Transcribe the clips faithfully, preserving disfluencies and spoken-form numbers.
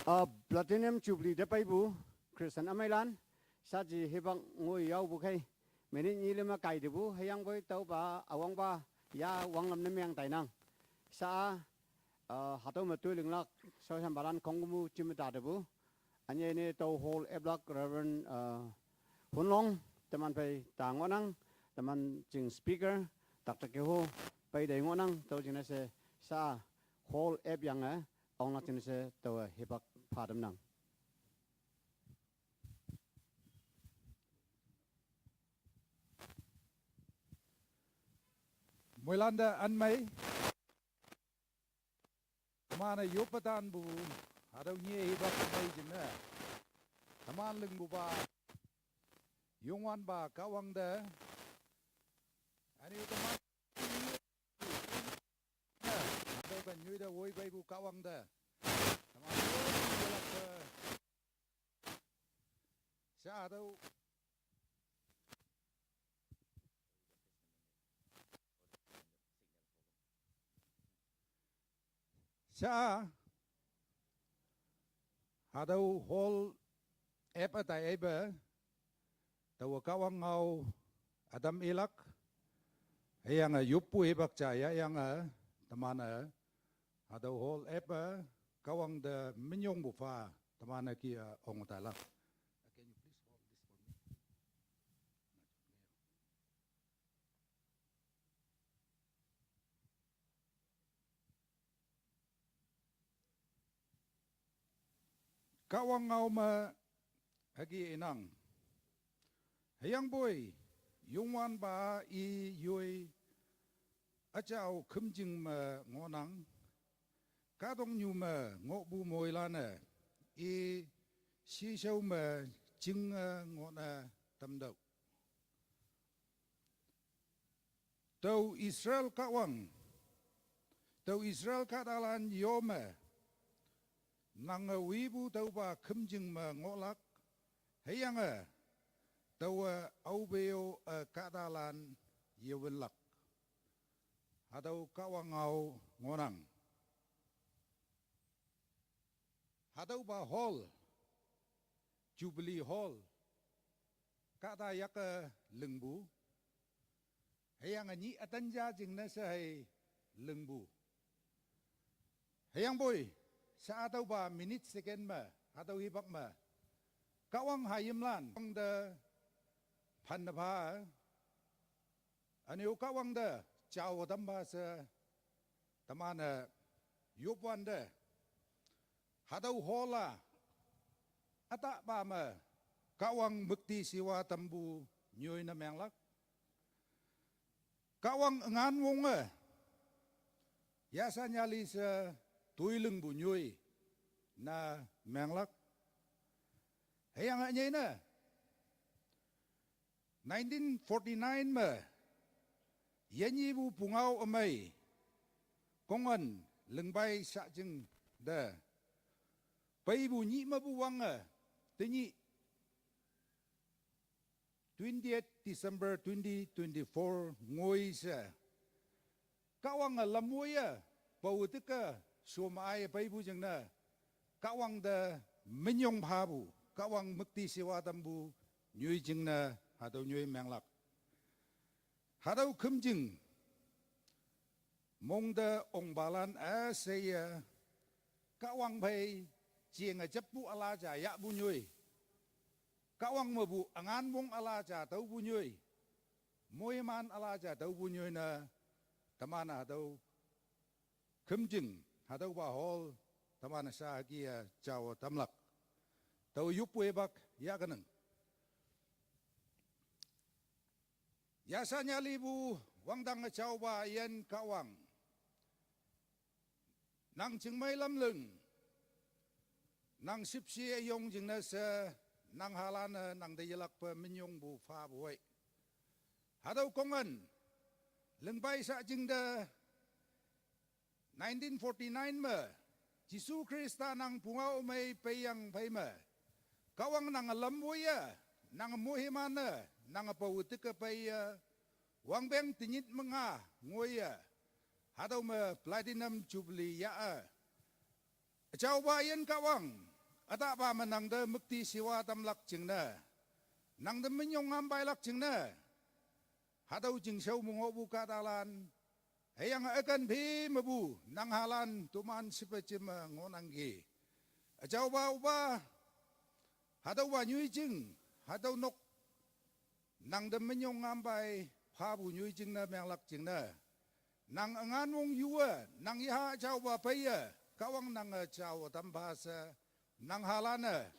Uh, Platinum Jubilee te peipu Christian ümeilan, saji hipak ngoi yaopu khei, minute nyi lima kai tepu, hüyangpoi tüopa üwangpa ya wanglam ne meng tainang. Sha-a, uh, hatüo me toi linglak shaoshanpalan khongkümpu jim me ta tepu. Ünyei ne tüo hall eplak Reverend, uh, Hunlong, teman phei ta ngohnang, teman jing speaker, Doctor Keho, pei te ngohnang, tüo jingne she sha-a hall ep yange, onglak jingne she taowe hipak pha tamnang. Moilan te ünmei. Teman-e yoppe tanpu, hatüo nyih hipak mei jingne. Teman lingpupa, Youngwanpa Kahwang te. Üne-o teman, hatüo ken nyoi te woi peipu Kahwang te. Teman yelakpe. Sha hatüo. Sha, hatüo hall epe tai eipe, taowe Kahwang ngao ütam ilak, hüyange yoppu hipak ja yahyange, teman-e, hatüo hall epe, Kahwang te minyongpu pha, teman-e ki-a ong tailak. Kahwang ngao me hüke inang. Hüyangpoi, Youngwanpa i yoi üjao khümjing me ngohnang, kahtoknyu me ngohpu moilan-e i shishao me jinge ngohne tamtüoh. Tüo Israel Kahwang, tüo Israel kahtalan yo me, nange wipu tüopa khümjing me ngohlak, hüyange, taowe aope-o, eh, kahtalan yewünlak. Hatüo Kahwang ngao ngohnang. Hatüopa hall, Jubilee Hall, kahta yake lingpu. Hüyange nyih ütan ja jingne she hei lingpu. Hüyangpoi, sha hatüopa minute second me, hatüo hipak me, Kahwang hayimlan, Kahwang te phanne pha, üne-o Kahwang te jao tampa she, teman-e yopwante, hatüo hall-a, ütahpa me, Kahwang müktishiwa tampu nyoi ne menglak. Kahwang üngan wonge, yashan yali she toi lingpu nyoi ne menglak. Hüyange ünyei ne, nineteen forty-nine me, yenyipu pungao ümei, Kongan Lingpai Shajing te, peipu nyih mepu wange, tenyih, twentieth December twenty twenty-four ngoi she, Kahwange lam woiye, pao tike, shom-a aiye peipu jingne, Kahwang te minyong phapu, Kahwang müktishiwa tampu, nyoi jingne, hatüo nyoi menglak. Hatüo khümjing, mong te ongpalan üsheiye, Kahwang phei, jenge jeppu üla ja yahpu nyoi. Kahwang mepu üngan wong üla ja tüopu nyoi. Moiman üla ja tüopu nyoi ne, teman-e hatüo khümjing, hatüopa hall, teman-e sha hüke-e jao tamlak. Tao yoppu hipak yahkenang. Yashan yalipu wangdang üjaopa üyin Kahwang, nang chingmei lamling, nang shüpshe üyong jingne she, nang halan-e nang te yelakpe minyongpu phapu ei. Hatüo Kongan Lingpai Shajing te nineteen forty-nine me, Jesu Khrista nang pungao mei peiyang phei me, Kahwang nange lam woiye, nange moiman-e, nange pao tike peiye, wangpeng tenyit me nga ngoiye, hatüo me Platinum Jubilee yah-e, üjaopa üyin Kahwang, Ütahpa me nangte müktishiwa tamlak jingne, nangte minyong ngampeilak jingne, hatüo jingshao me ngohpu kahtalan, hüyange üken phi mepu nanghalan toman shepe jeme ngohnangki. Üjaopa opa, hatüowa nyoijing, hatüo nok nangte minyong ngampei phapu nyoijing ne menglak jingne, nang üngan wong yuwe, nang yaha jaopa peiye, Kahwang nange jao tampha she, nanghalan-e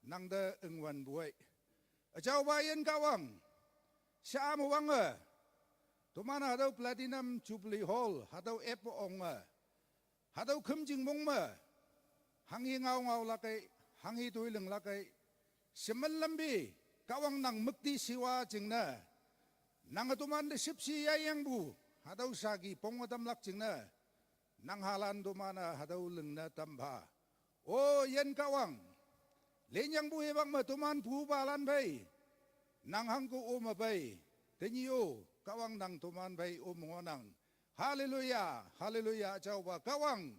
nangte üngwan poi. Üjaopa Yin Kahwang, sha me wange, toman hatüo Platinum Jubilee Hall hatüo eppe onge, hatüo khümjing mong me, hanghi ngao ngaolakei, hanghi toi linglakei, shemen lampi, Kahwang nang müktishiwa jingne, nange tomante shüpshe yaiyangpu, hatüo shaki ponge tamlak jingne, nanghalan toman-e hatüo lingne tampha. O Yin Kahwang, linyangpu hipak me toman pupalan phei, nang hangke ome pei, tenyih-o Kahwang nang toman phei ome ngohnang. Haleluya, haleluya, jaopa Kahwang,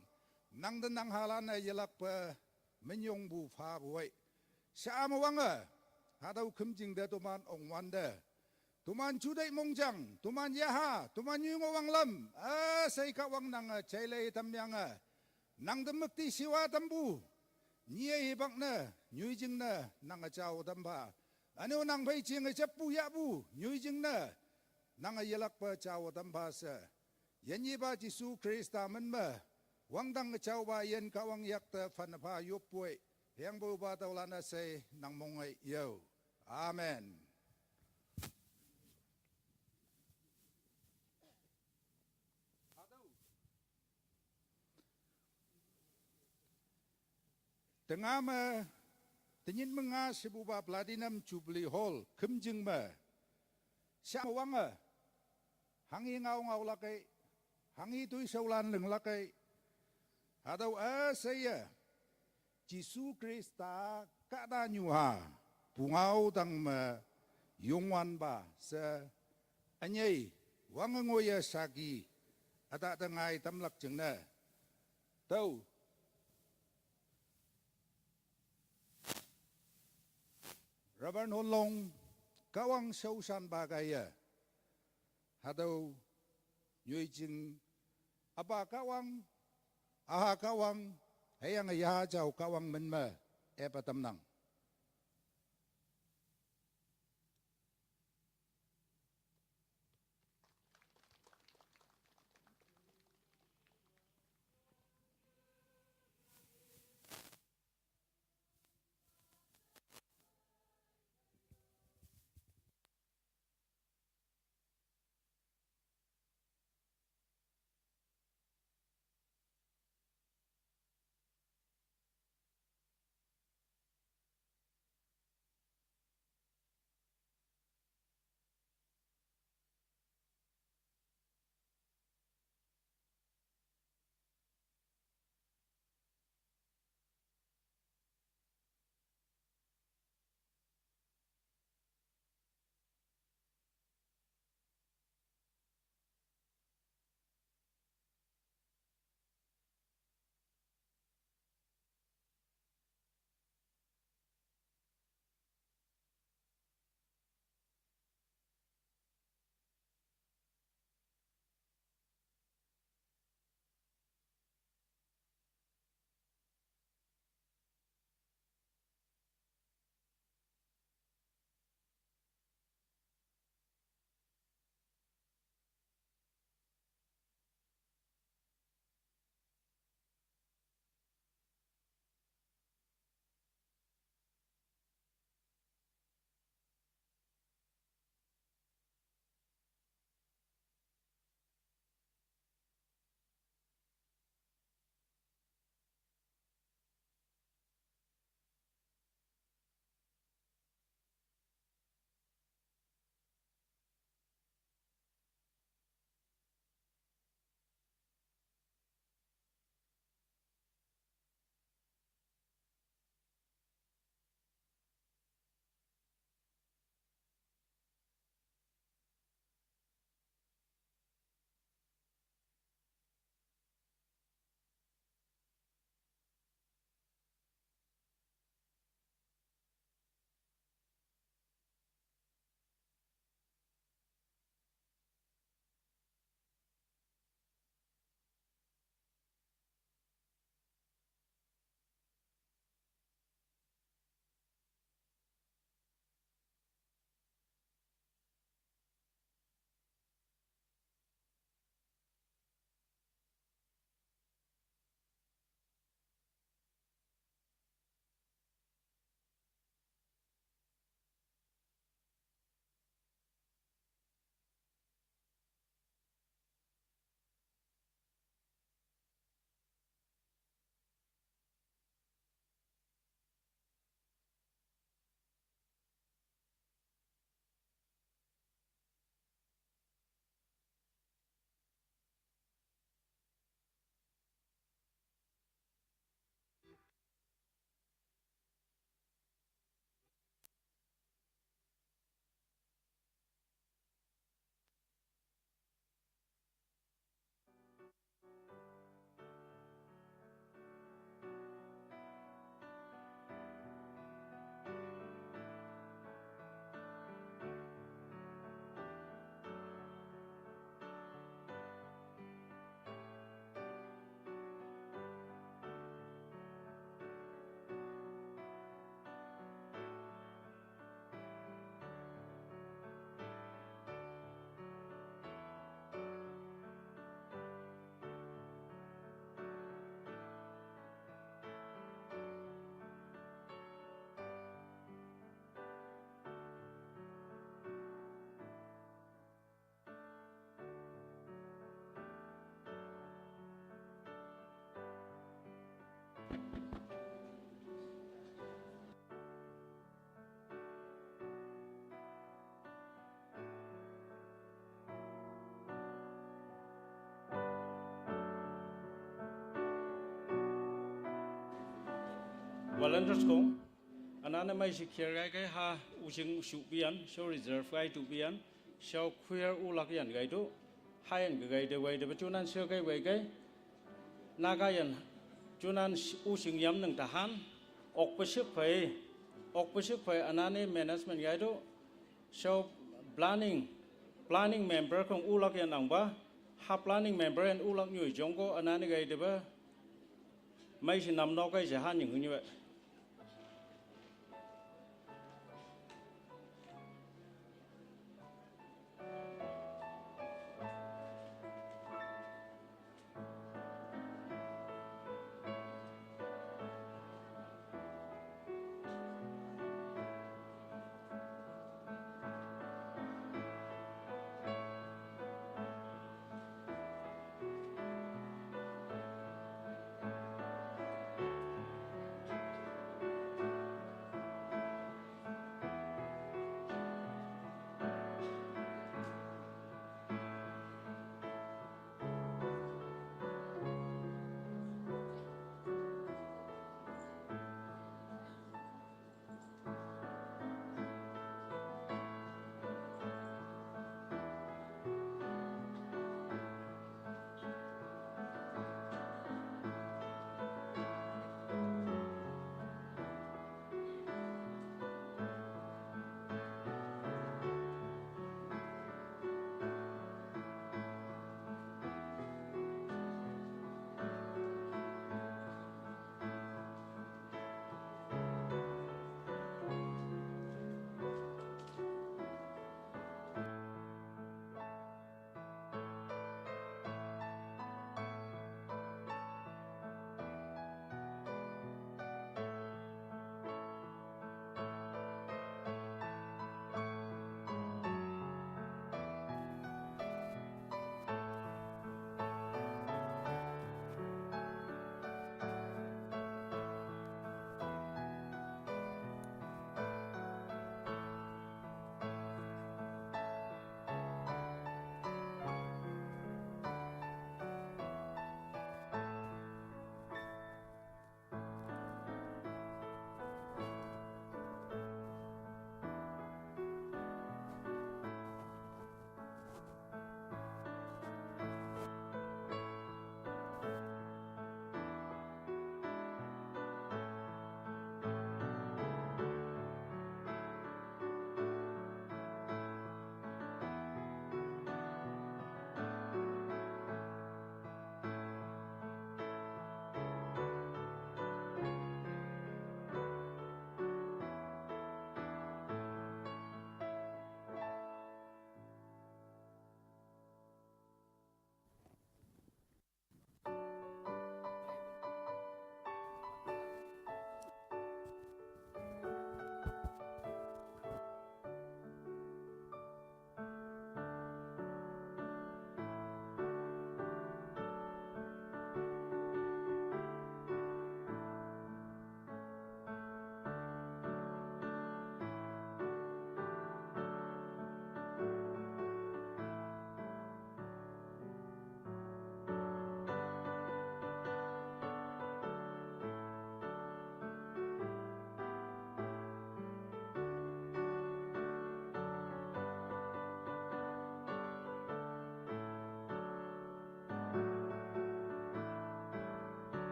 nangte nanghalan-e yelakpe minyongpu pha poi. Sha me wange, hatüo khümjing te toman ongwante, toman juteih mongjang, toman yaha, toman nyoi ngohwang lam, üshei Kahwang nange jailei tamyange, nangte müktishiwa tampu, nyie hipak ne, nyoijing ne nange jao tampha. Üne-o nang phei jinge jappu yahpu nyoijing ne, nange yelakpe jao tampha she. Yinyepa Jesu Khrista min me, wangdang üjaopa Yin Kahwang yakte phanne pha yoppoi, hüyangpoi opa tüolan üshei nang mongei yao. Amen. Tenga me, tenyih me nga shepupa Platinum Jubilee Hall khümjing me, sha me wange, hanghi ngao ngaolakei, hanghi toishaolan linglakei, hatüo üsheiye, Jesu Khrista kahtanyuha, pungao tang me, Youngwanpa she, ünyei, wange ngoiye shaki, ütah te ngai tamlak jingne, tüo Reverend Honlong, Kahwang shaoshanpa kaiye, hatüo nyoijing, Üpa Kahwang, Üha Kahwang, hüyange Yaha Jao Kahwang min me epe tamnang. Volunteers kong, anane mai si kher gai gai ha using su bian, so reserve gai tu bian, so khuir ulak yan gai tu, ha yan gai de gai de bachunan sir gai gai gai, Naga yan chunan using yam nang tahan, ok pasik pai, ok pasik pai anane management gai tu, so planning, planning member kong ulak yan ang ba, ha planning member yan ulak nyu jongko anane gai de ba, mai si nam nok gai si ha nying hunyu.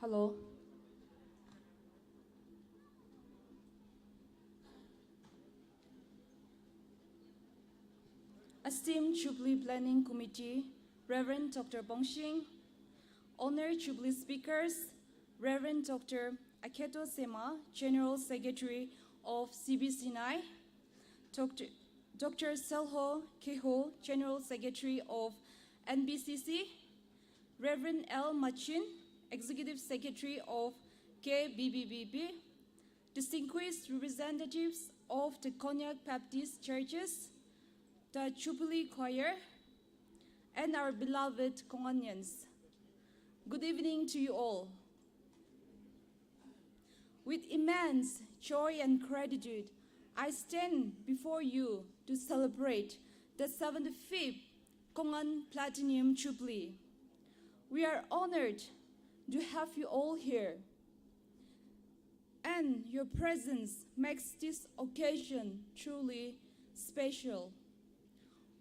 Hello. Esteemed Jubilee Planning Committee, Reverend Doctor Bongshing, honored Jubilee speakers, Reverend Doctor Aketo Sema, General Secretary of C B C Nai, Doctor Doctor Selho Keho, General Secretary of N B C C, Reverend L Machin, Executive Secretary of K B B B B, distinguished representatives of the Konyak Baptist Churches, the Jubilee Choir, and our beloved Konganyans. Good evening to you all. With immense joy and gratitude, I stand before you to celebrate the seventy-fifth Kongan Platinum Jubilee. We are honored to have you all here, and your presence makes this occasion truly special.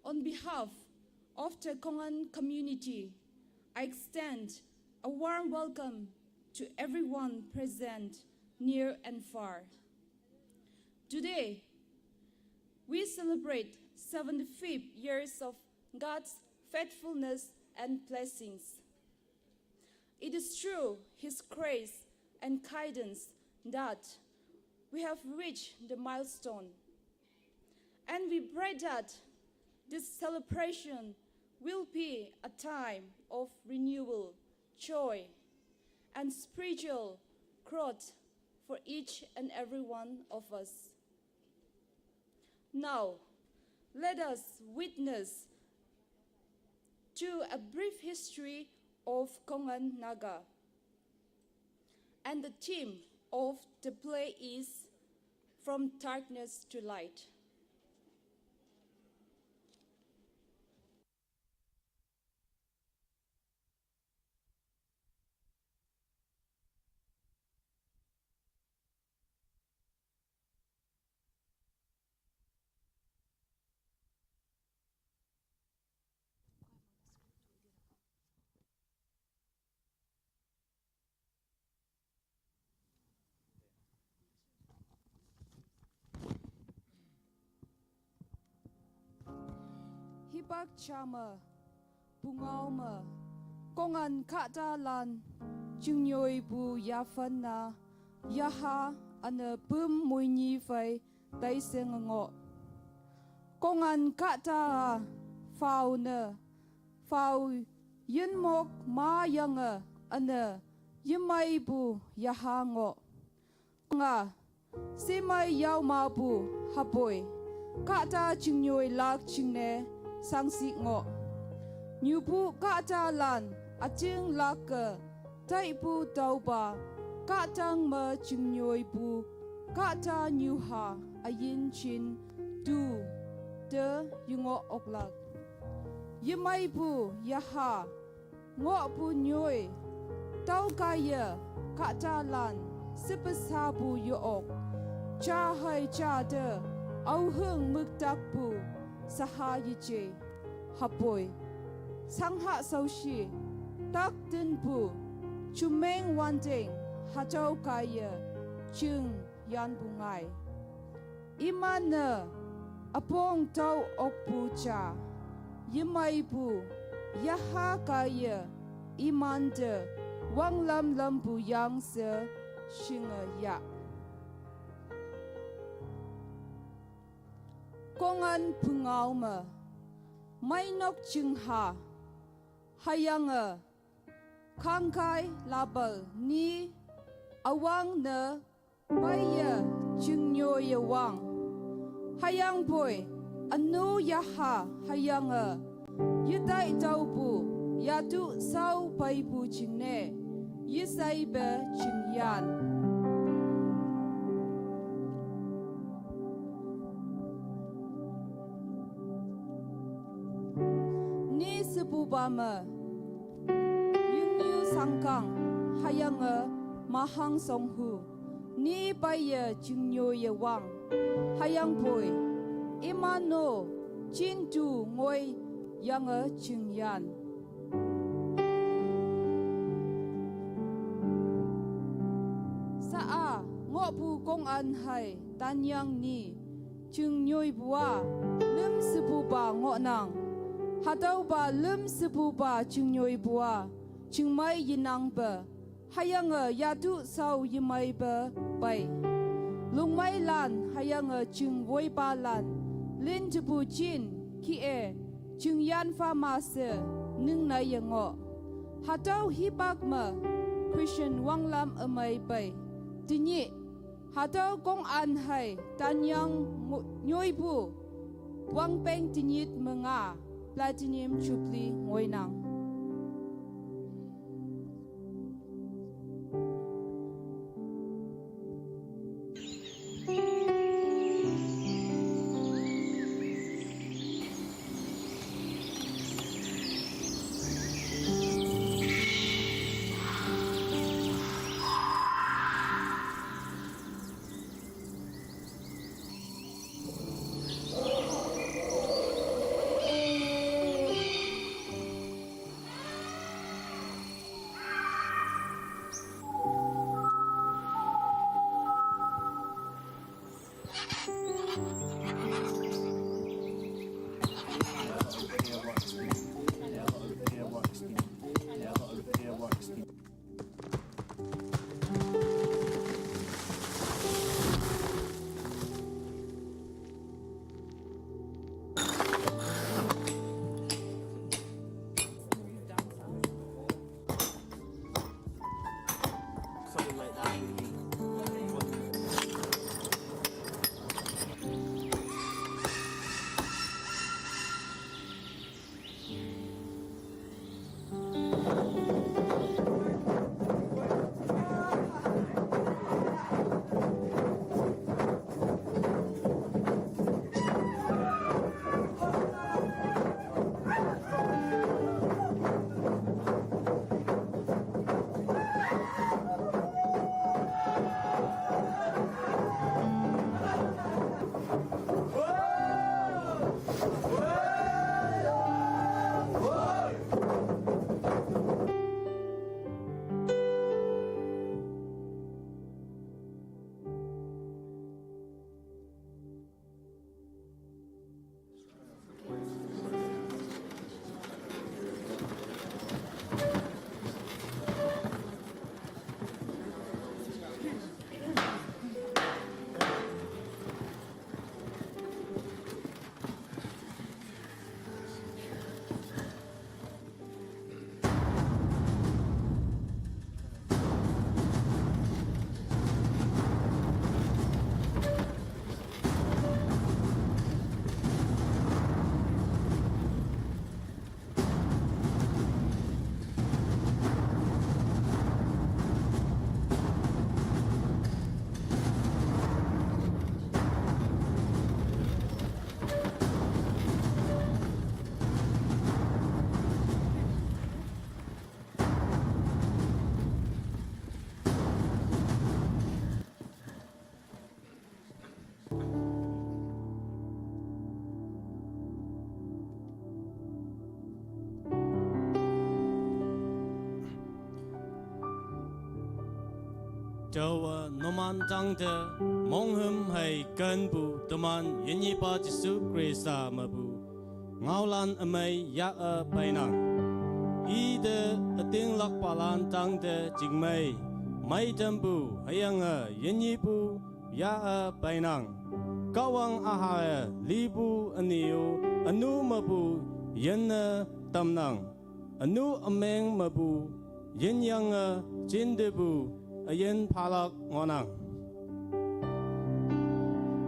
On behalf of the Kongan community, I extend a warm welcome to everyone present, near and far. Today, we celebrate seventy-five years of God's faithfulness and blessings. It is through His grace and guidance that we have reached the milestone. And we pray that this celebration will be a time of renewal, joy, and spiritual growth for each and every one of us. Now, let us witness to a brief history of Kongan Naga. And the theme of the play is From Darkness to Light. Hipak chama, pungau ma, Kongan kata lan, chingnyoi bu yafan na, yaha ana pum muini fai, tai seng ngo. Kongan kata fau na, fau yin mok ma yanga ana, yimai bu yaha ngo. Nga, simai yau ma bu hapoi, kata chingnyoi lak chingne, sangsi ngo. Nyu bu kata lan, aching lak ka, tai bu tau ba, katang ma chingnyoi bu, kata nyu ha, ayin chin, tu, te, yungo oklak. Yimai bu, yaha, ngo bu nyoi, tau kaya, kata lan, sipasa bu yook, cha hai cha de, au hung muktak bu, saha yiche, hapoi, sangha saushi, tak tin bu, chumeng wandeng, hatau kaya, ching, yan bu ngai. Iman na, apong tau ok bu cha, yimai bu, yaha kaya, iman de, wang lam lam bu yang se, shinga ya. Kongan pungau ma, mai nok ching ha, hayanga, kangkai labal ni, awang na, Baiya, chingnyoi ya wang. Hayang poi, anu yaha, hayanga. Yidai tau bu, yatu sau pai bu chingne. Yisai ba chingyan. Ni sebu ba ma. Yungyu sangkang, hayanga, mahang songhu. Ni baiya chingnyoi ya wang. Hayang poi. Imano, chintu ngoi, yanga chingyan. Sa a, ngo bu kong an hai, tanyang ni. Chingnyoi bua, lum sebu ba ngo nang. Hatau ba lum sebu ba chingnyoi bua, chingmai yinang ba. Hayanga yatu sau yimai ba bai. Lungmai lan, hayanga chingwoi ba lan. Lin tebu chin, ki e, chingyan fa ma se, ning na ye ngo. Hatau hipak ma, Christian wanglam ümei pei. Tenyih, hatüo kong an hei tanyang nyoipu wangpeng tenyit me nga, Platinum Jubilee ngoinang. Taowe numan tangte monghüm hei kenpu teman yinyepa Jesu Khrista mepu ngaolan ümei ya-e peinang. Ite ütinglakpalan tangte chingmei, meitampu hüyange yinyepu ya-e peinang. Kahwang ühae lipu üne-o ünu mepu yinne tamnang. Ünu ümeng mepu yinyange jintepu üyin phalak ngohnang.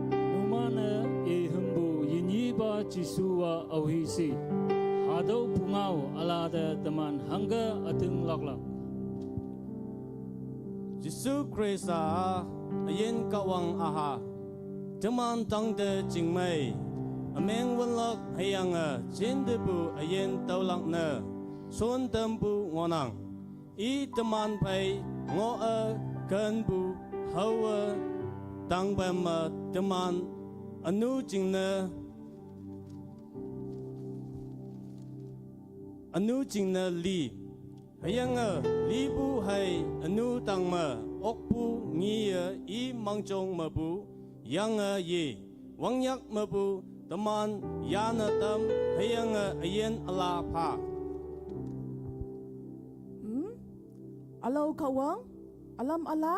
Numan-e ihümpu yinyepa Jesu-a aohi shi. Hatüo pungao ülate teman hangke ütinglaklak. Jesu Khrista-a üyin Kahwang üha. Teman tangte chingmei, ümeng wünlak hüyange jintepu üyin tüolak ne shon tampu ngohnang. I teman phei ngoh-e kenpu haowe tangpem me teman ünu jingne, ünu jingne li. Hüyange lipu hei ünu tangme okpu ngeye i mangjong mepu yange ye. Wangyak mepu teman yane tam hüyange üyin üla pha. Hmm? Ülao Kahwang, ülam üla?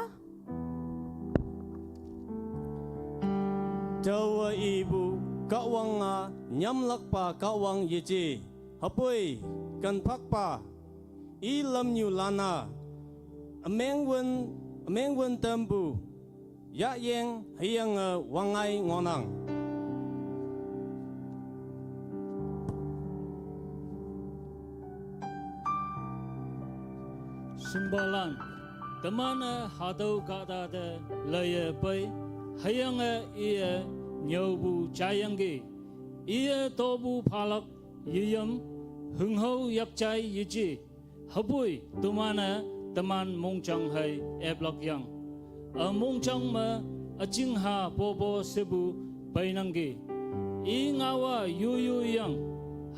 Taowe ipu Kahwang-a nyamlakpa Kahwang yeje. Hüpoi, kenphakpa, i lamnyulan-a Ameng wün, ameng wün tampu, yayeng hüyange wangai ngohnang. Shimbalan, teman-e hatüo kahta te leiye pei, hüyange iye nyüopu jayangki, iye topu phalak yeyam, hünghao yakjai yeje, hüpoi teman-e teman mongjang hei eplak yang. Ümongjang me üjingha popo shepu peinangki. I ngaowa yoyo yang,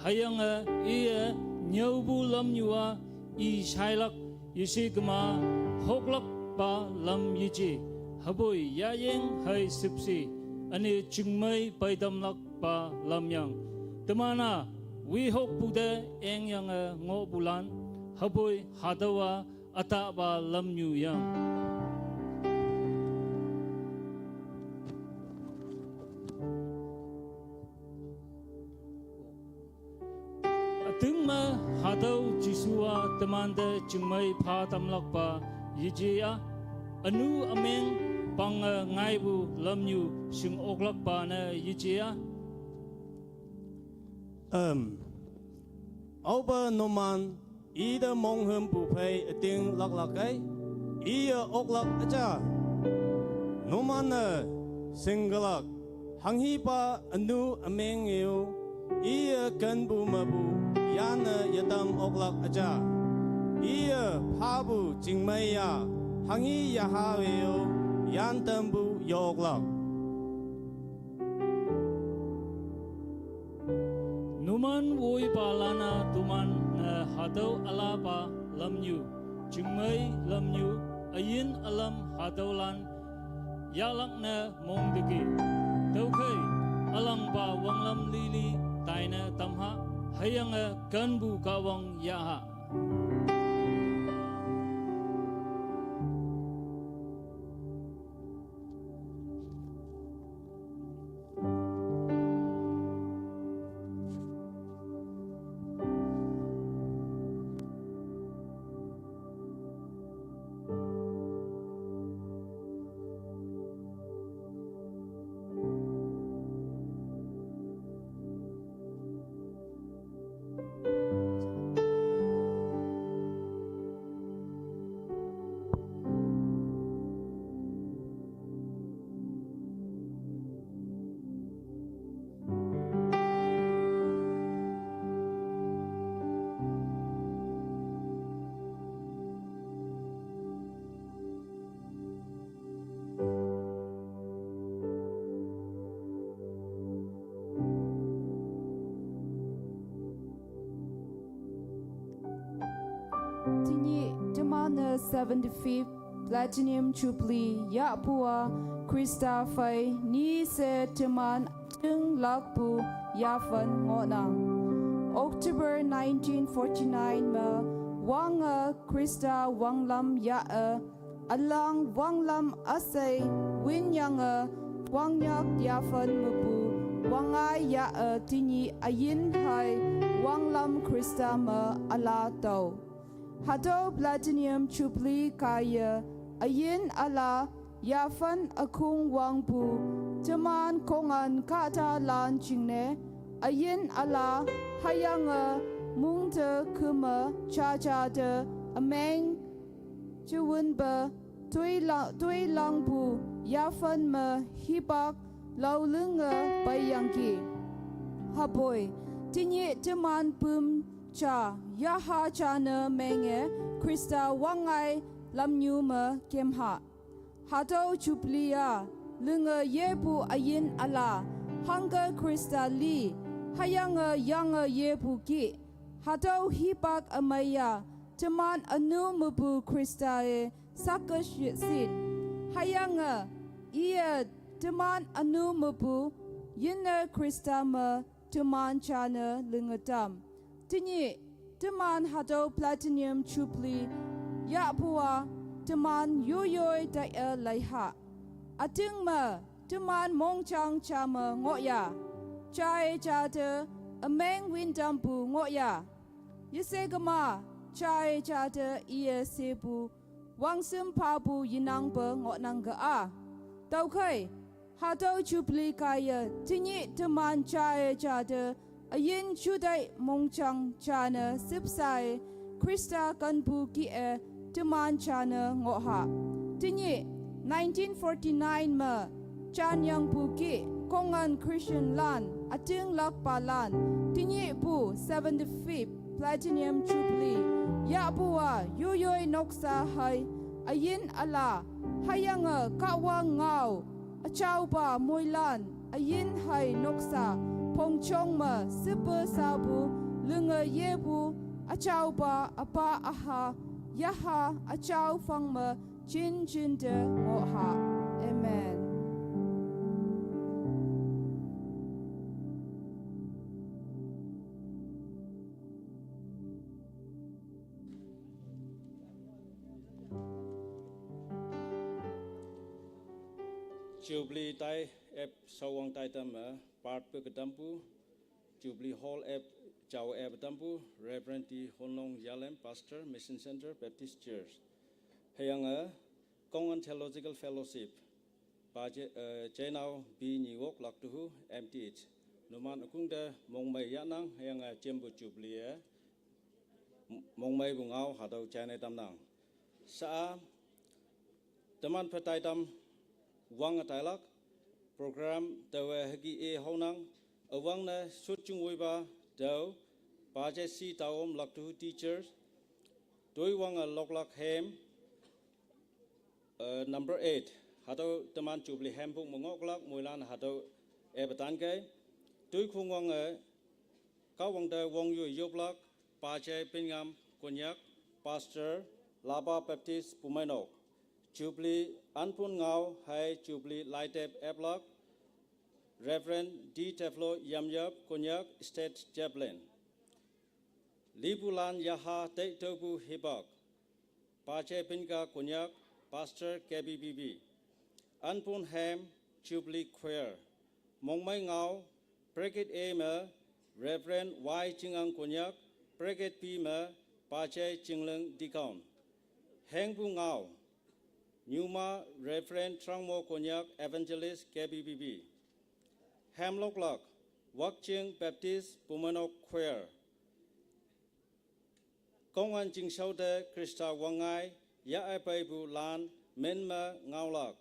hüyange iye nyüopu lamnyu-a i shailak yeshe kema hoklakpa lam yeje, hüpoi yayeng hei shüpshe, üne chingmei peitamlakpa lamyang. Teman-a wehokpu te engyange ngohpulan, hüpoi hatüowa ütahpa lamnyu yang. Üting me hatüo Jesu-a temante chingmei pha tamlakpa yeje-a, ünu ümeng pange ngaipu lamnyu shing oklakpa ne yeje-a. Em, aope numan ite monghümpu phei üting laklak ei, iye oklak üja. Numan-e shingkelak, hanghipa ünu ümeng-e-o, iye kenpu mepu yanne yetam oklak üja. Iye phapu chingmei-a, hanghi yahawe-o, yantampu ye-oklak. Numan woipalan-a toman-e hatüo ülapa lamnyu, chingmei lamnyu, üyin ülam hatüolan yahlak ne mongteki. Tüokhei, ülangpa wanglam lili taine tamha, hüyange kenpu Kahwang yahha. Tenyih teman-e seventy-fifth Platinum Jubilee yahpu-a Khrista phei ni she teman tinglakpu yaphen ngohnang. October nineteen forty-nine me wange Khrista wanglam yah-e, ülang wanglam üshei winyange wangnyak yaphen mepu wangngai yah-e tenyih üyin hei wanglam Khrista me üla tüoh. Hatüo Platinum Jubilee kaiye üyin üla yaphen ükong wangpu teman khongküm kahtalan jingne üyin üla hüyange mongte küme jaja te ümeng jewünpe toila-, toilangpu yaphen me hipak laolinge peiyangki. Hüpoi, tenyih teman püm ja, yaha ja ne menge Khrista wangngai lamnyu me kemha. Hatüo Jubilee-a, linge yepu üyin üla, hangke Khrista li, hüyange yange yepu kih. Hatüo hipak ümei-a, teman ünu mepu Khrista-e sakeshin. Hüyange, iye teman ünu mepu, yinne Khrista me teman jane linge tam. Tenyih, teman hatüo Platinum Jubilee yahpu-a, teman yoyoi tai-e leiha. Üting me, teman mongjang ja me ngohya. Jai ja te, ümeng wintampu ngohya. Yeshe kema, jai ja te iye shepu Wangsim papu yinangpa ngohnang ka a. Tüokhei, hatüo Jubilee kaiye, tenyih teman jaiye jate, üyin juteih mongjang jane sipsai, Khrista kenpu kih-e, teman jane ngohha. Tenyih, nineteen forty-nine me, janyangpu kih, Kongan Christian lan, ütinglakpalan, tenyihpu seventy-fifth Platinum Jubilee, yahpu a, yoyoi noksa hei, üyin üla, hüyange Kahwang ngao, üjaopa moilan, üyin hei noksa, phongjong me, sipe sapu, linge yepu, üjaopa, üpa üha, yaha, üjao phang me, jinjinte ngohha. Amen. Jubilee tai ep sawang taitam me, part pe ketampu, Jubilee Hall ep, jao ep tampu, Reverend T Honlong Yalem, Pastor, Mission Center, Baptist Church. Hüyange, Kongan Theological Fellowship, pa je, eh, jenao bi nyiwok laktuhu, M T H. Numan ükongte mongmei yahnang, hüyange jempu Jubilee e, m-, mongmeipu ngao hatüo jaine tamnang. Sa-a, teman phe taitam wange tailak, program taowe hüke e haonang, üwangne shotjing woipa tüo, paje shi taom laktuhu teachers, toi wange loklak hem, eh, number eight, hatüo teman Jubilee hempuk me ngoklak, moilan hatüo epetan kei, toi khongwange, Kahwangte wongyoi yoplak, paje pinngam Konyak, Pastor, Lapa Baptist Bumeinok. Jubilee anpun ngao hei Jubilee laitep eplak, Reverend D Teflo Yamyap, Konyak, State Chaplain. Lipulan yaha teitüopu hipak, paje pinka Konyak, Pastor K B B B. Anpun hem Jubilee Choir. Mongmei ngao, bracket A me, Reverend Y Chingang Konyak, bracket B me, paje Chingling Deacon. Hengpu ngao, nyuma Reverend Trangmo Konyak, Evangelist K B B B. Hem loklak, Wakching Baptist Bumeinok Choir. Kongan chingshao te Khrista wangngai, ya-e peipu lan, min me ngaolak.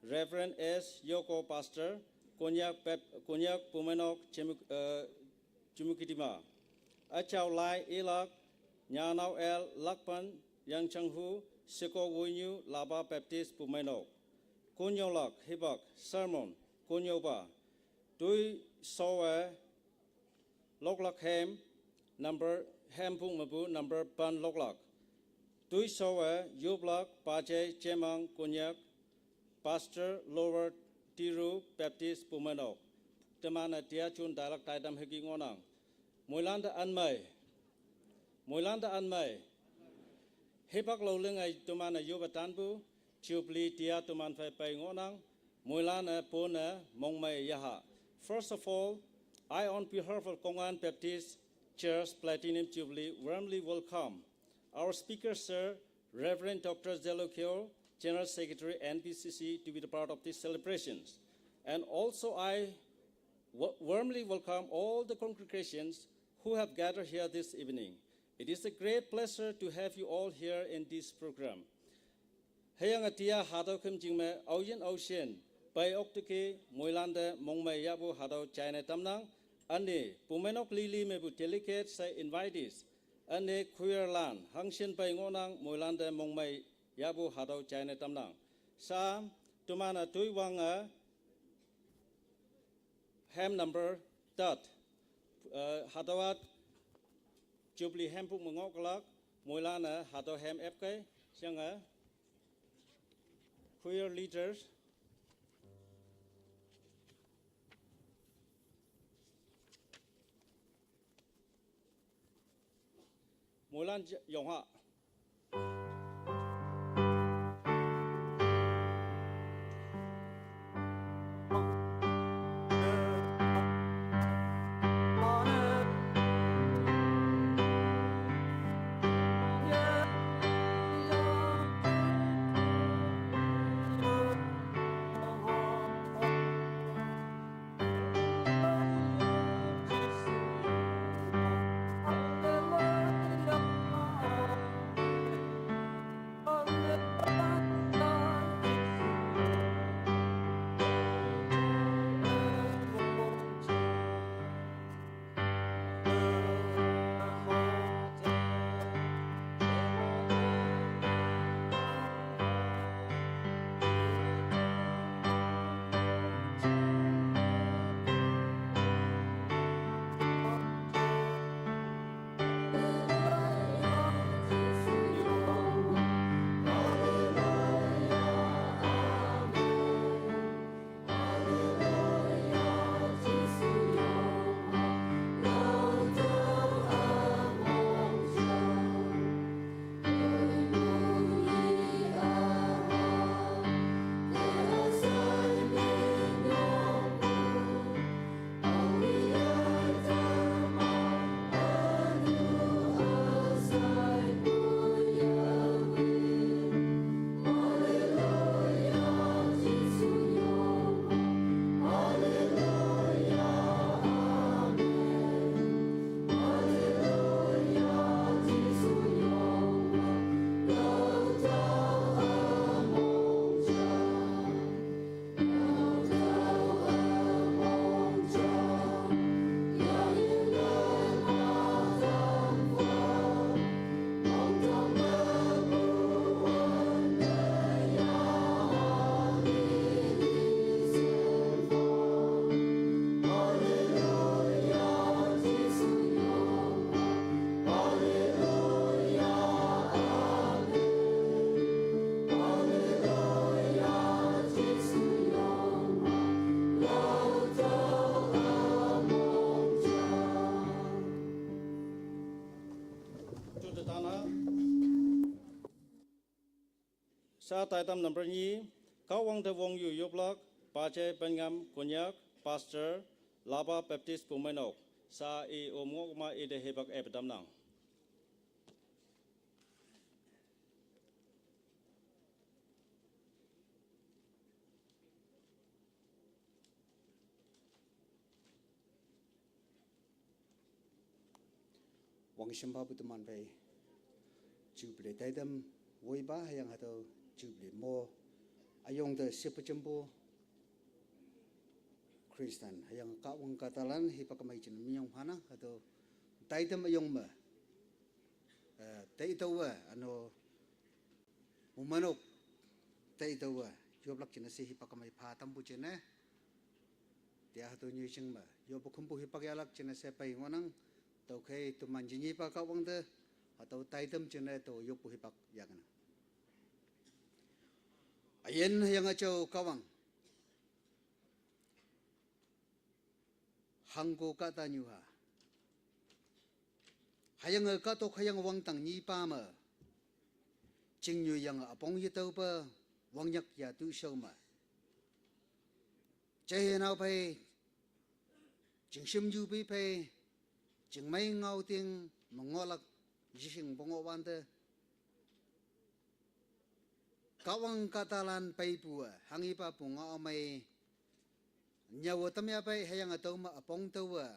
Reverend S Yoko Pastor, Konyak Bap-, Konyak Bumeinok Chimuk-, eh, Chumukedima. Üjao lai ilak, nyanao el lakpan, yangchanghu, seko woinyu, Lapa Baptist Bumeinok. Konnyolak, hipak, sermon, konnyopa. Toi showe, loklak hem, number, hempuk mepu number pan loklak. Toi showe, yoplak, paje, jemang, Konyak, Pastor, Lower Tiru, Baptist, Bumeinok. Teman-e tia jun tailak taitam hüke ngohnang. Moilante anmei. Moilante anmei. Hipak laoling-e teman-e yope tanpu, Jubilee tia teman phei pei ngohnang, moilan-e pone mongmei yaha. First of all, I, on behalf of Kongan Baptist Church Platinum Jubilee, warmly welcome our speaker, Sir Reverend Doctor Zelo Kyo, General Secretary, N B C C, to be the part of these celebrations. And also, I wa-, warmly welcome all the congregations who have gathered here this evening. It is a great pleasure to have you all here in this program. Hüyange tia hatüo khümjing me aoyin aoshin, pei okteki moilante mongmei yahpu hatüo jaine tamnang, üne, Bumeinok lili mepu delegates hei invitees, üne choir lan, hangshin pei ngohnang moilante mongmei yahpu hatüo jaine tamnang. Sa, teman-e toi wange, hem number third. Eh, hatüowa Jubilee hempuk me ngohlak, moilan-e hatüo hem epkei, shange choir leaders. Moilan ja-, yongha. Sa taitam number nyi, Kahwang te wong yu yoplak, Paje Pengam Konyak, Pastor, Lapa Baptist Pumenok, sa i um ngok ma i te hipak e petam nang. Wang shimba bu teman phei Jubilee taitam woi ba hayang hatüo Jubilee mo ayong te sipajempu Christian hayang Kahwang kahtalan hipak kamei jin minyong phana hatüo taitam ayong me, eh, taitüowe, ano, Pumenok taitüowe yoplak jingne she hipak kamei pha tampu jingne. Tia hatüo nyoijing me yoppe khümpu hipak yahlak jingne she pei ngohnang. Tüokhei teman jinyipa Kahwang te hatüo taitam jingne tao yoppu hipak yahnang. Üyin hüyange jao Kahwang, hangko kahtanyuha, hüyange kahtok hüyange wangdang nyipa me, chingnyu yange üpong yetüopa wangnyak yatu shao me, jeihe nao phei, chingshim yupi phei, chingmei ngao ting me ngohlak yeshing pe ngohwante, Kahwang kahtalan peipu-e hanghepa pungao mei nyüowe tamya pei hüyange tüome üpong taowe,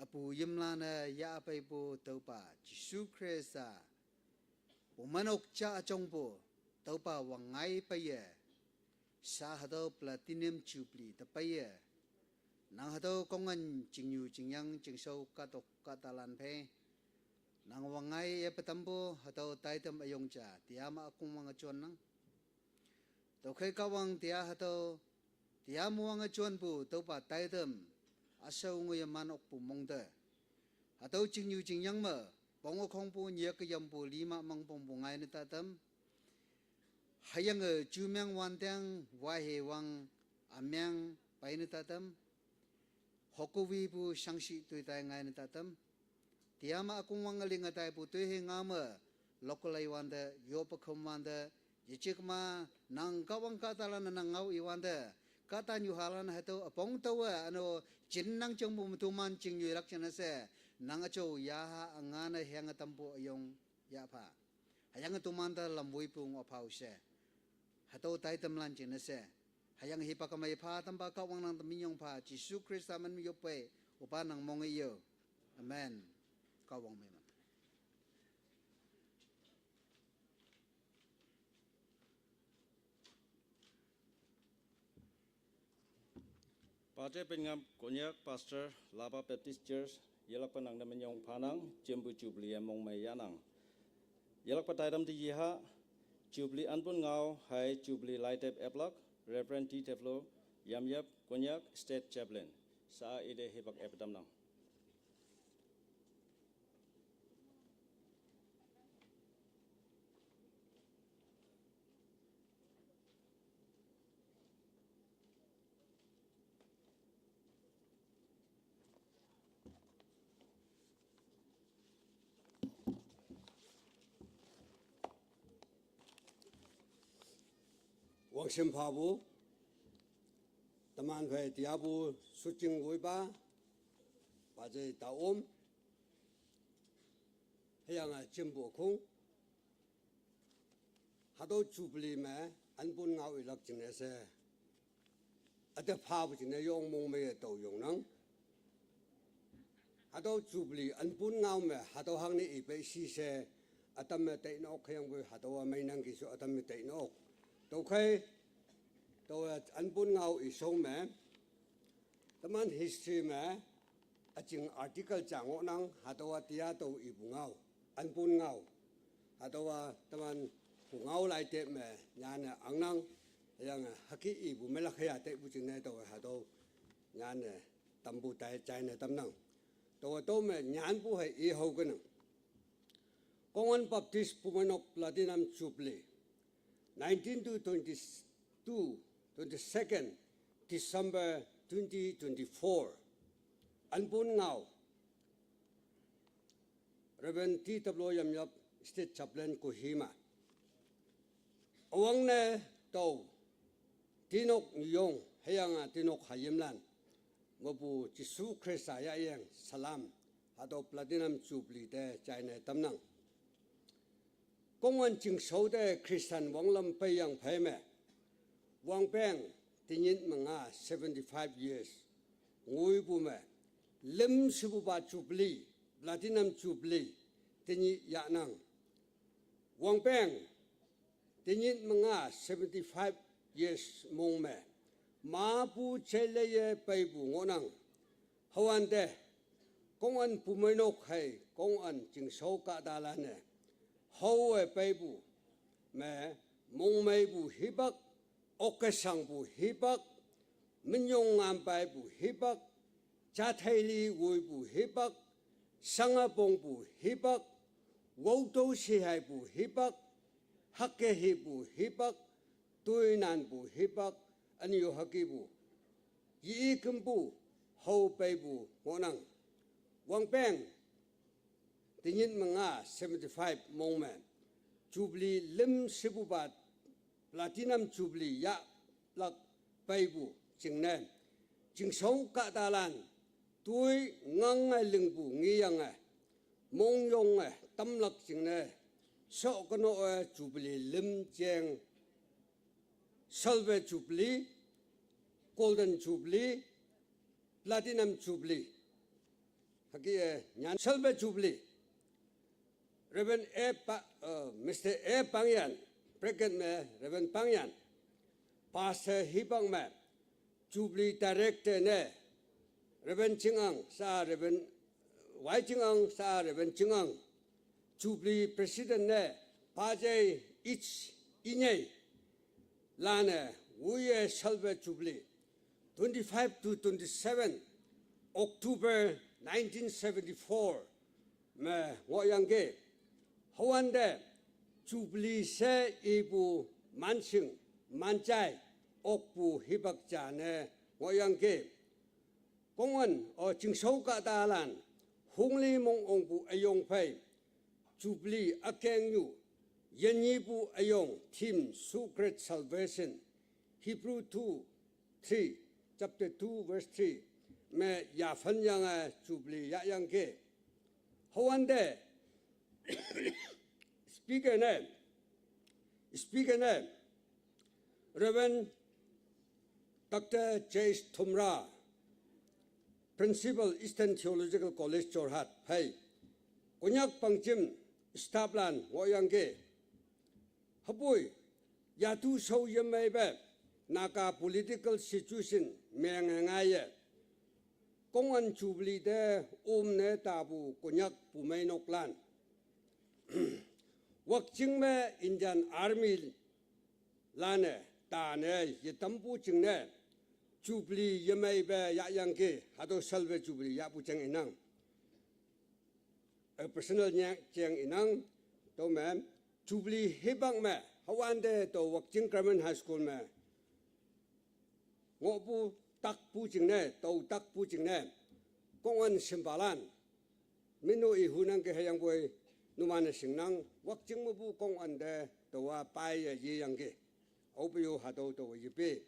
üpu yimlan-e yah peipu tüopa Jesu Khrista, Pumenok ja jongpu tüopa wangngai peiye, sa hatüo Platinum Jubilee te peiye, nang hatüo kongan chingnyu chingyang chingshao kahtok kahtalan phei, nang wangngai-e petampu hatüo taitam üyong ja tia me ükongwange jonnang. Tüokhei Kahwang tia hatüo tia mowange jonpu tüopa taitam üshao ngoiye man okpu mong te, hatüo chingnyu chingyang me, ponge khongpu nyeke yampu lima mangpongpu ngaine tatam, hüyange jumeng wanteng wahe wang ümeng peine tatam, hokowipu shangshi toitai ngaine tatam, tia me ükongwange linge taipu toihe ngao me, lokolei wante yoppe khüm wante, yejikma, nang Kahwang kahtalan-e nang ngao iwante, kahtanyuhalan hatüo üpong taowe üno jinnang jengpu me toman chingnyu lak jingne she, nang üjao yaha üngane hüyange tampu üyong yahpha, hüyange tomante lam woipu ngoh phao she, hatüo taitamlan jingne she, hüyange hipak kamei pha tampa Kahwang nang te minyong pha Jesu Khrista min me yoppei, opa nang monge yo. Amen. Kahwang mei man. Paje Pengam Konyak, Pastor, Lapa Baptist Church, yelakpe nang te minyong phanang, jempu Jubilee-e mongmei yahnang. Yelakpe taitam te yeha, Jubilee anpun ngao hei Jubilee laitep eplak, Reverend T Teplo, Yamyap, Konyak State Chaplain, sa ite hipak epetamnang. Wangshim phapu, teman phei tiapu shujing woipa, Paje Taom, hüyange jimpu khong, hatüo Jubilee me anpun ngao ilak jingne she, üte phapu jingne yong mongmeiye tao yongnang. Hatüo Jubilee anpun ngao me hatüo hangne ipe shi she, ütam me teinok hüyangpoi hatüowa meinang ki sho ütam me teinok. Tüokhei, taowe anpun ngao ishao me, teman history me üjing article ja ngohnang, hatüowa tia tao ipu ngao, anpun ngao. Hatüowa teman pungao laitep me nyanne angnang, hüyange hüke ipu meilak hüya teipu jingne taowe hatüo nyanne tampu tai jaine tamnang. Taowe tüo me nyanpu hei ihao kenang. Kongan Baptist Pumenok Platinum Jubilee, nineteen to twenty-two, twenty-second December twenty twenty-four. Anpun ngao, Reverend T Taplo Yamyap, State Chaplain Kohima. Wang ne tao, tinok nyuyong, hüyange tinok hayimlan, mepu Jesu Khrista yayeng salam, hatüo Platinum Jubilee te jaine tamnang. Kongan chingshao te Christian wanglam peiyang phei me, wangpeng tenyit me nga seventy-five years ngoipu me, lüm shepupa Jubilee, Platinum Jubilee, tenyih yahnang. Wangpeng tenyit me nga seventy-five years mong me, mapu jeileiye peipu ngohnang. Hüwante, kongan pumeinok hei, kongan chingshao kahtalanne, haowe peipu me, mongmeipu hipak, okkeshangpu hipak, minyong ngampaipu hipak, jatheili woipu hipak, shangapongpu hipak, wotüo shihaipu hipak, hakehipu hipak, toinanpu hipak, ünyu hükepu, yi kümpu, hao peipu ngohnang. Wangpeng tenyit me nga seventy-five mong me, Jubilee lüm shepupa Platinum Jubilee yahlak peipu jingne, chingshao kahtalan toi ngange lingpu ngeyange, mongyonge tamlak jingne, shokono-e Jubilee lüm jeng, Silver Jubilee, Golden Jubilee, Platinum Jubilee. Hüke-e nyan Silver Jubilee, Reverend A Pa-, uh, Mister A Pangyan, bracket me Reverend Pangyan, Pastor hipak me, Jubilee Director ne, Reverend Chingang, sa Reverend Y Chingang, sa Reverend Chingang, Jubilee President ne, Pajai H Inyei, lanne, woiye Silver Jubilee, twenty-five to twenty-seven October nineteen seventy-four me ngohyangki. Hüwante, Jubilee she ipu manshing, manjai, okpu hipak ja ne ngohyangki. Kongan, o chingshao kahtalan, hongli mong ongpu üyong phei, Jubilee ükengyu, yenyipu üyong theme, so great salvation, Hebrew two, three, chapter two, verse three, me yaphan yange Jubilee yahyangki. Hüwante, speaker ne, speaker ne, Reverend Doctor J S Thumra, Principal Eastern Theological College Jorhat phei, Konyak pangjim staff lan ngohyangki. Hüpoi, yatu shao yemeipe, Naga political situation menge ngaiye, Kongan Jubilee te omne tapu Konyak pumeinoklan, Wakching me Indian Army lanne, tane, yetampu jingne, Jubilee yemeipe yahyangki, hatüo Silver Jubilee yahpu jeng inang. Eh, personal nya jeng inang, tüome, Jubilee hipak me, hüwante tao Wakching Government High School me, ngohpu takpu jingne, tao takpu jingne, Kongan shimpalan, minu ihunangki hüyangpoi, numan-e shingnang, Wakching mepu Kongan te, taowa paiye yeyangki. Aope-o hatüo taowe yepe.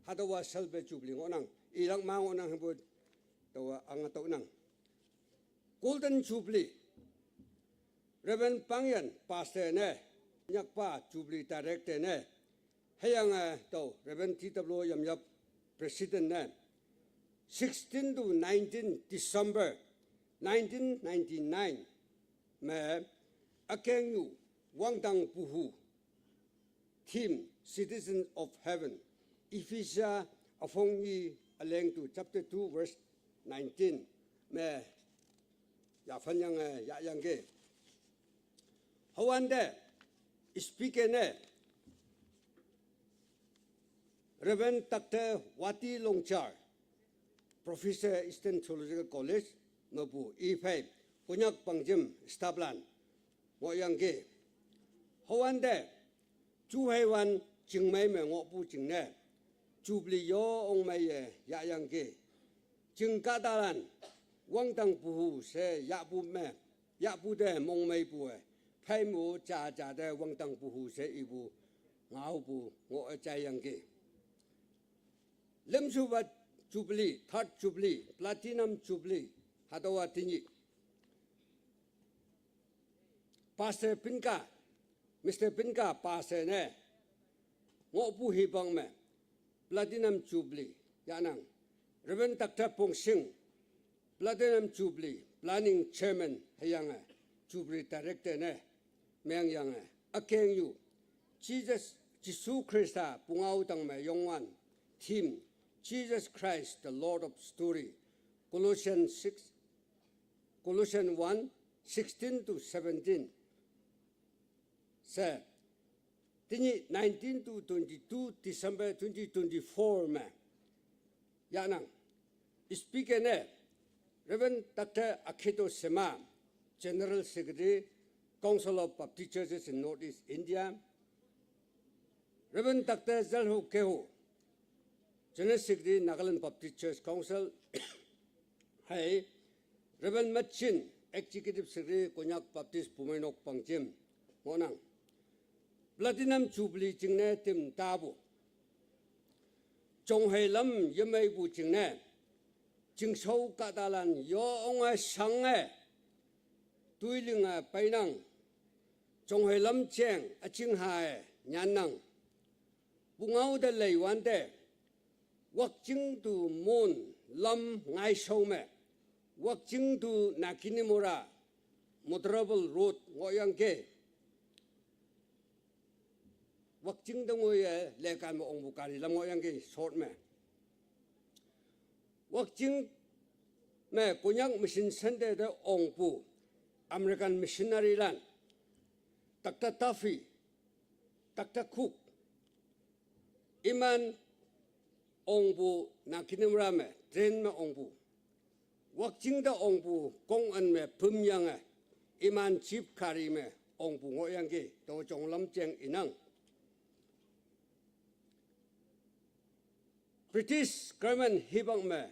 Hatüowa Silver Jubilee ngohnang, ilak ma ngohnang hüpoi, taowa ange tüonang. Golden Jubilee, Reverend Pangyan Pastor ne, nyakpa Jubilee Director ne, hüyange tao Reverend T W Yamyap President ne, sixteen to nineteen December nineteen ninety-nine me, ükengyu, wangdang puhu, theme, Citizen of Heaven, Ephesia üpong nyi üleng two, chapter two, verse nineteen me, yaphan yange yahyangki. Hüwante, speaker ne, Reverend Doctor Wati Longchar, Professor, Eastern Theological College, mepu iphei, Konyak pangjim staff lan ngohyangki. Hüwante, Juheiwan Chingmei me ngohpu jingne, Jubilee yo ongmeiye yahyangki. Ching kahtalan, wangdang puhu she yahpu me, yahpu te mongmeipu-e, pheimu jaja te wangdang puhu she ipu, ngaopu ngoh-e jaiyangki. Lemshupa Jubilee, Third Jubilee, Platinum Jubilee, hatüowa tenyih Pastor Pinka, Mister Pinka Pastor ne ngohpu hipak me Platinum Jubilee yahnang. Reverend Doctor Pongshing, Platinum Jubilee Planning Chairman hüyange Jubilee Director ne mengyange ükengyu Jesus, Jesu Khrista pungao tangme Youngwan, theme, Jesus Christ, the Lord of Story, Colossians six, Colossians one, sixteen to seventeen she tenyih nineteen to twenty-two December twenty twenty-four me yahnang. Speaker ne Reverend Doctor Akheto Sema, General Secretary, Council of Baptist Churches in Northeast India, Reverend Doctor Zalho Keho, General Secretary, Nagaland Baptist Church Council, hei Reverend Machin, Executive Secretary, Konyak Baptist Bumeinok Pangjim ngohnang. Platinum Jubilee jingne tim tapu jonghei lam yemeipu jingne, chingshao kahtalan yonge shange toilinge peinang. Jonghei lam jeng üjinghae nyannang. Pungao te leiwante, Wakching to Mon lam ngaishao me, Wakching to Naginimora motorable road ngohyangki. Wakching te ngoiye lekan me ongpu gari lam ngohyangki short me. Wakching me Konyak Mission Centre te ongpu American missionary lan, Doctor Duffy, Doctor Cook, iman ongpu Naginimora me train me ongpu, Wakching te ongpu kongan me pümyange iman jeep gari me ongpu ngohyangki, tüo jong lam jeng inang. British government hipak me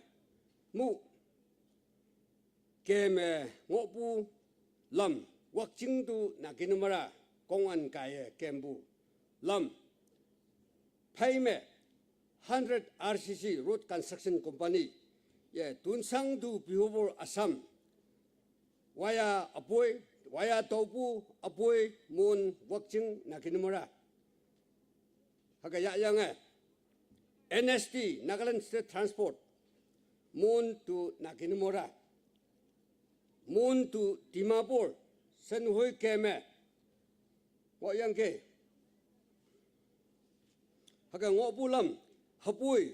mu keme ngohpu lam, Wakching to Naginimora kongan kaiye kempu lam, phei me hundred R C C Road Construction Company ye Tuensang to Biharbor, Assam, via Aboi, via Tobu, Aboi, Mon, Wakching, Naginimora. Hüke yahyange N S T, Nagaland State Transport, Mon to Naginimora, Mon to Dimapur, Senhoi keme ngohyangki. Hüke ngohpu lam hüpoi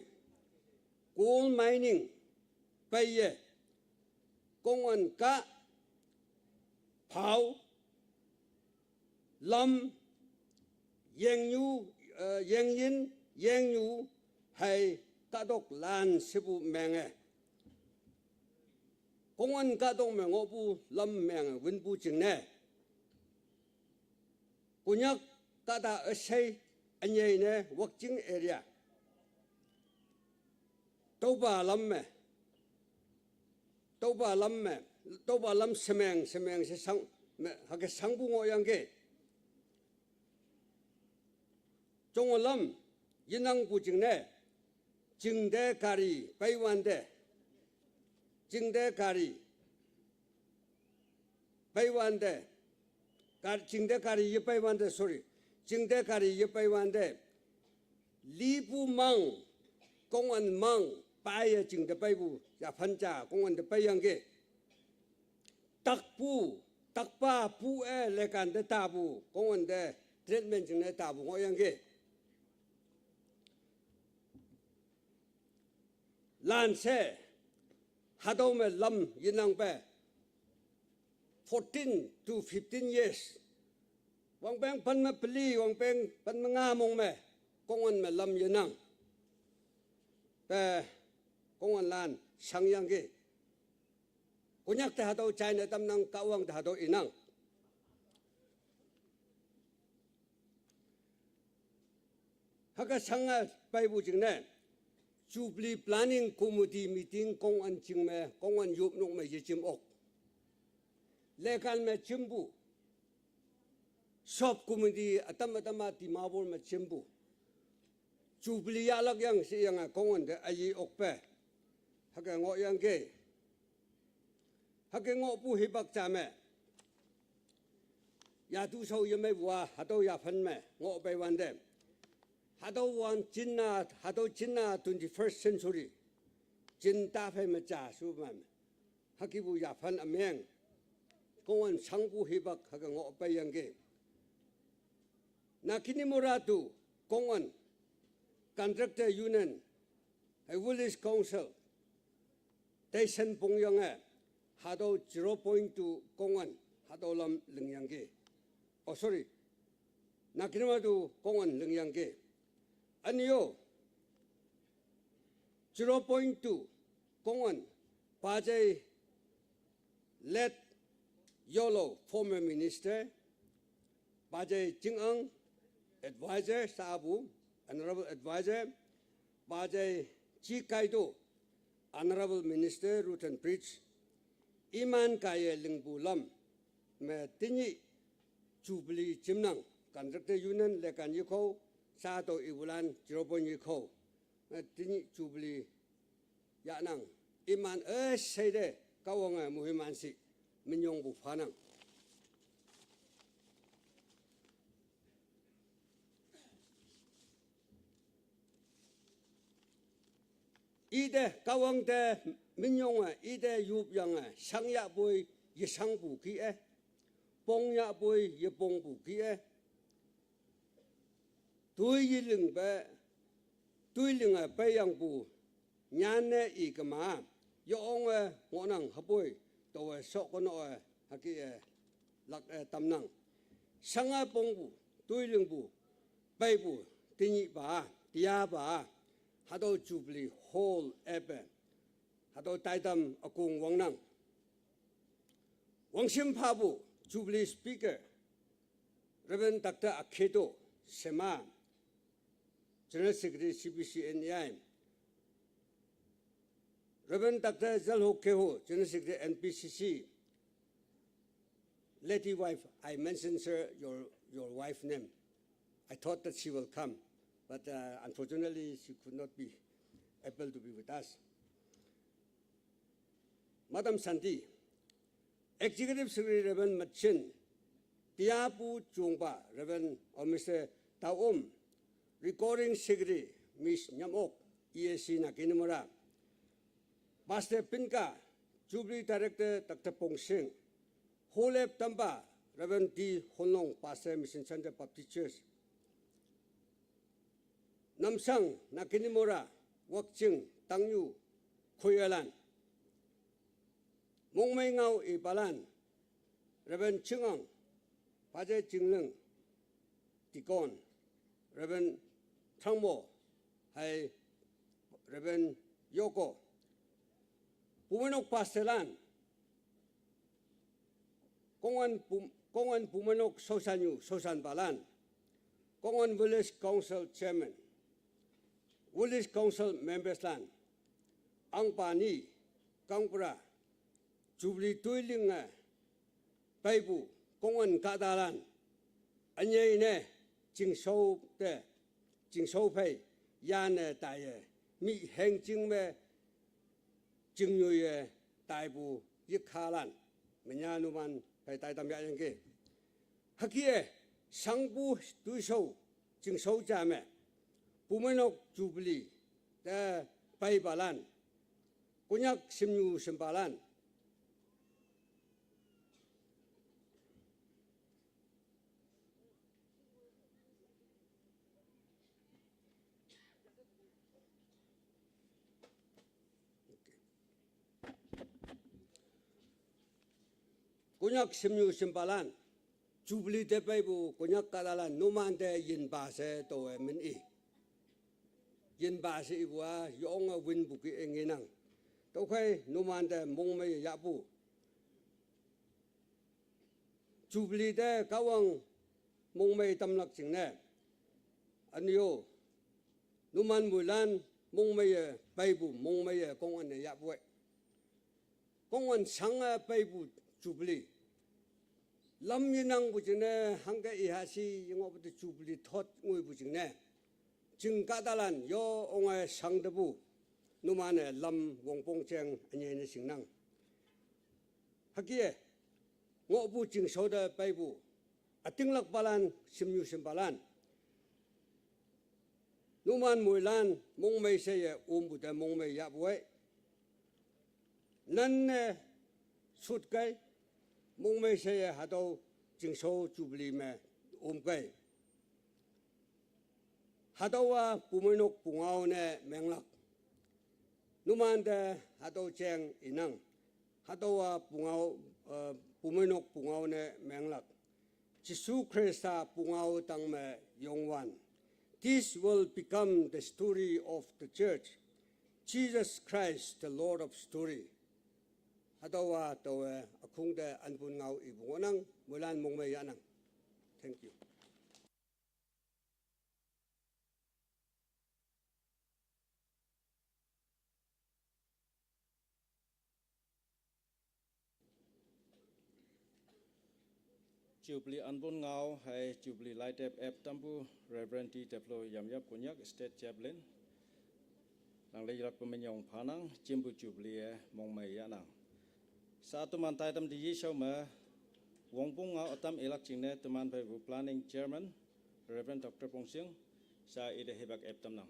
coal mining peiye kongan kah phao lam yengnyu, eh, yengyin yengnyu hei kahtoklan shepu menge, kongan kahtok me ngohpu lam menge winpu jingne, Konyak kahta üshei ünyei ne Wakching area, tüopa lam me, tüopa lam me, tüopa lam shemeng shemeng she shang me hüke shangpu ngohyangki. Jonge lam yenangpu jingne, chingte gari peiwante, chingte gari peiwante, chingte gari yepeiwante, sorry, chingte gari yepeiwante, lipu mang, kongan mang paiye chingte peipu yaphan ja kongan te peiyangki. Takpu, takpa pu-e lekan te tapu, kongan te treatment jingne tapu ngohyangki. Lanshe hatüo me lam yenangpe fourteen to fifteen years, wangpeng pen me peli, wangpeng pen me nga mong me, kongan me lam yenang pe, konganlan shangyangki. Konyak te hatüo china tamnang, Kahwang te hatüo inang. Hüke shange peipu jingne Jubilee Planning Committee meeting kongan jing me, kongan yopnok me yejim ok, lekan me jimpu, Sub committee atam atam a Dimapur me chimpu Jubilee yahlak yang she yange kongan te aye okpe hüke ngohyangki. Hüke ngohpu hipak ja me yatu shao yemeipu a hatüo yaphan me ngoh pei wante, hatüo wan jinna, hatüo jinna twenty-first century jin taphei me ja shu me, hükepu yaphan ümeng kongan shangpu hipak hüke ngoh peiyangki. Naginimora tu kongan, Contractor Union hei Village Council teisen pongyange hatüo zero point two kongan hatüo lam lingyangki. Oh, sorry, Naginimora tu kongan lingyangki. Ünyo zero point two kongan pajei late Yolo, former minister, pajei Chingang, advisor, sapu, honorable advisor, pajei Chi Kaido, honorable minister, road and bridge, iman kaiye lingpu lam me tenyih Jubilee jimnang. Contractor Union lekan yeko, sha tüo ipulan zero point yeko, me tenyih Jubilee yahnang. Iman üsheite Kahwange moiman shi minyongpu phanang. Ite Kahwang te minyonge, ite yopyange, shangyahpoi yeshangpu kih-e, pongyahpoi yepongpu kih-e, toi yelingpe, toi linge peiyangpu nyanne ikema, yonge ngohnang hüpoi, taowe shokono-e hüke-e lak-e tamnang. Shange pongpu, toi lingpu, peipu, tenyihpa, tiyapa, hatüo Jubilee Hall epe, hatüo taitam ükong wangnang. Wangshim phapu Jubilee Speaker, Reverend Doctor Aketo Shema, General Secretary C P C N E I, Reverend Doctor Zalho Keho, General Secretary N P C C, lady wife, I mentioned, sir, your, your wife name. I thought that she will come, but, uh, unfortunately, she could not be able to be with us. Madam Santi, Executive Secretary Reverend Machin, Tiapu Chungpa Reverend or Mister Taum, Recording Secretary Miss Nyamok, E A C Naginimora, Pastor Pinka, Jubilee Director Doctor Pongsing, Holep Tampa, Reverend D Honlong, Pastor Mission Center Baptist Church, Namsang, Naginimora, Wakching, Tangyu, Khoyalan, Mongmei ngao ipalan, Reverend Chingang, Pajai Chingling, Deacon, Reverend Thangmo, hai Reverend Yoko, Pumenok Pastor lan, Kongan Pum-, Kongan Pumenok Sosanyu, Sosanpalan, Kongan Village Council Chairman, Village Council Members lan, Angpani, Kangpura, Jubilee toi linge peipu Kongan kahtalan, ünyei ne, chingshao te, chingshao phei, yane taiye, mi hengching me, chingyoiye taipu yikhalan, menya numan phei taitam yahyangki. Hüke-e, shangpu toishao, chingshao ja me, Pumenok Jubilee te peipalan, Konyak shimnyu shimpalan, Konyak shimnyu shimpalan, Jubilee te peipu Konyak kahtalan, numante yinpa she taowe min i. Yinpa she ipu a, yonge winpu kih-e ngenang. Tüokhei numante mongmei yahpu Jubilee te Kahwang mongmei tamlak jingne, ünyo, numan moilan mongmeiye peipu mongmeiye Kongan-e yahpu-e. Kongan shange peipu Jubilee, Lam yenangpu jingne, hangke ihasi yengohpu te Jubilee thot ngoipu jingne. Jing kahtalan yo onge shangtepu. Numan-e lam wongpong jeng ünyei ne shingnang. Hüke, ngohpu chingshao te peipu. Ütinglakpalan, shimnyu shimpalan. Numan moilan, mongmei sheye ompu te mongmei yahpu ei. Nanne sut kei, mongmei sheye hatüo chingshao Jubilee me om kei. Hatüowa pumeinok pungao ne menglak. Numan te hatüo jeng inang. Hatüowa pungao, eh, pumeinok pungao ne menglak. Jesu Khrista pungao tangme Youngwan. This will become the story of the church. Jesus Christ, the Lord of story. Hatüowa taowe ükhong te anpun ngao ipu ngohnang, moilan mongmei yahnang. Thank you. Jubilee anpun ngao hei Jubilee laitep ep tampu Reverend T Teplo Yamyap Konyak State Chaplain. Nang leilakpe minyong phanang, jimpu Jubilee-e mongmei yahnang. Sa teman taitam te yeshao me, wongpong ngao ütam ilak jingne teman pheipu Planning Chairman, Reverend Doctor Pongsing, sa ite hipak ep tamnang.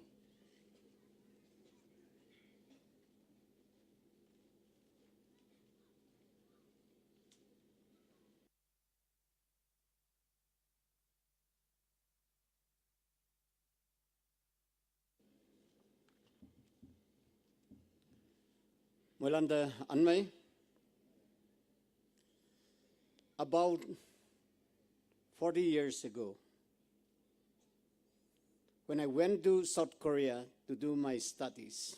Moilan te anmei. About forty years ago, when I went to South Korea to do my studies,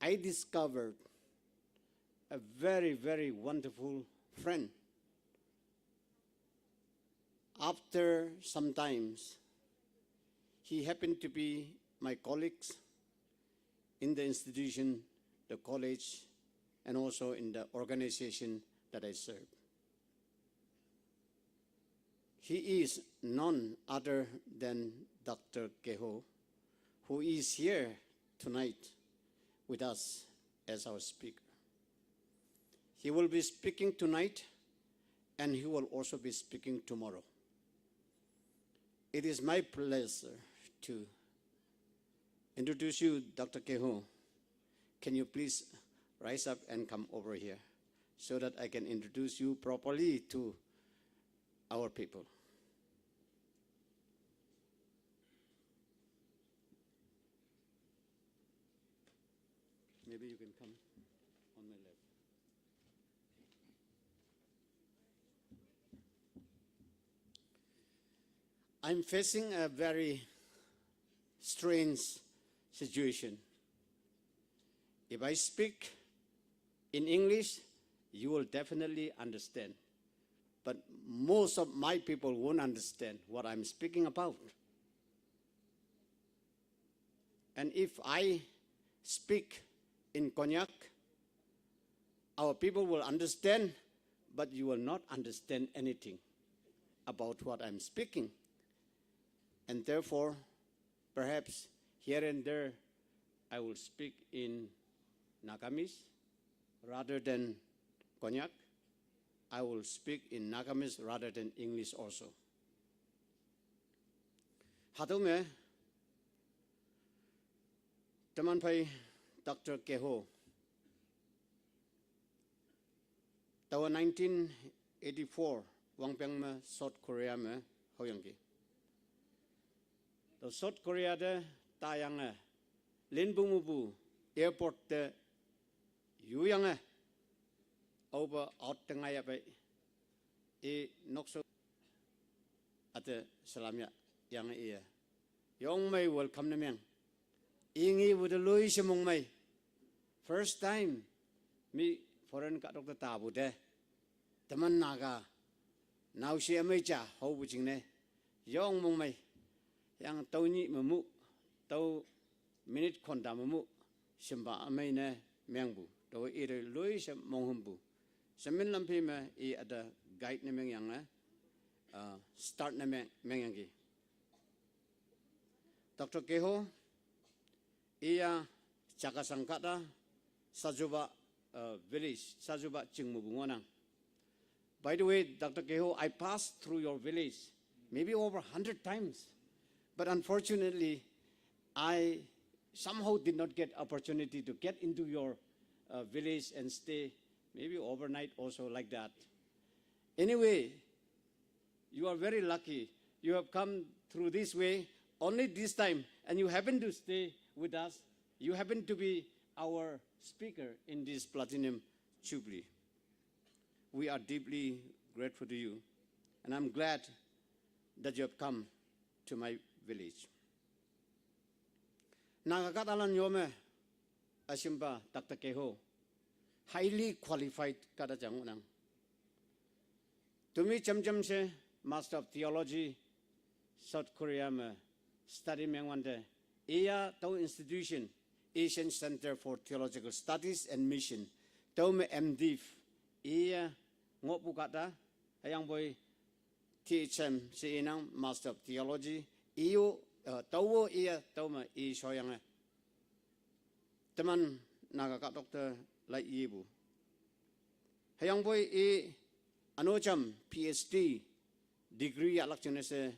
I discovered a very, very wonderful friend. After some times, he happened to be my colleagues in the institution, the college, and also in the organization that I serve. He is none other than Doctor Keho, who is here tonight with us as our speaker. He will be speaking tonight, and he will also be speaking tomorrow. It is my pleasure to introduce you, Doctor Keho. Can you please rise up and come over here so that I can introduce you properly to our people? Maybe you can come on my left. I'm facing a very strange situation. If I speak in English, you will definitely understand. But most of my people won't understand what I'm speaking about. And if I speak in Konyak, our people will understand, but you will not understand anything about what I'm speaking. And therefore, perhaps here and there, I will speak in Nagamese rather than Konyak. I will speak in Nagamese rather than English also. Hatüo me, teman phei Doctor Keho. Taowa nineteen eighty-four wangpeng me South Korea me haoyangki. Tao South Korea te tayange, linpu mupu airport te yuyange, aope out te ngaiya pei. I nokshao üte salam ya, yange iye. Yongmei welcome ne meng. I ngipu te loi she mongmei. First time, mi foreign kahtok te tapu te. Teman Naga, naoshe ümei ja, haopu jingne. Yong mongmei. Yang tüo nyih me mu, tüo minute khonta me mu, shimpa ümei ne mengpu. Tüo ite loi she monghümpu. Shemin lamphi me i üte guide ne meng yang eh, uh, start ne meng, meng yang ki. Doctor Keho, iya Chakasang kata, Sajuba uh, village, Sajuba Chingmubu ngonang. By the way, Doctor Keho, I passed through your village maybe over hundred times, but unfortunately, I somehow did not get opportunity to get into your uh, village and stay maybe overnight also like that. Anyway, you are very lucky. You have come through this way only this time, and you happen to stay with us. You happen to be our speaker in this Platinum Jubilee. We are deeply grateful to you, and I'm glad that you have come to my village. Naga katalan yome asimba Doctor Keho, highly qualified kata jangunang. Tumi cham cham se Master of Theology, South Korea me study meng wante, iya tau institution, Asian Center for Theological Studies and Mission, tau me M.Div, iya ngopu kata, ayang boy T H M se inang Master of Theology, iyo, uh, tau iya tau me i soyang eh. Teman naga ka doctor lai ibu. Hayang boy i anocham P H D degree ya lak chene se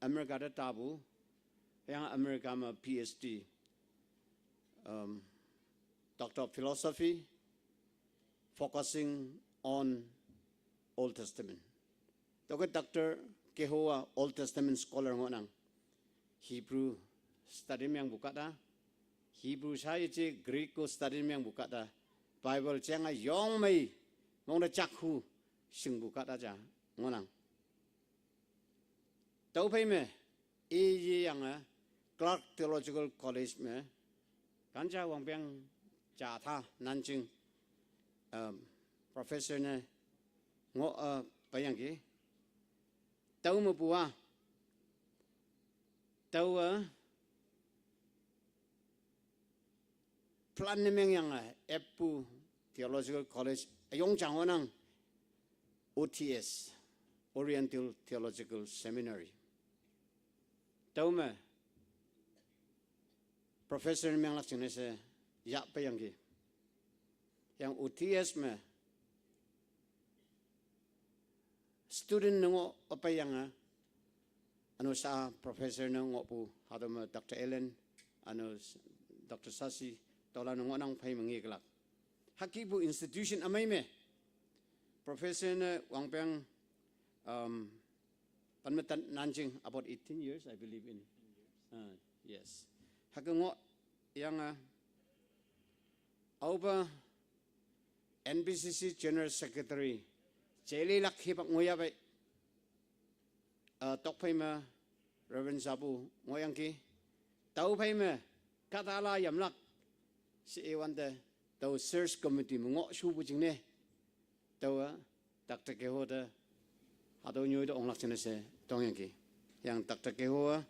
America da tabu. Hayang America ma P H D, um, Doctor of Philosophy, focusing on Old Testament. Toke Doctor Kehoa Old Testament scholar ngonang. Hebrew study meng bukata. Hebrew sai che Greek ko study meng bukata. Bible changa yong mai mong da chakhu sing bukata cha ngonang. Tau phai me, e ye yang a Clark Theological College me, kancha wangpeng cha tha nanching, um, professor ne ngo a payang ki. Tau me pua, tau a plan ne meng yang a Eppu Theological College, ayong chang onang O T S, Oriental Theological Seminary. Tau me, professor ne meng lak chene se, ya payang ki. Yang O T S me, student ne ngo apa yang a, anu sa professor ne ngo pu, hado me Doctor Ellen, anu Doctor Sasi, tola ne ngo nang phai mengi kelak. Haki bu institution amai me, professor ne wangpeng, um, pan me tan nanjing about eighteen years, I believe in. Uh, yes. Haka ngo yang a, auba N B C C General Secretary, Chele lak hipak ngoya bai, uh, tok phai ma Reverend Zabu ngoyang ki, tau phai ma katala yam lak, si e wante, tau search committee mo ngo shu bu jing ne, tau a, Doctor Keho da, hado nyoi da onglak chene se, tong yang ki. Yang Doctor Keho a,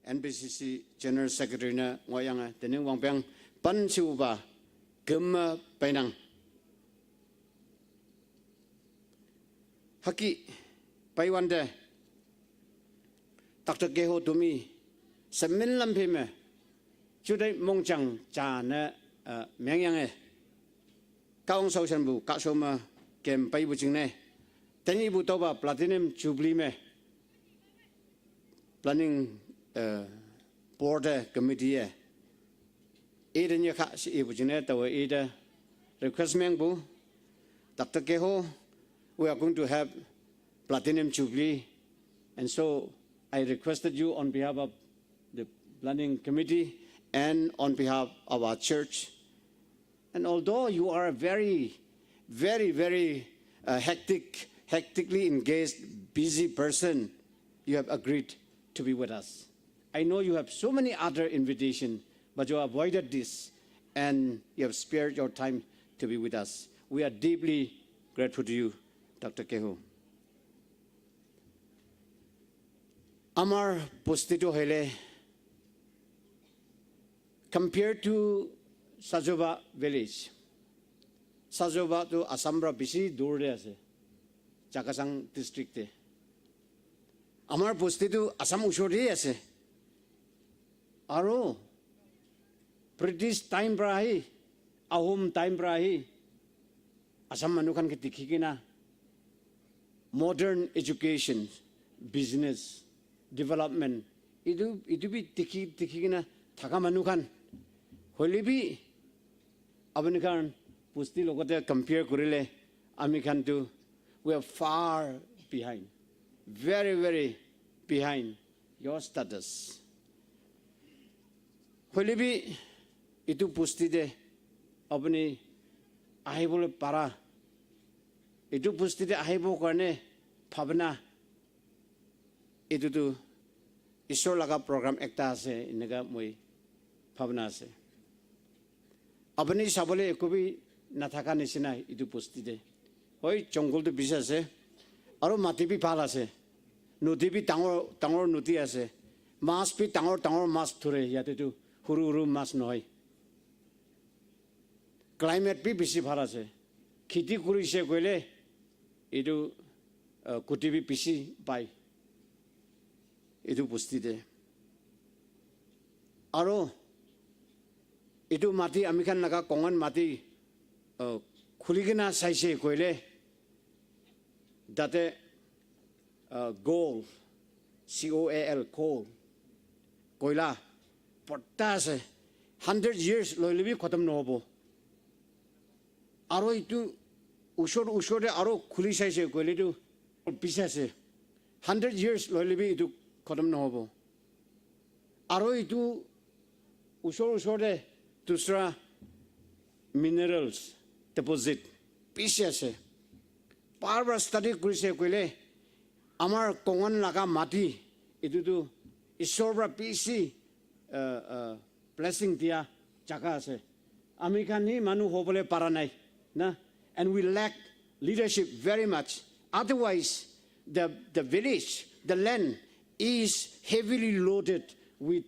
N B C C General Secretary na ngoyang a, tening wangpeng, pan si uba, gema painang. Haki, pai wante, Doctor Keho tumi, semin lam phi me, chudai mongchang cha ne, uh, meng yang e. Kaong sau san bu, ka sau ma, kem pai bu ching ne. Tani bu tau ba Platinum Jubilee me. Planning, uh, Board committee e. Ida nya kha si ibu jine tawa ida request meng bu. Doctor Keho, we are going to have Platinum Jubilee. And so I requested you on behalf of the planning committee and on behalf of our church. And although you are a very, very, very, uh, hectic, hectically engaged, busy person, you have agreed to be with us. I know you have so many other invitations, but you avoided this, and you have spared your time to be with us. We are deeply grateful to you, Doctor Keho. Amar postito hele, compared to Sajoba village, Sajoba to Assam ra bisi dur de ase. Chakhesang district te. Amar bosti tu Assam usor te ase. Aru British time para ahi, Ahom time para ahi, Assam manu khan ke dikhi kena modern education, business, development, itu, itu bi dikhi, dikhi kena thaka manu khan. Hoile bi apni khan bosti logote compare kurile, ami khan tu, we are far behind, very, very behind your status. Hoile bi itu bosti te apni ahibole para, itu bosti te ahibo karne bhabna, itu tu Isor laga program ekta ase, eneka moi bhabna ase. Apni sabole eku bi nathaka nisina itu bosti te. Hoi, jungle tu bishi ase. Aru mati bi bhal ase. Nodi bi dangor, dangor nodi ase. Mas bi dangor, dangor mas dhure yate tu. Huru, huru mas nohoi. Climate bi bishi bhal ase. Kheti kurise koile, itu, uh, kuti bi bishi pai. Itu bosti te. Aru itu mati ami khan laga Kongan mati, uh, khuli kena saise koile, tate, uh, gold, C O A L, coal, koila, bhorta ase, hundred years loile bi khatam nohobo. Aru itu usor, usor te aru khuli saise koile tu bishi ase, hundred years loile bi itu khatam nohobo. Aru itu usor, usor te dusra minerals deposit bishi ase. Bar bar study kurise koile, amar Kongan laga mati, itu tu Isor para bishi, uh, uh, blessing dia jaga ase. Ami khan hi manu hobole para nai, na? And we lack leadership very much. Otherwise, the, the village, the land is heavily loaded with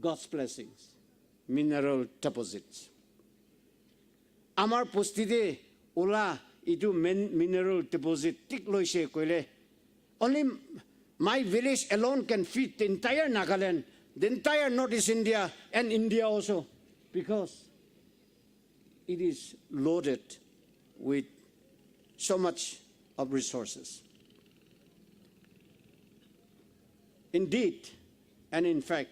God's blessings, mineral deposits. Amar bosti te ola itu min-, mineral deposit thik loise koile, only my village alone can feed the entire Nagaland, the entire Northeast India, and India also, because it is loaded with so much of resources. Indeed, and in fact,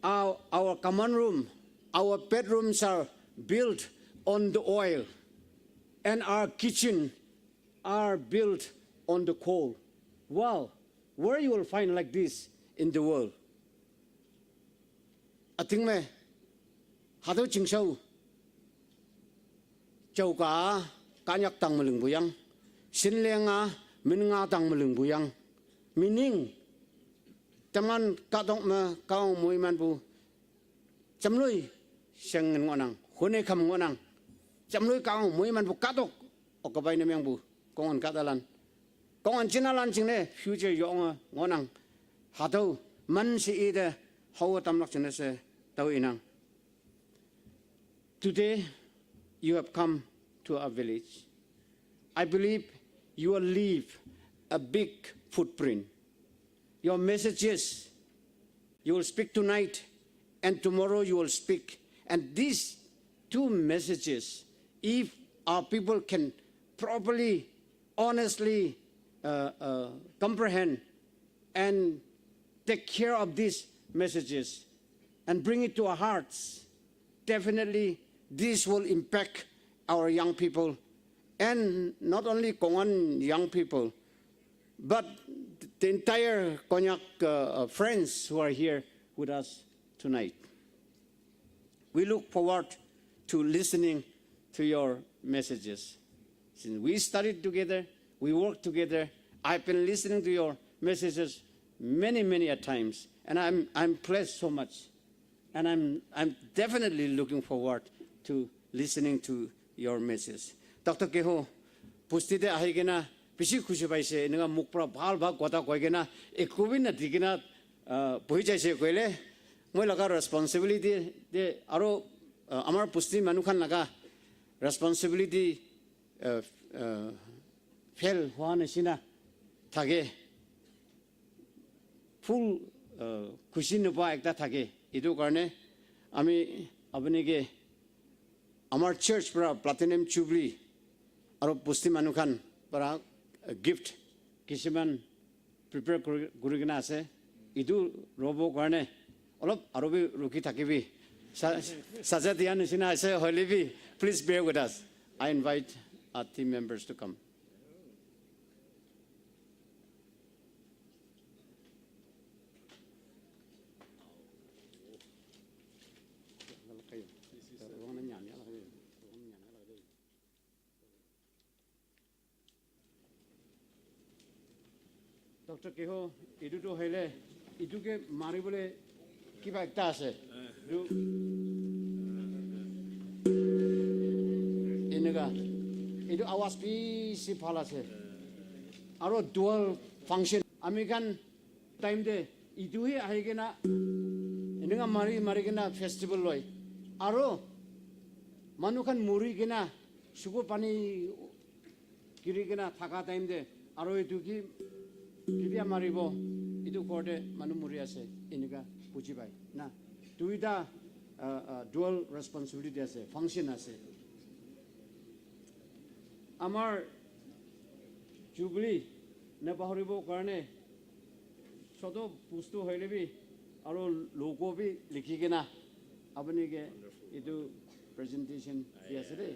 our, our common room, our bedrooms are built on the oil, and our kitchen are built on the coal. Wow, where you will find like this in the world? Ating me, hatüo chingshao. Chao ka, kanyak tang maling buyang. Shinleng a, min nga tang maling buyang. Meaning, teman katok me kaong mui man bu. Chamlui, seng ngonang, hune kham ngonang. Chamlui kaong mui man bu katok, okabai na meng bu, Kongan katalan. Kongan chinalan chingne future yong ngonang. Hatüo man si ide hao tamlak chingne se tao inang. Today, you have come to our village. I believe you will leave a big footprint. Your messages, you will speak tonight, and tomorrow you will speak. And these two messages, if our people can properly, honestly, uh, uh, comprehend and take care of these messages and bring it to our hearts, definitely this will impact our young people, and not only Kongan young people, but the entire Konyak, uh, uh, friends who are here with us tonight. We look forward to listening to your messages. Since we studied together, we worked together, I've been listening to your messages many, many a times, and I'm, I'm blessed so much. And I'm, I'm definitely looking forward to listening to your message. Doctor Keho, bosti te ahi kena bishi khushi paise, eneka muk pora bhal bhal kotha koi kena, eku bi na di kena, uh, bohi jaise koile, moi laga responsibility te, aru, uh, amar bosti manu khan laga responsibility, uh, uh, fail হোৱা নিচিনা থাকে, ফুল, আহ, খুচি নোপোৱা একটা থাকে। এইটো কাৰণে আমি, আপুনি কি, আমাৰ চাৰ্চ পৰা প্লাটিনাম জুবলি আৰু বস্তি মানুহখান পৰা গিফ্ট কিছুমান প্ৰিপেয়াৰ কৰি, কৰি কিনে আছে। এইটো ৰ'বৰ কাৰণে অলপ আৰু বি ৰখি থাকিবি। চা-, চাজা দিয়া নিচিনা আছে, হ'লে B, please bear with us. I invite our team members to come. Doctor কেহ, এইটোতো হ'লে, এইটোকে মাৰিবলৈ কিবা একটা আছে। এইটো এনেকা, এইটো আৱাজ বেছি ভাল আছে। আৰু ডুৱেল ফাংচন, আমি খান টাইম দে, ইটোহে আহি কিনা, এনেকা মাৰি, মাৰি কিনা ফেষ্টিভেল লয়। আৰু মানুহ খান মৰি কিনা, চকুৰ পানী গিৰি কিনা থাকা টাইম দে, আৰু এইটো কি, কেতিয়া মাৰিব, এইটো কওঁতে মানুহ মৰি আছে, এনেকা বুজি পায় না। দুইটা, আহ, আহ, ডুৱেল ৰেছপনচিবিলিটি আছে, ফাংচন আছে। আমাৰ জুবলি নেপাহৰিবৰ কাৰণে চত বস্তু হ'লে বি আৰু লোগো বি লিখি কিনা আপুনি কে এইটো প্ৰেজেণ্টেশ্যন দি আছে দেই।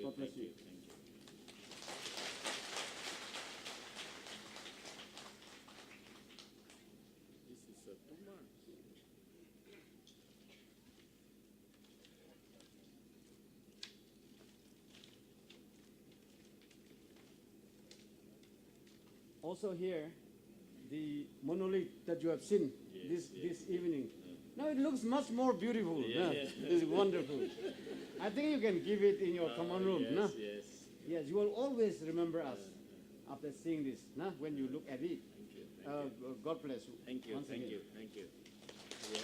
God bless you. Also here, the monolith that you have seen this, this evening. Now it looks much more beautiful. Yeah, yeah. It's wonderful. I think you can give it in your common room, yes, no? Yes. Yes, you will always remember us after seeing this, no? When you look at it. Thank you. Uh, God bless you. Thank you. Thank you. Thank you. Yeah.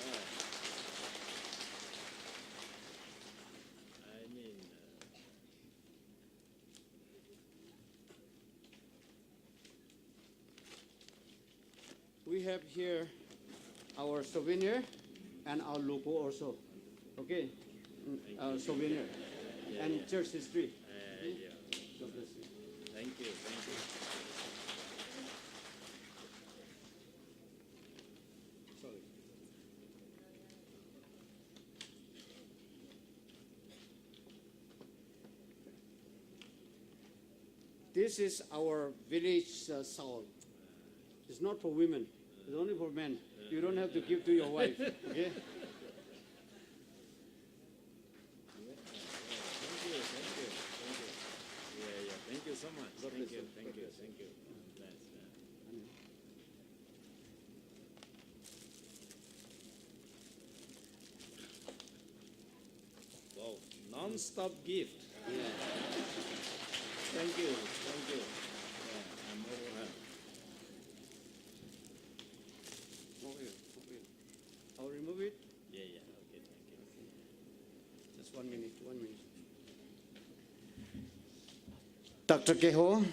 I mean, uh, we have here our souvenir and our logo also. Okay? Mm, our souvenir and church history. Uh, yeah. God bless you. Thank you. Thank you. Sorry. This is our village, uh, shawl. It's not for women. It's only for men. You don't have to give to your wife, okay? Thank you, thank you, thank you. Yeah, yeah. Thank you so much. Thank you, thank you, thank you. Bless, yeah. Wow, non-stop gift. Yeah. Thank you, thank you. Yeah, I'm overwhelmed. Over here, over here. I'll remove it. Yeah, yeah, okay, thank you. Just one minute, one minute. Doctor Keho,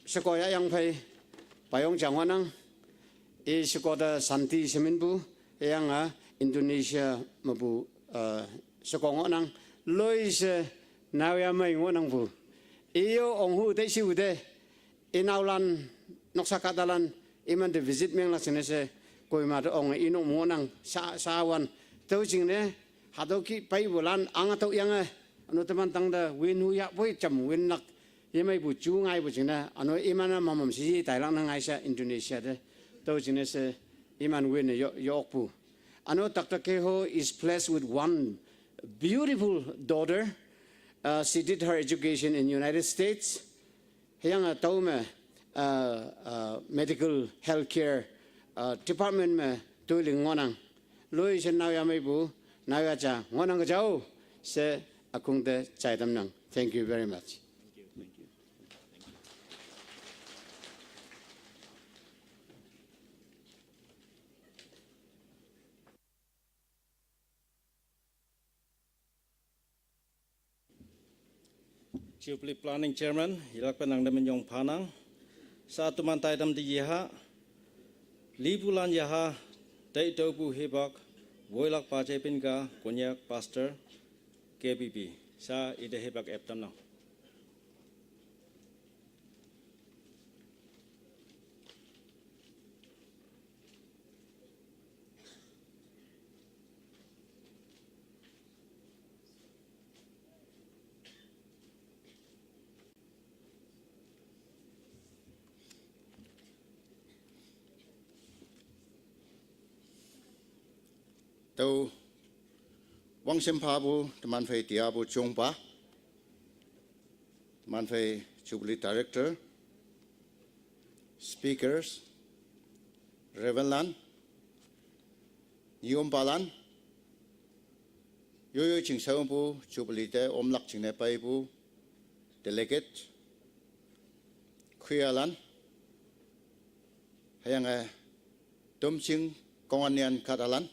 sekoya yang phai, payong jangwanang, e sekoda Santi seminpu, yang a Indonesia mapu, eh, sekongonang, loi se nawya mai ngonangpu. Iyo onghu te siu te, inaulan, noksa kadalan, iman te visit meng lak sine se, Kohima te ong inok monang, sa, sawan. Tau jing ne, hatau ki pai bulan, ang atau yang eh, ano teman tang da win hu yak poi jam win lak, yemai bu ju ngai bu jing ne, ano iman a mamam si tai lak na ngai sa Indonesia te. Tau jing ne se, iman win yo, yok pu. Ano Doctor Keho is blessed with one beautiful daughter. Uh, she did her education in United States. Heyang a tau me, uh, uh, medical healthcare, uh, department me tuiling ngonang. Loi se nawya mai bu, nawya cha ngonang ka jao, se akung te chai tam nang. Thank you very much. Jubilee Planning Chairman, yelakpe nangte minyong phanang. Sa teman taitam te yeha, lipulan yaha, tei tüopu hipak, woilak Pajei Pinka, Konyak Pastor, K B B. Sa ite hipak eptamnang. Tüo, wangshim phapu, teman phei tiapu jongpa, teman phei Jubilee Director, Speakers, Reverend lan, nyimpalan, yoyo chingshao pu, Jubilee te omlak jingne peipu, Delegate, choir lan, hüyange, tomching kongan nyan kahtalan.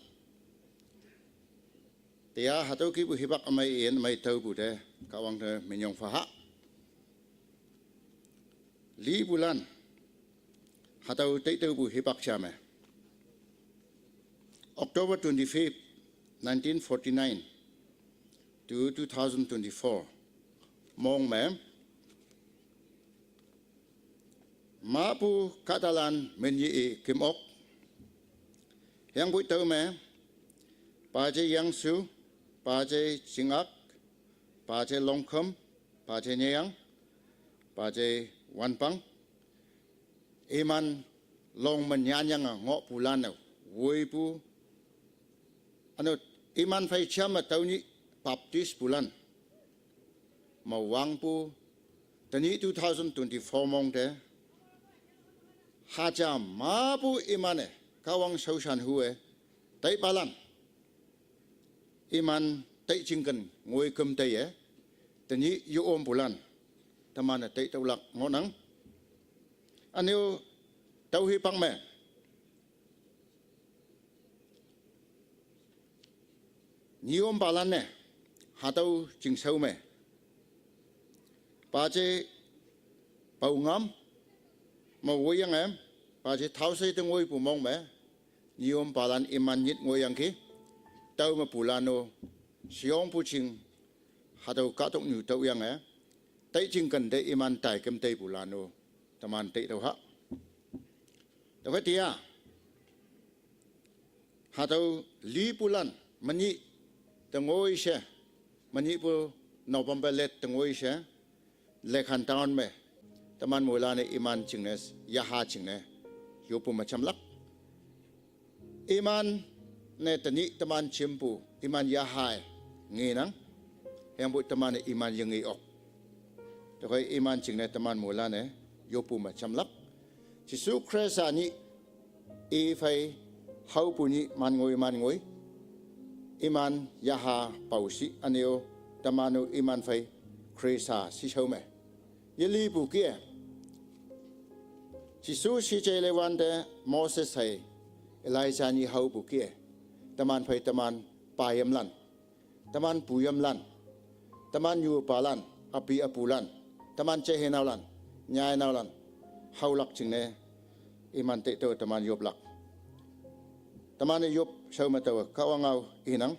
Tia hatüo kihpu hipak ümei in ümei taopu te, Kahwang te minyong phaha. Lipulan, hatüo tei taopu hipak ja me, October twenty-fifth, nineteen forty-nine to two thousand twenty-four, mong me, mapu kahtalan min ye-i küm ok. Hüyangpoi tüo me, Pajei Yangshu, Pajei Chingak, Pajei Longkham, Pajei Nyeyang, Pajei Wanpang, iman long me nyanyange ngohpulan-e woipu, üno, iman phei jam me tüo nyih Baptist pulan me wangpu, tenyih two thousand twenty-four mong te, haja mapu iman-e, Kahwang shaoshan hu-e, taipalan, iman tei jingken ngoi küm teiye, tenyih yo ompulan, teman-e tei tüolak ngohnang. Üne-o, tüo hipak me, nyimpalan-e, hatüo chingshao me, Pajei Paongam, me woiyange, Pajei Thaoshei te ngoipu mong me, nyimpalan iman nyit ngoiyangki, tüo mepulan-o, sheyongpu jing, hatüo kahtoknyu tüoyange, tei jingken te iman tai küm teipulan-o, teman tei tüoha. Tüokhei tia, hatüo lipulan, menyih te ngoi she, menyihpu November let te ngoi she, Lekhan town me, teman moilan-e iman jingne, yaha jingne, yoppu me jamlak. Iman-e tenyih teman jimpu, iman yaha-e ngenang, hüyangpoi teman-e iman yengi ok. Tüokhei iman jingne teman moilan-e, yoppu me jamlak. Jesu Khrista nyih, i phei, haopu nyih man ngoi man ngoi, iman yaha paoshi üne-o, teman-o iman phei, Khrista shishao me, yelipu kih-e, Jesu shijei leiwante Moses hei, Elijah nyi haopu kih-e, teman phei teman payamlan, teman puyamlan, teman nyupalan, api apulan, teman jeihei naolan, nyai naolan, haolak jingne, iman tei tüo teman yoplak. Teman-e yop shao me tüo Kahwang ngao inang.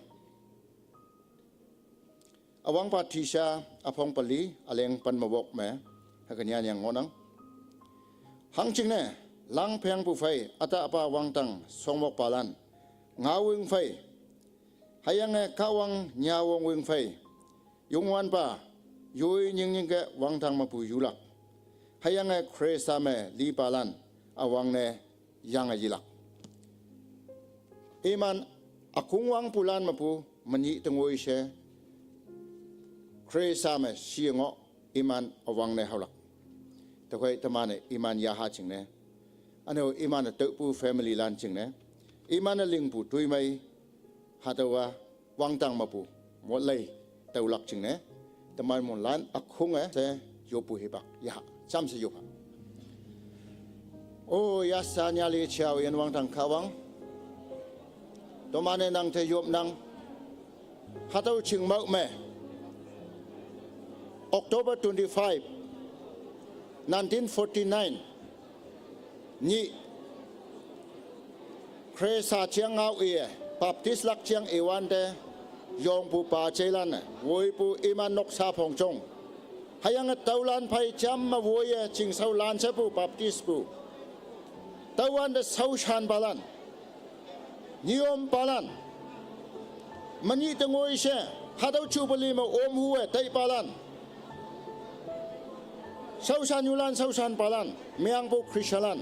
Üwangpa Tisha üpong peli üleng pen me wok me, hüke nyanyang ngohnang. Hangjingne, langpengpu phei ütahpa wangdang shongmokpalan, ngaowing phei, hüyange Kahwang nyawong wing phei, Youngwanpa, yoi nyingnyingke wangdang mepu yulak, hüyange Khrista me lipalan, üwangne yange yelak. Iman ükongwangpulan mepu menyih te ngoi she, Khrista me shi ngoh, iman üwangne haolak. Tüokhei teman-e iman yaha jingne, üne-o iman-e tüopu family lan jingne, iman-e lingpu toimei, hatüowa wangdang mepu, motlei, tüolak jingne, teman moilan ükhonge she yoppu hipak yaha, jamshe yopha. O yasanyali jao yin wangdang Kahwang, toman-e nang te yopnang, hatüo chingmao me, October twenty-five, nineteen forty-nine, ni Khrista chiang ngau e, Baptist lak chiang e wante, yong pu pa chailan, woi pu iman noksa phong chong. Hayang taulan phai cham ma woi e, ching sau lan se pu Baptist pu. Tauwan de sau shan palan. Niom palan. Mani te ngoi se, hadau chu pali ma om hu e, tai palan. Sau shan yulan, sau shan palan. Miang pu Christian lan.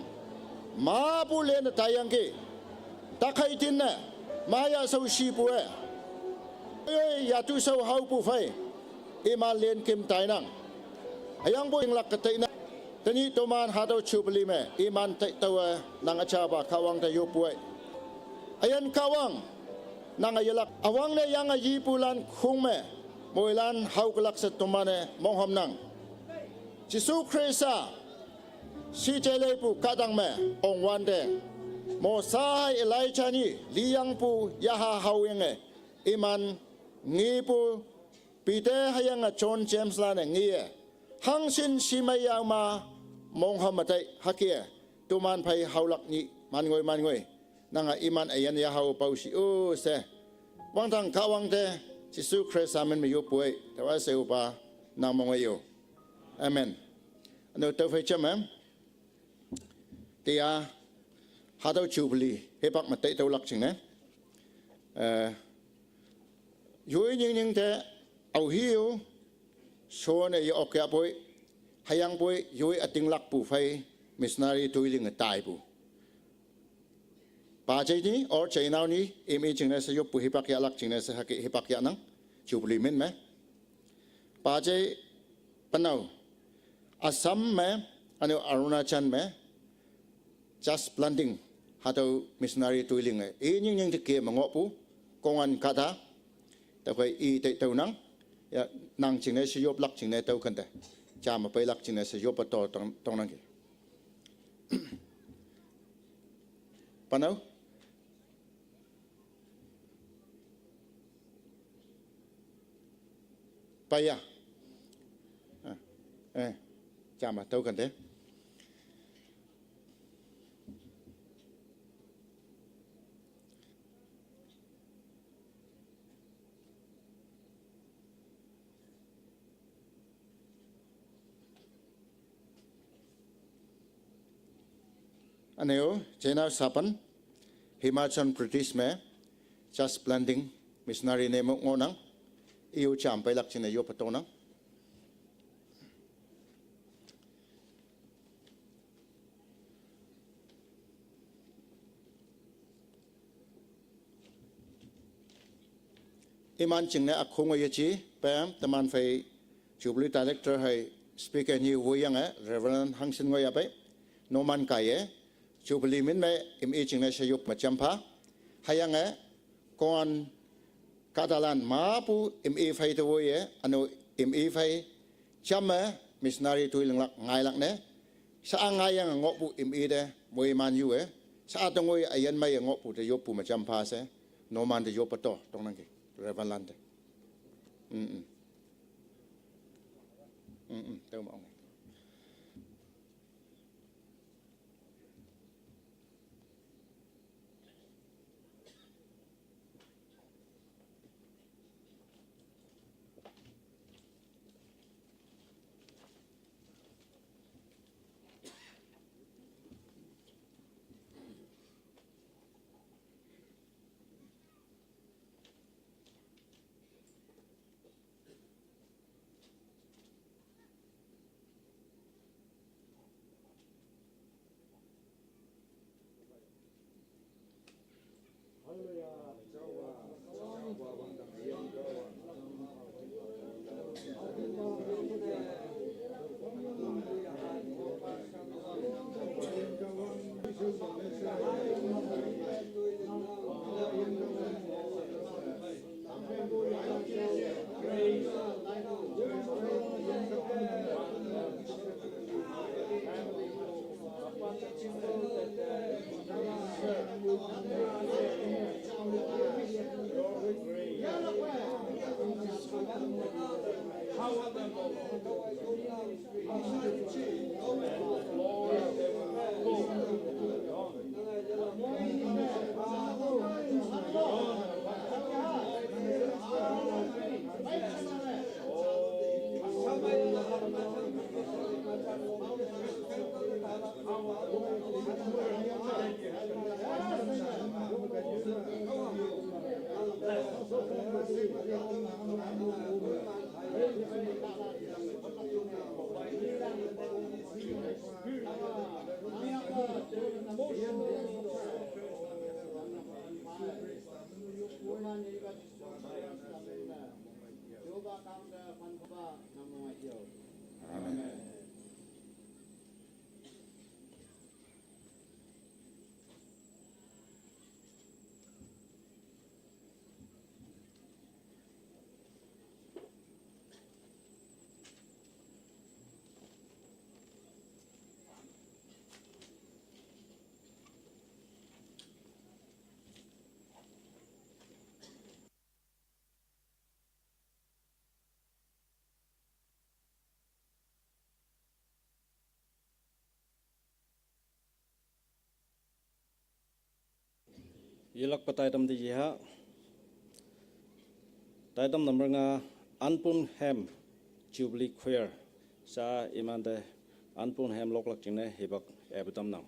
Ma pu len tayang ki. Takai tin ne. Ma ya sau shi pu e. Oi, oi, ya tu sau hau pu fai. Ima len kim tai nang. Ayang pu ing lak ka tai nang. Tani toman hadau chu pali me. Iman tai tau e. Nang acha ba kawang ta yo pu e. Ayan kawang. Nang ayalak. Awang ne yang ayi pu lan khung me. Moilan hau kalak sa toman e. Mongham nang. Jisu Khrista. Si chai lei pu kadang me ong wan de. Mosa hai Elijah ni liyang pu yaha hau yang e. Iman ngi pu Peter hayang a John James lan e ngi e. Hang sin si mai yau ma mong ham matai haki e. Tuman phai hau lak ni man ngoi man ngoi. Nang a iman ayan ya hau pau si u se. Wang tang kawang te Jisu Khrista min me yo pu e. Tawa se u pa nang mong e yo. Amen. Anu tau fai cham em. Tia hadau chu pali hepak ma tai tau lak ching ne. Eh, yoi ning ning te au hiu so ne ya ok ya poi. Hayang poi yoi ating lak pu fai missionary tui ling tai pu. Pa chai ni or chai nau ni imi ching ne se yo pu hepak ya lak ching ne se haki hepak ya nang. Chu pali min me. Pa chai panau. Assam me, anu Arunachal me, just planting, hadau missionary tui ling e. E nying nying te ke ma ngok pu, kongan kata, ta koi i te tau nang, ya nang ching ne se yop lak ching ne tau kan te. Cha ma pai lak ching ne se yop pa to tong, tong nang ki. Panau? Paya. Ah, eh, chama tau kan te. Aneo, chena sapan, Himachal Pradesh me, just planting, missionary ne mo ngonang, iyo cham pai lak chine yo patonang. Iman ching ne akhung ye chi, pam, taman fai, Jubilee Director hai, speaker ni wo yang eh, Reverend Hangsin Ngoi apai, no man kai eh, Jubilee min me, im i ching ne shayup ma champa, hayang eh, kon kadalan ma pu, im i fai to wo ye, ano im i fai, cham eh, missionary tu ilang lak, ngai lak ne, sa a ngai yang ngok pu im i de, mo iman yu eh, sa a tong wo ye, ayan mai ngok pu de yop pu ma champa se, no man de yop pa to, tong nang ki, Reverend Lante. Mm-mm. Mm-mm. Tau ma ong. Amen. Yilakpa taidam di yiha. Taidam number nga Anpun Hem Jubilee Choir sa imante Anpun Hem loklak jingne hipak epetamnang.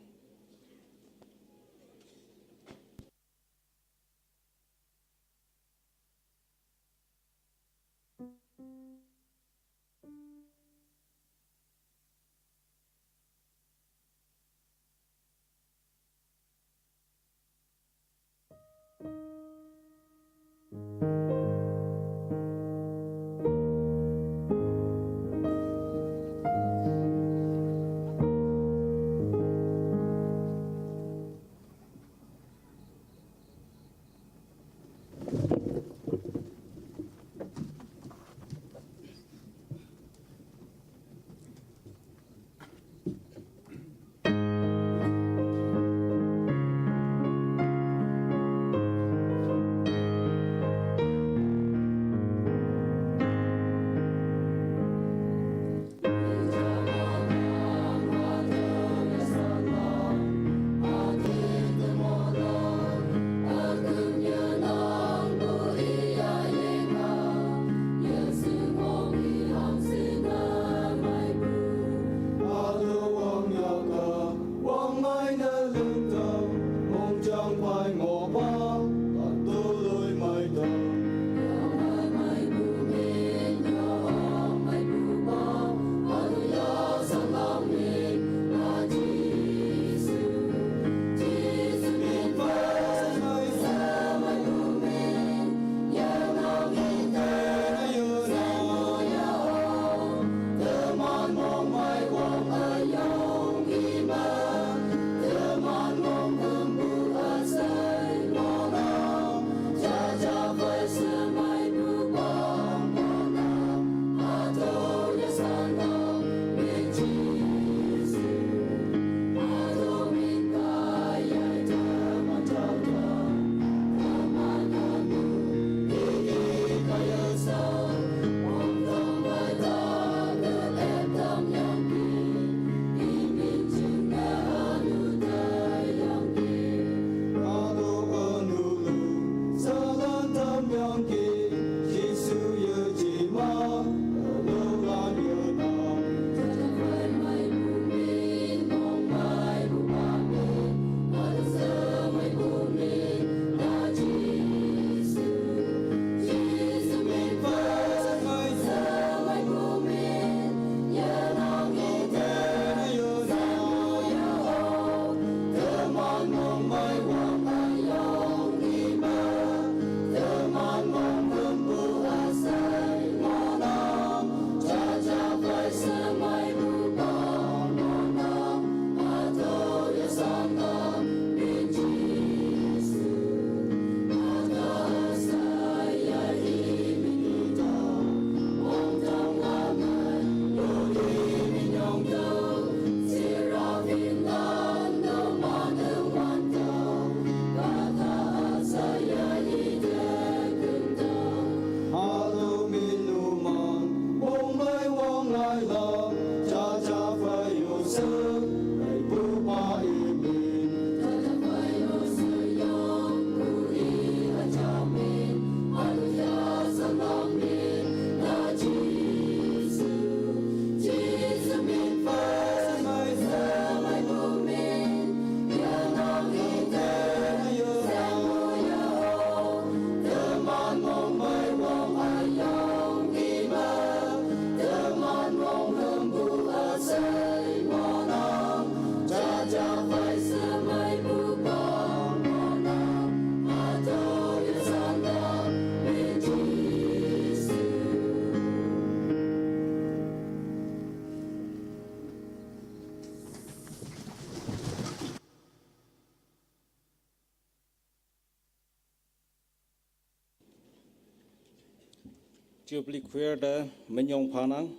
Jubilee Choir te minyong phanang,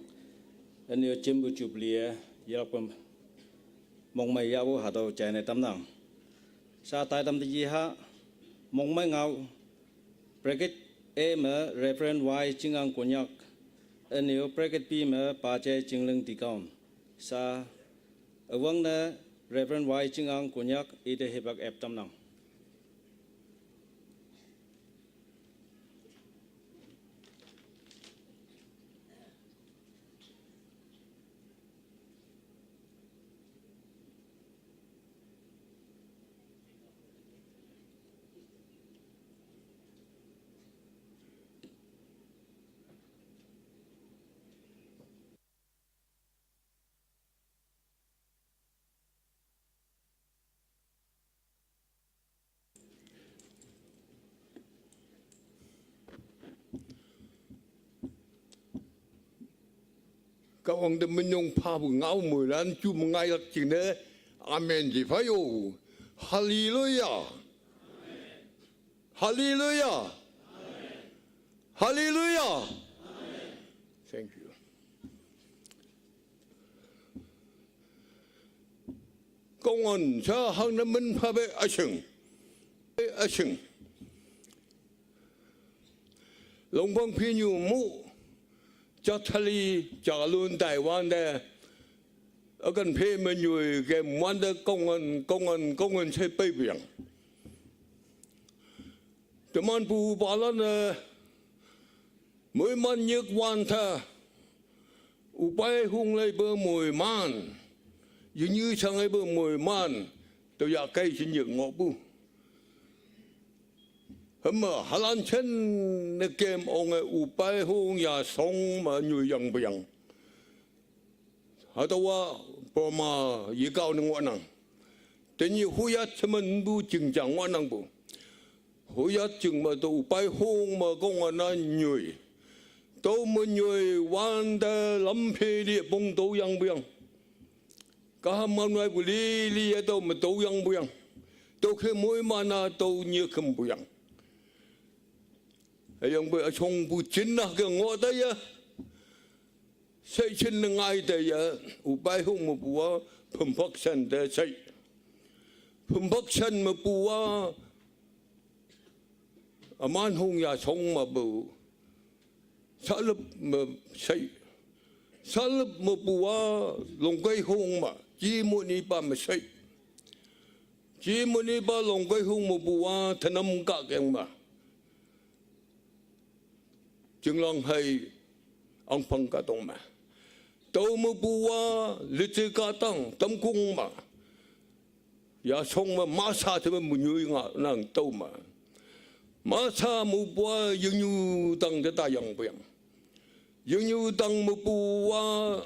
anyo jimpu Jubilee e, yelakpe mongmei yahpu hatüo jaine tamnang. Sha taitam teji ha, mongmei ngao, bracket A me Reverend Y Chingang Konyak, anyo bracket B me Paje Chingling Deacon. Sha, üwangne Reverend Y Chingang Konyak ite hipak ep tamnang. Kahwang te minyong phapu ngao moilan ju me ngailak jingne, amen ji phayo. Haleluya. Haleluya. Haleluya. Thank you. Kongan sha hangne min phape üshing. Üshing. Longpang phinyu mu, jathali jalun taiwante, ükan phe me nyoi kem wante kongan, kongan, kongan she peipuyang. Teman pupalan-e, moiman nyik wante, üpai hung leipe moiman, yinyu shangeipe moiman, tüoyahkei she nyik ngohpu. Hüme halan jenne kem onge üpai hung yashong me nyoiyangpuyang. Hatüowa Burma yekao ne ngohnang. Tenyih huyat shemenpu jingjang ngohnangpu. Huyat jing me tüo üpai hung me kongan-a nyoi. Tüo me nyoi wante lamphe lipong tüoyangpuyang. Kaham manwaipu lili-e tüo me tüoyangpuyang. Tüokhei moiman-a tüo nyekhempuyang. Hüyangpoi üshongpu jinna ke ngoh taiye. Shei jinne ngai taiye, üpai hung mepu-a, phümpak shan te shei. Phümpak shan mepu-a, üman hung yashong mepu. Sahlüp me shei. Sahlüp mepu-a, longkei hung me, ji monipa me shei. Ji monipa longkei hung mepu-a, tenam kahkeng me. Jinglang hei angphang kahtong me. Tüo mepu-a, lite kahtang, tamkong me. Yashong me masa te me menyoi ngahnang tüo me. Masa mepu-a yingnyu tang te tayangpuyang. Yingnyu tang mepu-a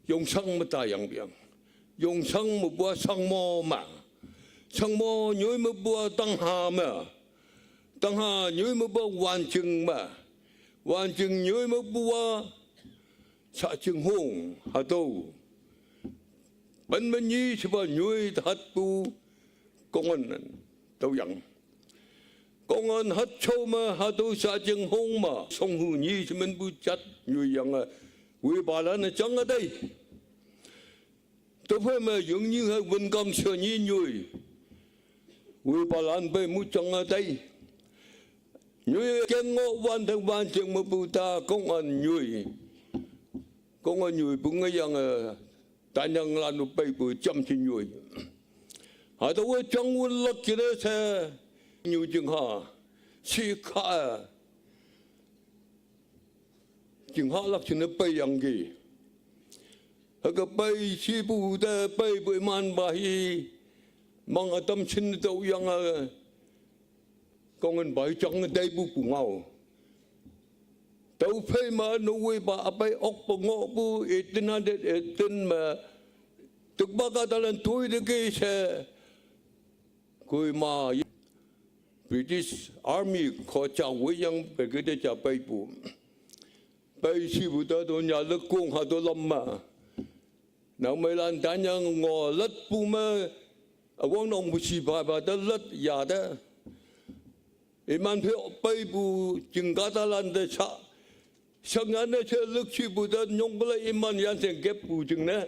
yongshang me tayangpuyang. Yongshang mepu-a shangmo me. Shangmo nyoi mepu-a tangha me. Tangha nyoi mepu-a wanjing me. Wanjing nyoi mepu-a shajing hung hatüo. Pen me nyi shepa nyoi hatpu kongan tüoyang. Kongan hatshao me hatüo shajing hung me, shonghu nyi shemenpu jat nyoiyange, wepalan-e jange tei. Tüophei me yingnyu hei wünkang she nyi nyoi. Wepalan pei mu jange tei. Nyoi keng ngoh wante wanjing mepu ta kongan nyoi. Kongan nyoipu ngeyange, tanyanglan-o peipu jamshe nyoi. Hatüowe jangwünlak jingne she, nyu jingha, shikha, jinghalak jingne peiyangki. Hüke pei shipu te peipu imanpa hi, mang ütam shin tüoyange, kongan pai jang teipu pungao. Tüophei me nowepa üpei okpe ngohpu eighteen hundred eighteen me, tükpa kahtalan toi te ke she, Kohima British Army khoja woiyang pekete ja peipu. Pei shipu te to nya lekong hatüo lam me. Nang meilan tanyang ngoh latpu me, üwangnongpu shipapa te lat ya te. Iman phe pei pu jing kata lan de cha. Shang yan ne che lük chi pu de nyong kala iman yan sen gep pu jing ne.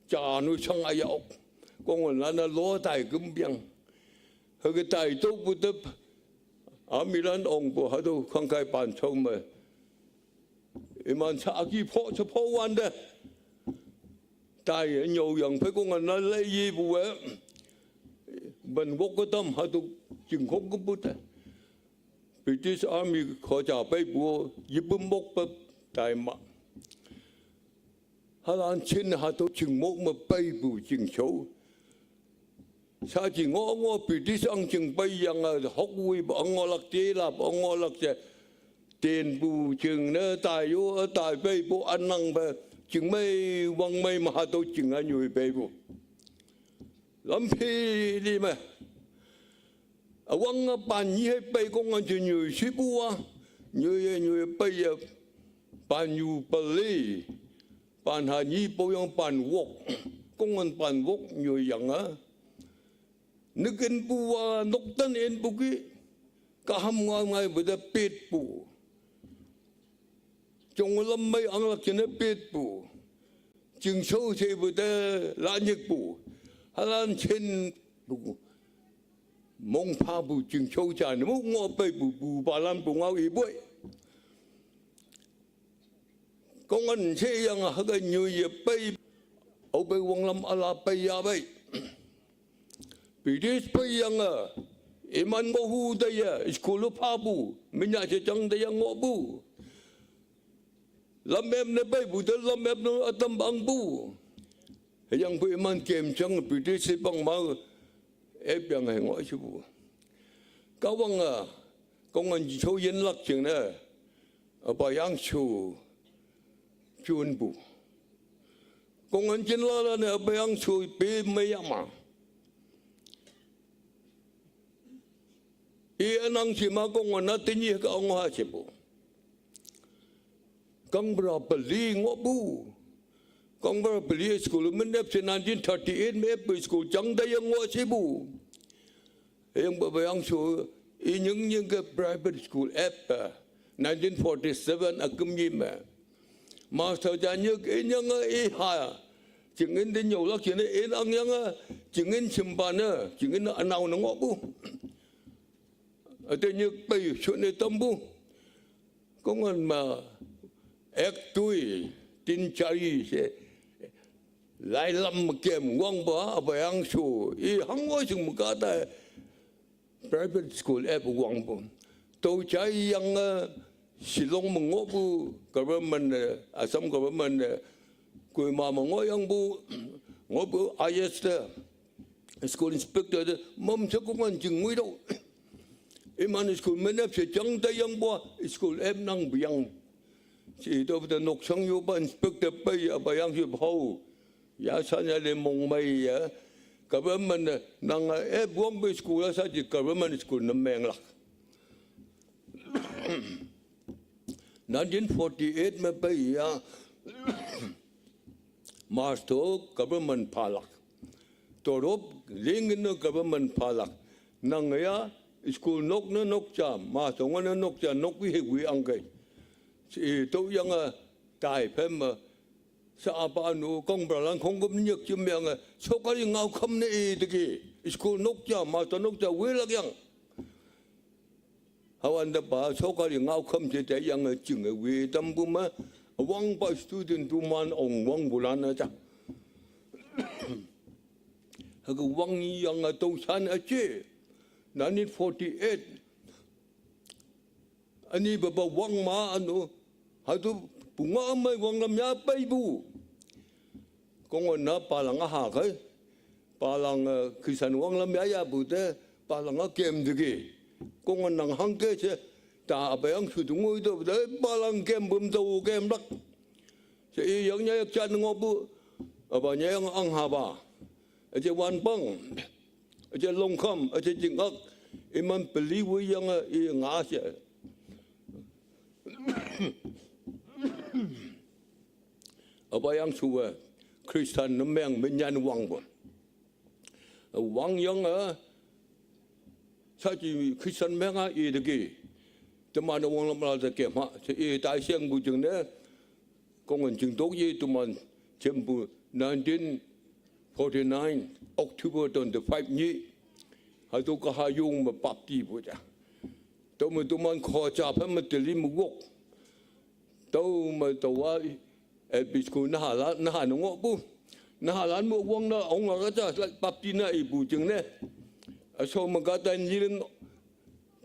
Cha nu shang aya ok. Kong wan lan na lo tai gum biang. He ke tai to pu de. Amilan ong pu ha do khang kai pan chong me. Iman cha ki pho cha pho wan de. Tai nyo yang phe kong wan na le yi pu we. Ban wok ka tam ha do jing kong ke pu de. British Army kho cha pei pu yi pu mok pe tai ma. Ha lan chin ha to jing mok ma pei pu jing cho. Sa jing ngo ngo British ang jing pei yang a hok wui ba ngo lak te la ba ngo lak che. Ten pu jing ne tai yo tai pei pu an nang ba jing mei wang mei ma ha to jing a nyui pei pu. Lam phi li ma. A wang a pan nyi hei pei kong an chi nyu shi pu a. Nyu ye nyu ye pei ye pan yu pa li. Pan ha nyi po yang pan wok. Kong an pan wok nyu yang a. Nikin pu a nok tan en pu ki. Ka ham nga ngai bu da pet pu. Chong lam mei ang lak chen pet pu. Jing cho che bu da la nyik pu. Halan chen pu. Mong pha bu jing cho cha ne mu ngo pei bu bu ba lam bu ngau i boi. Kong an che yang ha ga nyu ye pei. Au pei wang lam ala pei ya pei. British pei yang a. Iman ngo hu da ya. School pha bu. Minya che chang da yang ngo bu. Lam em ne pei bu da lam em ne atam bang bu. He yang bu iman kem chang British pang ma. Ep yang he ngo chi bu. Ka wang a. Kong an cho yen lak ching ne. A ba yang chu. Chun bu. Kong an chin la la ne a ba yang chu pe me ya ma. I anang chi ma kong an na tin yi ka ong ha chi bu. Kang bra pali ngo bu. Kang bra pali school min ep se nineteen thirty-eight me ep school chang da yang ngo chi bu. Yang ba ba yang chu i nying nying ke private school ep. Nineteen forty-seven a kum yi me. Master ja nyik i nyang a i ha. Jing in din yo lak chin in ang yang a. Jing in chim ba ne. Jing in anau na ngo bu. A te nyik pei chu ne tam bu. Kong an ma ek tui tin chari se. Lai lam kem wang ba a ba yang chu. I hang wo chung ka ta. Private school ep wang bu. To chai yang a Shillong ma ngo bu government ne, Assam government ne. Kui ma ma ngo yang bu. Ngo bu I S te. School inspector de. Mam cha kong an jing ngui do. Iman school men ep se chang da yang bu. School ep nang bu yang. Si to bu da nok chang yo ba inspector pei ya ba yang si hau. Ya sa nya le mong mai ya. Government ne, nang a e buang be school a sa ji government school na meng lak. Nineteen forty-eight me pei ya. Master government pha lak. Torop ling ne government pha lak. Nang ya school nok ne nok cha, master ngo ne nok cha, nok wi he wi ang kai. Si to yang a tai phem ma. Sa a pa nu kong bra lang kong gum nyek chim yang a. Sokari ngau kham ne i de ki. School nok cha, master nok cha, wi lak yang. Hawan da ba sokari ngau kham che te yang a jing a wi tam bu ma. Wang ba student du man ong wang bu lan a cha. Ha ga wang yang a to chan a che. Nineteen forty-eight. Ani ba ba wang ma anu. Ha tu bu nga mai wang lam ya pei bu. Kong na pa lang a ha kai. Pa lang, eh, kisan wang lam ya ya bu te. Pa lang a kem de ki. Kong nang hang ke che. Ta a ba yang su tu ngui do de. Pa lang kem bum do kem lak. Che i yang nya yak chan ngo bu. A ba nya yang ang ha ba. A che wan pang. A che long kham. A che jing ak. Iman peli wu yang a i nga che. A ba yang su wa. Kristan na meng men yan wang bu. Wang yang a. Thachi Christian menga e de ge. Teman wang lam la de ke ma. Se e tai siang bu jing ne. Kong an jing dok ye teman chem bu nineteen forty-nine October twenty-five ni. Ha to ka ha yung ma bapti bu ja. To ma teman ko cha pha ma teli mu wok. To ma to wa e bis ku na ha la na ha no ngo bu. Na ha lan mu wang na ong la ka cha la bapti na i bu jing ne. A so ma ga ta ni len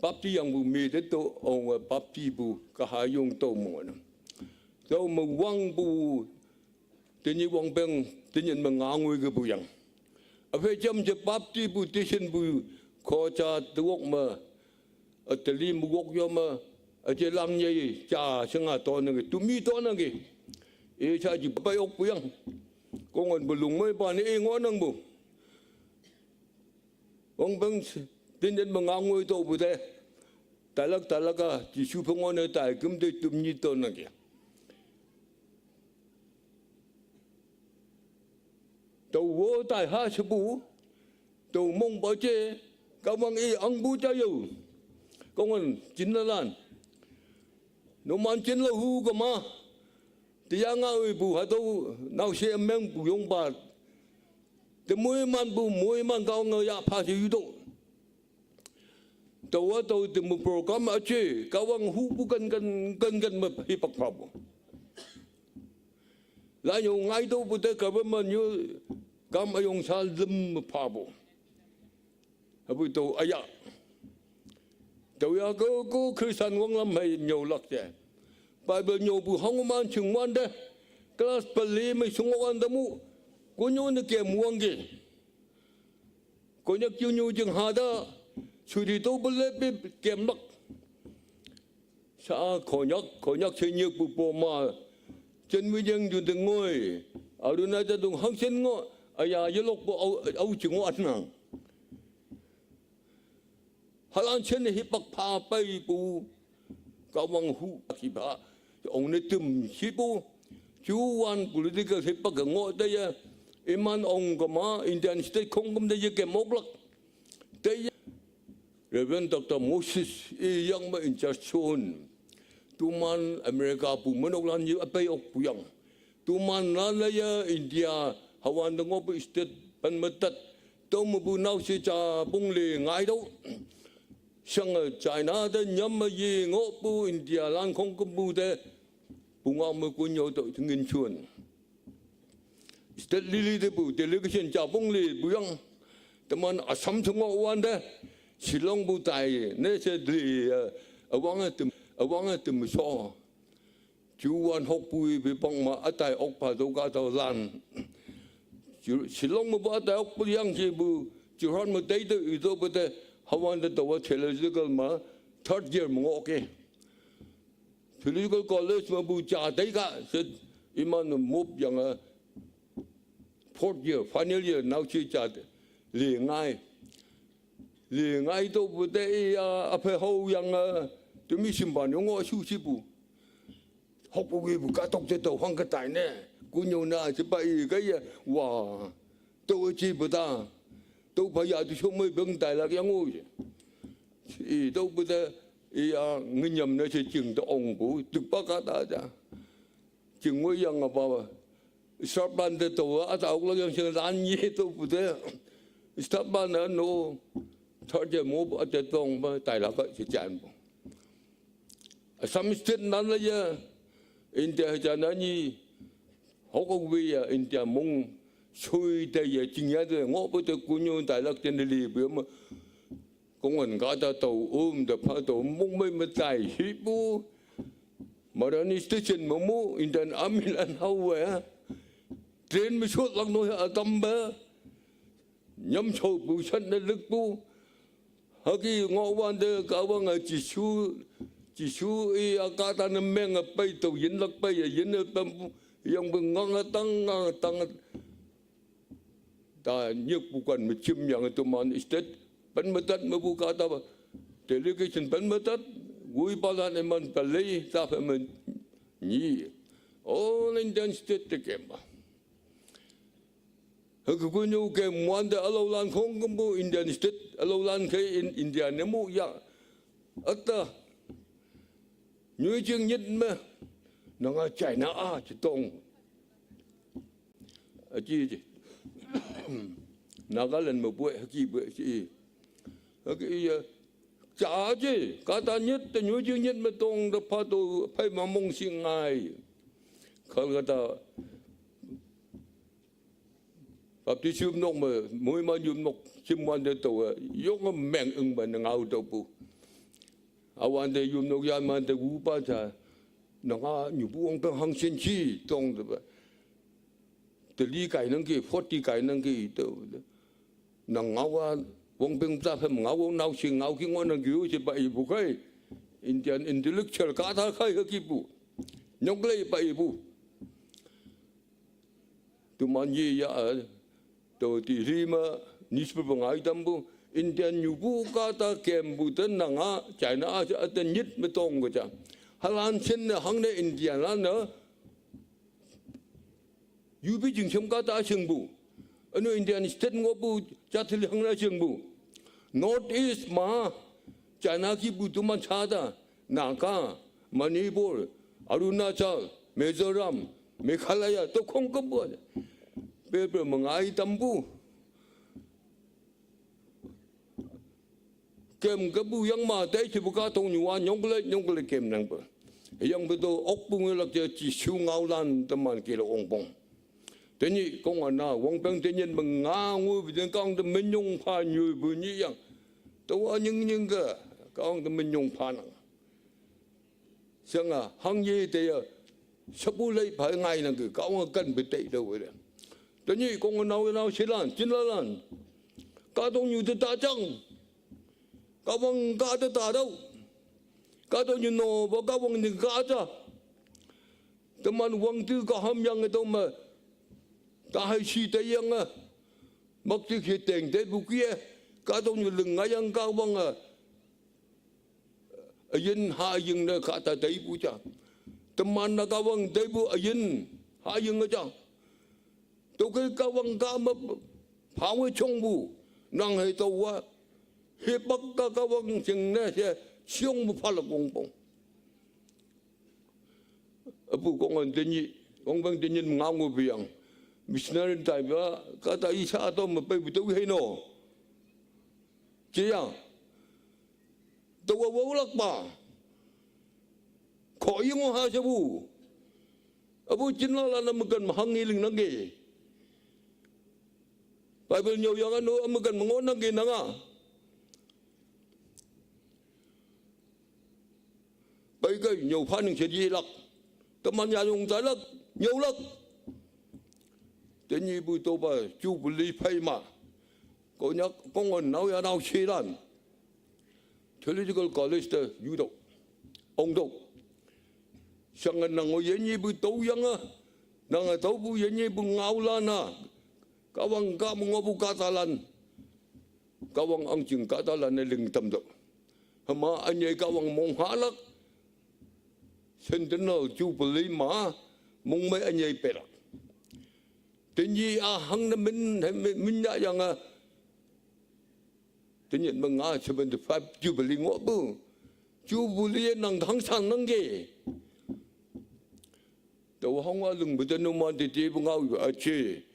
bapti yang bu mi de to ong bapti bu ka ha yung to mo na. To ma wang bu te ni wang beng te ni ma nga ngui ge bu yang. A phe jam je bapti bu te shin bu ko cha te wok ma. A teli mu wok yo ma a je lang ye cha sing a to na ge tu mi to na ge. E cha ji bai ok bu yang. Kong an bu lung mai ba ni e ngo nang bu. Wang beng tin den ma nga ngui to bu de. Tai lak tai lak a ji su phe ngo ne tai kum de tu mi to na ge. To wo tai ha se bu. To mong ba je ka wang e ang bu cha yo. Kong an jin la lan. No man jin la hu ka ma. Te ya nga ui bu ha to nau se meng bu yong ba. Te mui man bu mui man ka wang ya pha se yu to. To wa to te mu program a che ka wang hu bu kan kan kan kan ma hi pak pha bu. La nyu ngai to bu te ka ba ma nyu kam a yong sa lum ma pha bu. Ha bu to a ya. To ya ko ko Christian wang lam hai nyu lak che. Bible nyu bu hong man chung wan de. Class pa le mai sung wan da mu. Ko nyu ne ke mu wang ge. Ko nyak kyu nyu jing ha da, su di to bu le bi kem lak. Sa ko nyak, ko nyak che nyak bu po ma. Chen mi jeng ju de ngoi. A ru na ja dung hang chen ngo. A ya ye lok bu au, au chi ngo at nang. Halan chen hi pak pha pai bu. Ka wang hu ki ba. Ong ne tum hi bu. Chu wan political hi pak ngo de ya. Iman ong ka ma Indian state khong kum de ye ke mok lak. Te ya. Reverend Doctor Moses e yang ma in charge chun. Tu man America bu manok lan ye a pai ok bu yang. Tu man lan la ya India hawan de ngo bu state pan ma tat. To ma bu nau se cha bung le ngai do. Shang a China de nyam ma ye ngo bu India lan khong kum bu de. Bu nga ma ku nyo to ngin chuan. State lili de bu delegation cha bung le bu yang. Teman Assam chu ngo wan de. Shillong bu tai ne se de a wang a tum a wang a tum so. Chu wan hok bu bi bang ma a tai ok pa to ka to lan. Chu Shillong ma bu a tai ok bu yang ji bu. Chu ran ma dei de i to bu de hawan de to wa theological ma third year ma ngo ke. Theological College ma bu cha dei ka se iman mop yang a fourth year, final year nau chi cha de. Le ngai. Le ngai to bu de i a a phe ho yang a tu mi sim ban yong o su chi bu. Hok bu wi bu ka tok che to hang ka tai ne. Ku nyu na che pa i ka ya wa. To chi bu ta. To pa ya tu sho mai beng tai lak yang o. I to bu de i a ngi nyam ne che ching to ong bu. Tuk pa ka ta ja. Ching ngui yang a ba. Start ban de to a ta ok lak yang ching lan ye to bu de. Start ban na no. Thar je mo a te tong ba tai lak ka che chan bu. Assam state nan la ya. India ha cha na ni. Hok a wi ya India mong. Shui de ya ching ya de ngo bu de ku nyu tai lak chen de li bu ma. Kong an ga ta to um de pha to mong mai ma tai hi bu. Marani station ma mu Indian Army lan hau wa. Train mi shot lak no ya a tam ba. Nyam cho bu shan na lik bu. Ha ki ngo wan de ka wang a Jisu, Jisu i a ka ta na meng a pai to yin lak pai a yin a pam bu. Yang bu ngang a tang ngang a tang. Ta nyuk bu kan mi chim yang tu man state. Pan ma tat ma bu ka ta ba. Delegation pan ma tat. Gui pa lan e man pa lei ta pha ma ni. All Indian state te kem ba. Hüke kunyu ke muante alolan khongkümpu Indian state, alolan ke in Indian ne mu ya. Ata. Nyuijing nyit me. Nanga China a chitong. Aji ji. Nagaland me bue hüke bue ji. Hüke ya. Ja ji. Kahta nyit te nyuijing nyit me tong te pa to phei mamong si ngai. Kolkata Baptist yupnok me, muiman yupnok, chimwante to, yong meng ing ba nangau to pu. Awante yupnok yan mante wupa ja, nanga nyupu wongpeng hangsin chi, tong de ba. Teli kai nang ki, forty kai nang ki, to. Nangau a, wongpeng za phem ngau wong nau si ngau ki ngon nang ki u si ba ipu kai. Indian intellectual kahta kai hüke pu. Nyong lei ba ipu. Teman ye ya, to ti lima, newspaper ngai tampu, Indian nyupu kahta kempu te nanga, China a, a te nyit me tong ke ja. Halan chen ne hangne Indian lan ne, yupi jingchem kahta chingpu. Anu Indian state ngohpu, ja teli hangne chingpu. North East ma, China kipu teman chata, Naga, Manipur, Arunachal, Mizoram, Meghalaya, to khongkümpu. Pepe mengai tampu. Kem kepu yang ma, tai chipu kahtong nyuwa, nyongkele, nyongkele kem nang pe. Yang pe to, okpu ngelak je, chi su ngaolan teman kilo ongpong. Tenyih kong ana, wongpeng tenyih mengangu, bideng kang te menyong pa nyu bu nyi yang. Tawa nying nying ke, kang te menyong pa nang. Sanga, hang ye te ya, sapu lei pa ngai nang ke, kang kan bete de we de. Tenyih kong ana we nau silan, chin la lan. Kahtong nyu te ta chang. Kawang ka te ta dau. Kahtong nyu no, ba kawang ni ka ta. Teman wang tu kaham yang itu ma. Ta hai si te yang a. Mak tu ki teng te bu ki e. Kahtong nyu leng ngai yang kawang a. Ayin ha ying ne kahta te bu ja. Teman na kawang te bu ayin ha ying ja. To ke kawang ka ma phawe chong bu. Nang he to wa. He bak ka kawang sing ne se siong bu phala kong pong. Apu kong an tenyih, kong bang tenyih ngangu biang. Missionary tai ba, kahta isa to ma pe bu to he no. Che ya. To wa wa lak ba. Ko ying ha se bu. Apu chin la la na mekan mahang ngiling nang ke. Bible nyau yang anu mekan mengon nang ke nanga. Pai kai nyau phaning se di lak. Teman ya yong ta lak, nyau lak. Tenyih bu to ba, Jubilee pai ma. Ko nyak, kong on nau ya nau silan. Theological College te yu dok. Ong dok. Sang nang o yenyi bu to yang a. Nang a to bu yenyi bu ngau la na. Kawang ka mengo bu kahta lan. Kawang ang jing kahta lan ne ling tam dok. Hama anye kawang mong halak. Centennial Jubilee ma mong mai anye pelak. Tenyih a hang ne min, min, min ya yang a. Tenyih menga seventy-five Jubilee ngo bu. Jubilee nang hang sang nang ke. To hong a lung bu te numan te te bu ngau yu a che.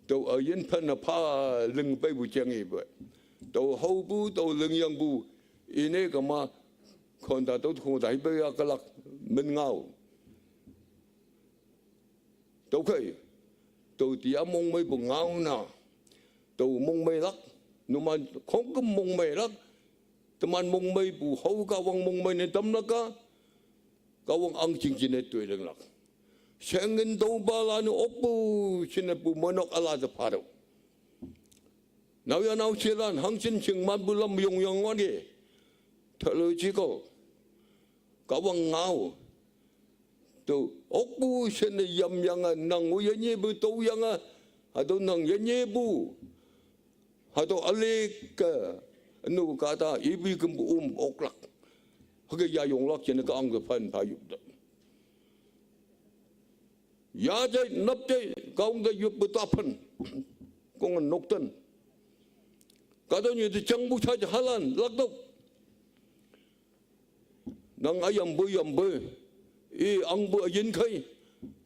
To a yin phan a pha lung pai bu chang i bu. To hau bu, to lung yang bu. Ine kama khon ta to khon ta hi bu ya kalak min ngau. To kai. To ti a mong mai bu ngau na. To mong mai lak. Numan khong kem mong mai lak. Teman mong mai bu hau kawang mong mai ne tam lak a. Kawang ang jing jine tui leng lak. Sengin to ba la ne okpu sine bu manok ala te phado. Nau ya nau silan hang chin ching man bu lam yong yang wan ye. Theological. Kawang ngau. To okpu sine yam yang a nang u yenye bu to yang a. Ado nang yenye bu. Hato alek ke anu kata ibi kem um oklak. Hage ya yonglak jene ka ang ke phan pa yup da. Ya jai nap jai kaung ke yup beta phan. Kongan noktan. Kato nyi te changbu cha cha halan lakdok. Nang ayambu yambu. I angbu ayin kai.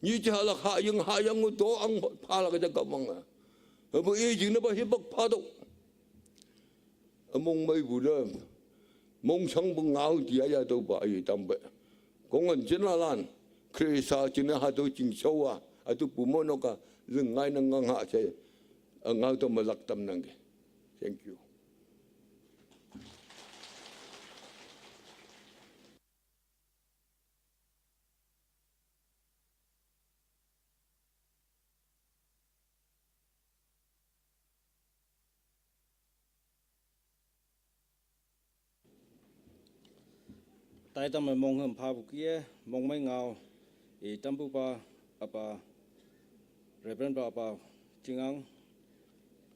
Nyi cha halak ha yang ha yang u to ang phalak ja kamang. Abu i jing na ba hipak phado. Among mai bu da. Mong chang bu ngau ti aya to ba i tambe. Kongan jin la lan. Krista jin ha to jing showa. Atu bu monoka. Ling ngai nang ngang ha che. Ngau to malak tam nang ke. Thank you. Taitam mong hem pha bu kie, mong mai ngau, i tampu pa, apa, Reverend pa apa, chingang,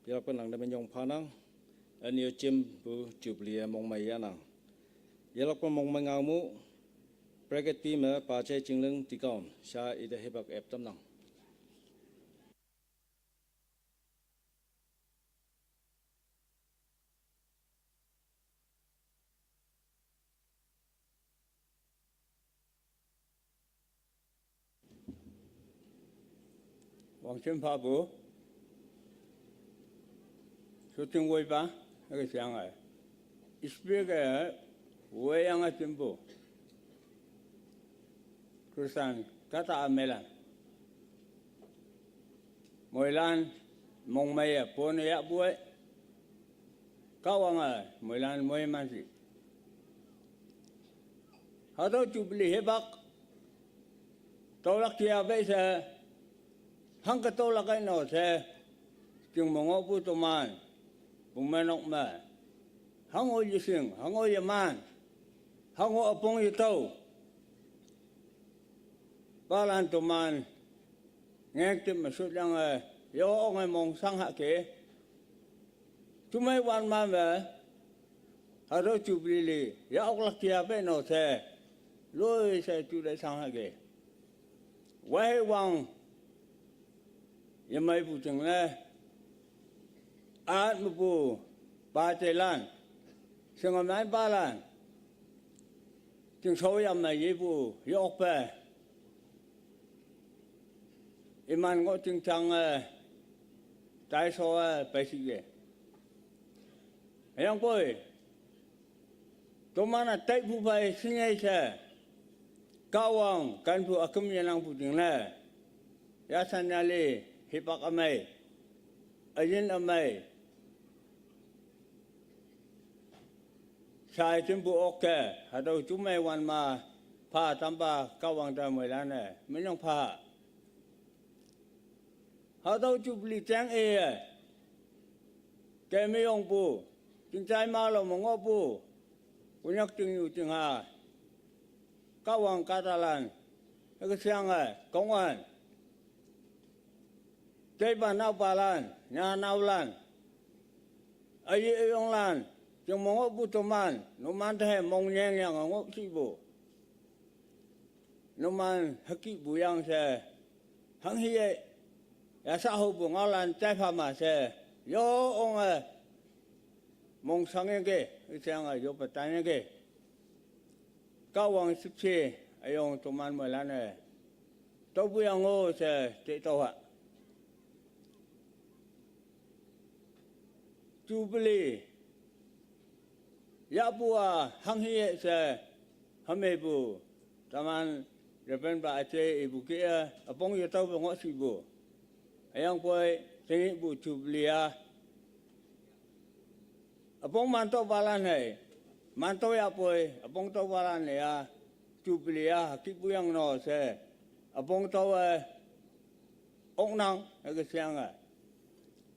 yalak pen lang dame nyong pha nang, an yo chim bu Jubilee mong mai ya nang. Yalak pen mong mai ngau mu, bracket pi me pa che chingling tikon, sha ite hebak ep tam nang. Wang chen pha bu. Shooting wei pa, hake siang ai. Speak ai, wei yang a chen bu. Kristan, kata a melan. Moilan, mong mai a, pon ya bu ai. Kawang ai, moilan, moi man si. Hatau Jubilee hebak. Tolak tia be se. Hang ka tolak ai no se. Jing mongo bu toman. Bu menok me. Hang o yising, hang o yaman. Hang o apong yitau. Balan toman. Ngek tip masut yang ai. Yo ong ai mong sang ha ke. Tumai wan ma me. Haro Jubilee, ya ok lak tia be no se. Loi se tu dai sang ha ke. Wai wang. Ya mai bu ting le. At mu bu. Ba te lan. Sing mai ba lan. Ting so ya mai ye bu. Ya ok pe. Iman ngo ting chang eh. Tai so eh. Pai si ke. Yang poi. Tomana tai bu bai singai sa. Kawang kan bu akum ya nang bu ding na. Ya san ya le hipak amai. Ayin amai. Sai tim bu oke. Hadau tumai wan ma. Pa tamba kawang da mai lana. Minyong pa. Hatau Jubilee chang e. Kei mi yong pu. Ting chai ma lo mo ngo pu. Kunyak ting yu ting ha. Kawang katalan. Hake siang ai. Kongan. Chai pa nau pa lan. Nya nau lan. Ayi ayong lan. Ting mo ngo pu toman. Numan te mong nyeng yang ngo si bu. Numan haki bu yang se. Hang hi e. Ya sa ho bu ngau lan chai pha ma se. Yo ong e. Mong sang yang ke. Siang e yo pa tan yang ke. Kawang sip se. Ayong toman mo lan e. Tau bu yang o se. Te tau ha. Jubilee. Ya bu a hang hi e se. Hame bu. Taman Reverend ba ache ibu ke a. Apong ya tau bu ngo si bu. Ayang poi. Tengi bu Jubilee a. Apong manto balan hai. Manto ya poi. Apong tau balan ya. Jubilee a. Ki bu yang no se. Apong tau eh. Ong nang, hake siang a.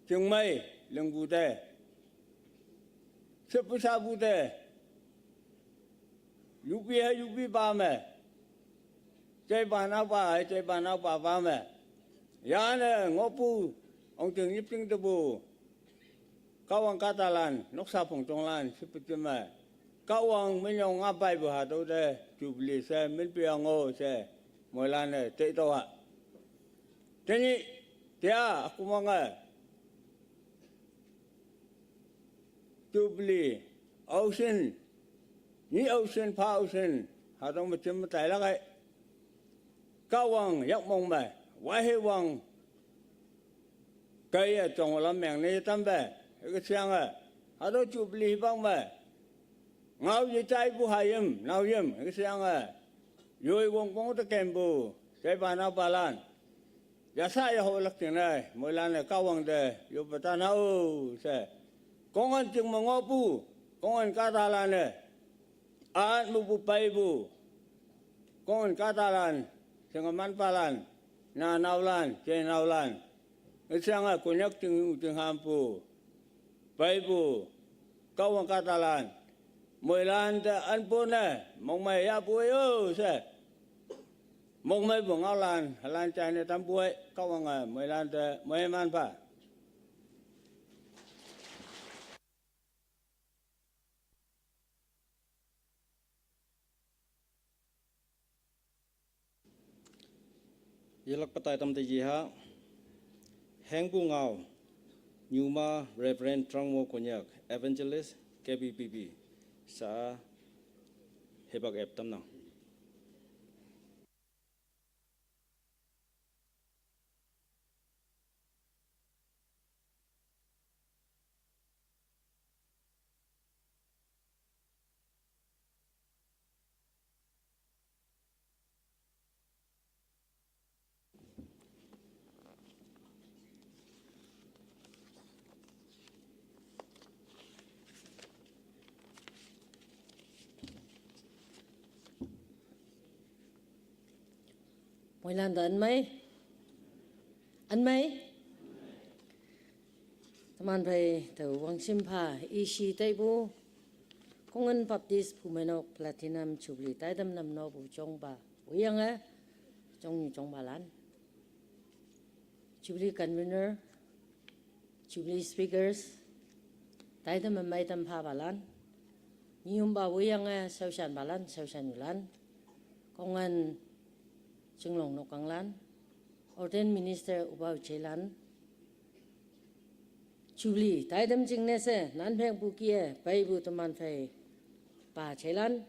Chiang Mai, leng bu te. Sepu sa bu te. Yupi ha yupi pa me. Chai pa nau pa, chai pa nau pa pa me. Ya ne, ngo pu, ong ting yip ting te bu. Kawang katalan, noksa phong tonglan, sipitima. Kawang minyong ngapai bu ha to te, Jubilee se, min pi ango se, moilan ne, te to ha. Teni, tia, aku manga. Jubilee, aoshin, nyi aoshin, pha aoshin, hatüo me jim me tailak ei. Kahwang yakmong me, waihe wang, kaiye jonglam meng ne tampe, hüke sheyange, hatüo Jubilee hipak me, ngao yejaipu hayim, naoyim, hüke sheyange, yoi wongpong te kempu, jaipa naopalan. Yasa yaholak jingne, moilan-e Kahwang te yoppe tanao she. Kongan jing me ngohpu, kongan kahtalan-e, at mepu peipu, kongan kahtalan, shingemanpalan, nanaolan, jenaolan, hüshange Konyak jing, jinghampu, peipu, Kahwang kahtalan, moilan te anpone, mongmei yahpu ei-o she. Mongmeipu ngaolan, hülan jaine tampu ei, Kahwange moilan te moiman pha. Yelakpe taitam te yeha, hengpu ngao, nyuma Reverend Trangmo Konyak, Evangelist, K B B B, sha hipak ep tamnang. Moilan te anmei. Anmei. Teman phei tao wangshim pha ishi taipu, Kongan Baptist Bumeinok Platinum Jubilee taitam namnopu jongpa, woiyange, jongnyu jongpalan, Jubilee Convener, Jubilee Speakers, taitam me meitam phapalan, nyiyompa woiyange shaoshanpalan, shaoshannyulan, kongan chinglong nokanglan, ordained minister üpa üjailan, Jubilee taitam jingne she nanphengpu kih-e peipu teman phei pa jailan,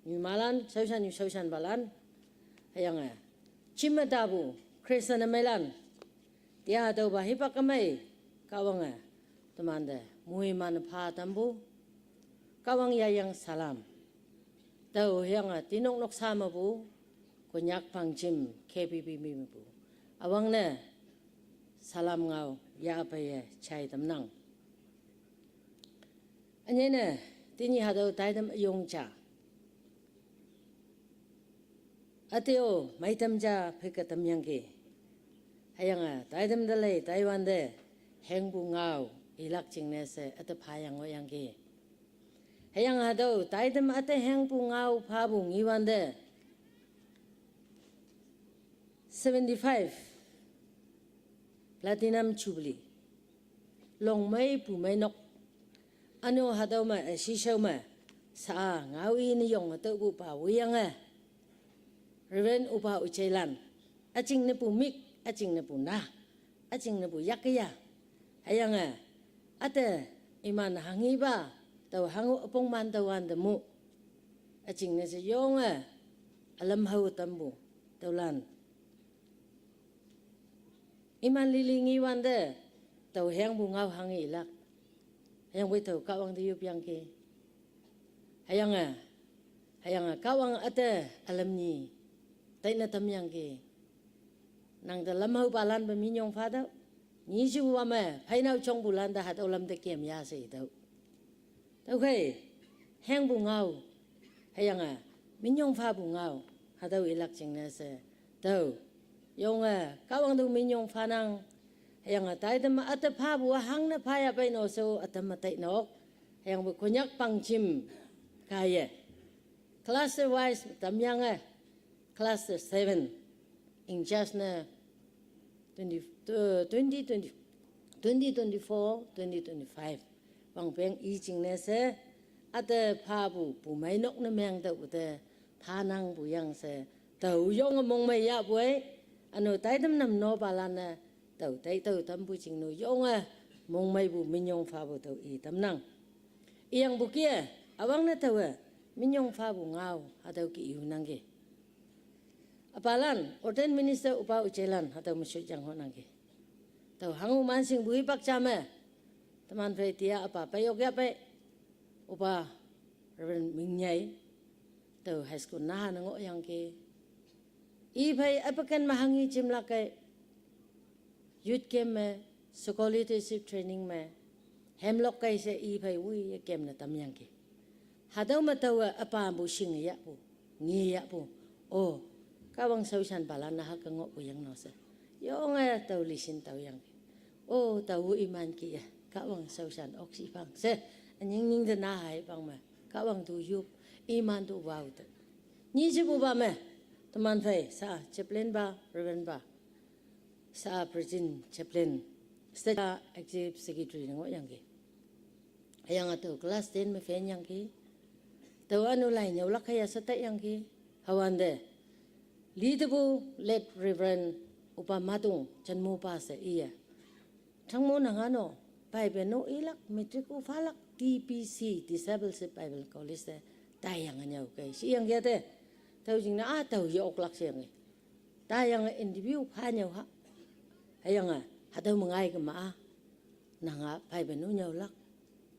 nyumalan, shaoshan nyu shaoshanpalan, hüyange jim me tapu Christian ümeilan, tia hatüopa hipak ümei, Kahwange temante moiman pha tampu, Kahwang yayang salam. Tao hüyange tinok noksa mepu, Konyak pangjim K B B B mepu, üwangne salam ngao yahpeiye jai tamnang. Ünyei ne, tenyih hatüo taitam üyong ja, üte-o meitam ja phei ke tamyangki. Hüyange taitam te lei taiwante, hengpu ngao ilak jingne she üte phayang ngohyangki. Hüyange hatüo taitam üte hengpu ngao phapu ngiwante, seventy-five Platinum Jubilee, Longmei Bumeinok, üne-o hatüo me, eh, shishao me, sha-a ngao i ne yong hatüopupa woiyange, Reverend üpa üjailan, üjing nepu mik, üjing nepu na, üjing nepu yakya, hüyange, üte iman hanghipa, tao hango üpongman tüowante mu, üjingne she yonge, ülam hao tampu, tüolan, iman lili ngiwante, tao hengpu ngao hanghe ilak. Hüyangpoi tao Kahwang te yopyangki. Hüyange, hüyange Kahwang üte ülam nyi taine tamyangki. Nangte lam haopalan pe minyong phatüoh. Nyi juwa me pheinao jongpulan te hatüo lam te kem ya she itüoh. Tüokhei, hengpu ngao, hüyange minyong phapu ngao, hatüo ilak jingne she, tao, yonge Kahwang tüo minyong phanang. Hüyange taitam üte phapu-a hangne phaya pei no she ütam me tainok. Hüyangpoi Konyak pangjim kaiye, cluster wise tamyange, cluster seven, in charge ne, twenty, uh, twenty twenty, twenty twenty-four, twenty twenty-five wangpeng i jingne she, üte phapu Bumeinok ne meng tüohpu te phanangpu yang she, tao yonge mongmei yahpu ei. Üne-o taitam namnopalan-e tao tai tao tampu jingne-o yonge mongmeipu minyong phapu tao i tamnang. Iyangpu kih-e, üwangne taowe, minyong phapu ngao, hatüo kih-e nangki. Üpalan, ordained minister üpa üjelan, hatüo me shotyange ngohnangki. Tao hango manshingpu hipak ja me, teman phei tia üpa pei ok yah pei, üpa Reverend Mingnyei, tao high school naha ne ngohyangki. I phei üpaken me hanghi jimlak kei, youth camp me, school leadership training me, hemlok kei she i phei woiye camp ne tamyangki. Hatüo me taowe üpapu shinge yahpu, nge yahpu. O, Kahwang shaoshanpalan naha ke ngohpu yang no she. Yonge tao listen tao yangki. O, tao iman kih-e, Kahwang shaoshan okshiphang she, ünyingnying te naha ipang me, Kahwang tu yop, iman tu wao te. Nyijepupa me, teman phei, sa chaplain pa, Reverend pa, sa president chaplain, state executive secretary ne ngohyangki. Hüyange tao class ten me fail yangki. Tao ünu lai nyüolak hüya she taiyangki. Hüwante, litepu late Reverend üpa Matung Janmopa she iye, Thangmo nang ano, Bible no ilak, matric-o phalak, D P C, Discipleship Bible College te, taiyange nyüo kei sheyangki ate. Tüo jingne a tao ye-oklak sheyangki. Taiyange interview pha nyüo ha. Hüyange, hatüo me ngai kema-a, nanga Bible no nyüolak,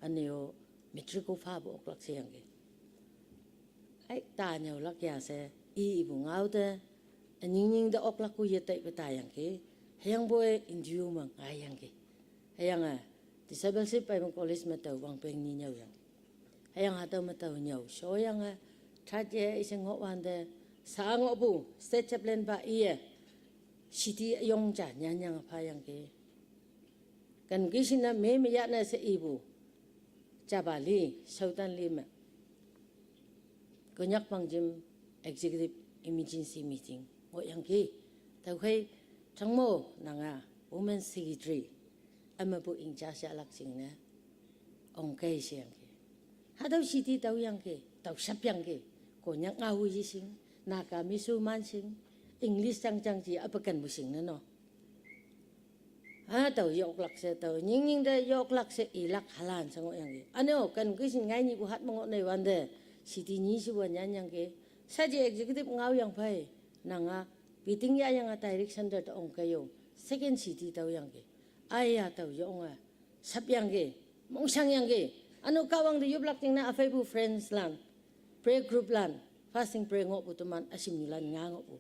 üne-o matric-o phapu oklak sheyangki. Ai, ta nyüolak ya she, i ipu ngao te, ünyingnying te oklak-o yetaipe taiyangki. Hüyangpoi interview me ngaiyangki. Hüyange, Discipleship Bible College me tao wangpeng nyi nyüoyangki. Hüyange hatüo me tao nyüo shoyange, third year ishe ngohwante, sa ngohpu state chaplain pa iye, city üyong ja nyanyange phayangki. Convocation-a me me yahne she ipu, japa li, shaotan li me, Konyak Pangjim Executive Emergency Meeting ngohyangki. Tüokhei, Thangmo nanga Women Secretary, ümepu in-charge yahlak jingne, ongkei sheyangki. Hatüo city tüoyangki, tao shapyangki. Konyak ngao yeshing, Naga misu manshing, English jangjang ji üpakenpu shingne no. Hatüo ye-oklak she, tao nyingnying te ye-oklak she ilak halan she ngohyangki. Üne-o convocation ngai nyipu hat me ngoh neiwante, city nyi shepu nyanyangki. Saji executive ngaoyang phei, nanga, meeting yahyange direct center te ongkei-o, second city tüoyangki. Aiya tao yonge, shapyangki, mongshangyangki. Ünu Kahwang te yoplak jingne üpheipu friends lan, prayer group lan, fasting prayer ngohpu teman üshimnyulan nga ngohpu.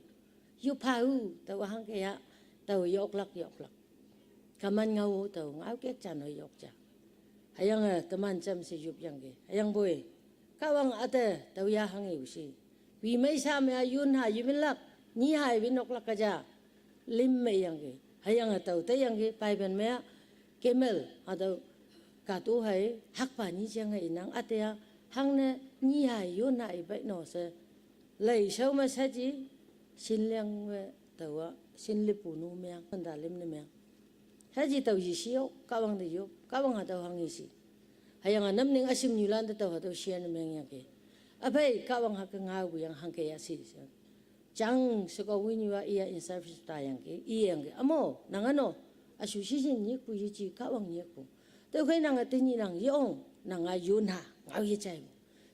Yop pha-o, taowa hangke ya, tao ye-oklak ye-oklak. Kaman ngao tao ngao kek ja no yok ja. Hüyange teman jamshe yopyangki. Hüyangpoi, Kahwang üte tao ya hanghe-o shi. Wimei sha me-a yun ha yeminlak, nyi ha win oklak ka ja. Lim me yangki. Hüyange tao te yangki, Bible me-a, camel, hatüo, kato hei, hakpa nyi jeng hei inang üte-a, hangne, nyi ha yun ha ipei no she. Leishao me shaji, shinliang me taowa, shinlippu nu meang, handa lim ne meang. Haji tao yeshi-o, Kahwang te yop, Kahwang hatüo hanghe shi. Hüyange namning üshimnyulan te tao hatüo share ne mengyangki. Üphei Kahwang hüke ngaopu yang hangke ya shi she. Jang sheko winyu-a iya in service tayangki, iyangki. Ümo, nanga no, association nyikpu yeji Kahwang nyikpu. Tüokhei nange tenyih nang ye-ong, nanga yun ha, ngao yejaipu.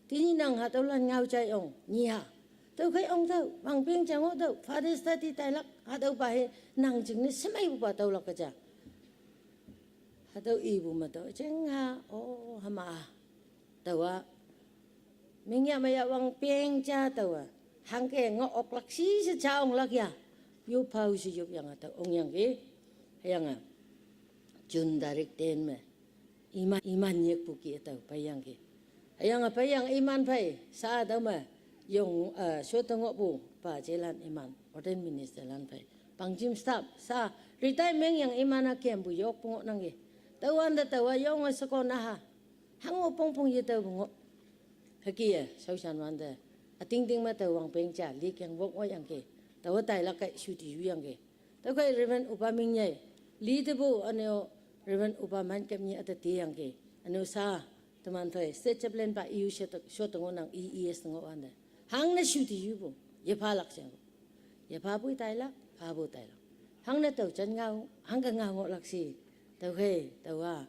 Tenyih nang hatüolan ngao jai ong, nyi ha. Tüokhei ong tüo, wangpeng ja ngoh tüo, Father study tailak, hatüopa he, nang jingne shemeipupa tüolak ka ja. Hatüo ipu me tüo, jing ha, o, hüma-a. Taowa, mingya me ya wangpeng ja taowa. Hangke ngoh oklak shi she ja onglak ya. Yop pha-o she yopyange tao ongyangki. Hüyange, June tarik ten me, iman, iman nyikpu kih-e tao peiyangki. Hüyange peiyang iman phei, sa tüo me, yong, eh, shote ngohpu, pa jelan iman, ordained minister lan phei. Pangjim staff, sa, retire mengyang iman-a kempu yokpu ngohnangki. Taowante taowa yonge sheko naha. Hango pongpong yetaopu ngoh. Hüke-e, shaoshan wante. Ütingting me tao wangpeng ja, likeng wok ngohyangki. Taowa tailak kei shuti yuyangki. Tüokhei Reverend üpa Mingnyei, litepu üne-o Reverend üpa Mankep nyi üte teyangki. Üne-o sa, teman phei, state chaplain pa iu shote, shote ngohnang E E S ngohwante. Hangne shuti yupu, yephalak sheng. Yephapu tailak, phapu tailak. Hangne tao jan ngao, hangke ngao ngohlak shi. Tüokhei, taowa,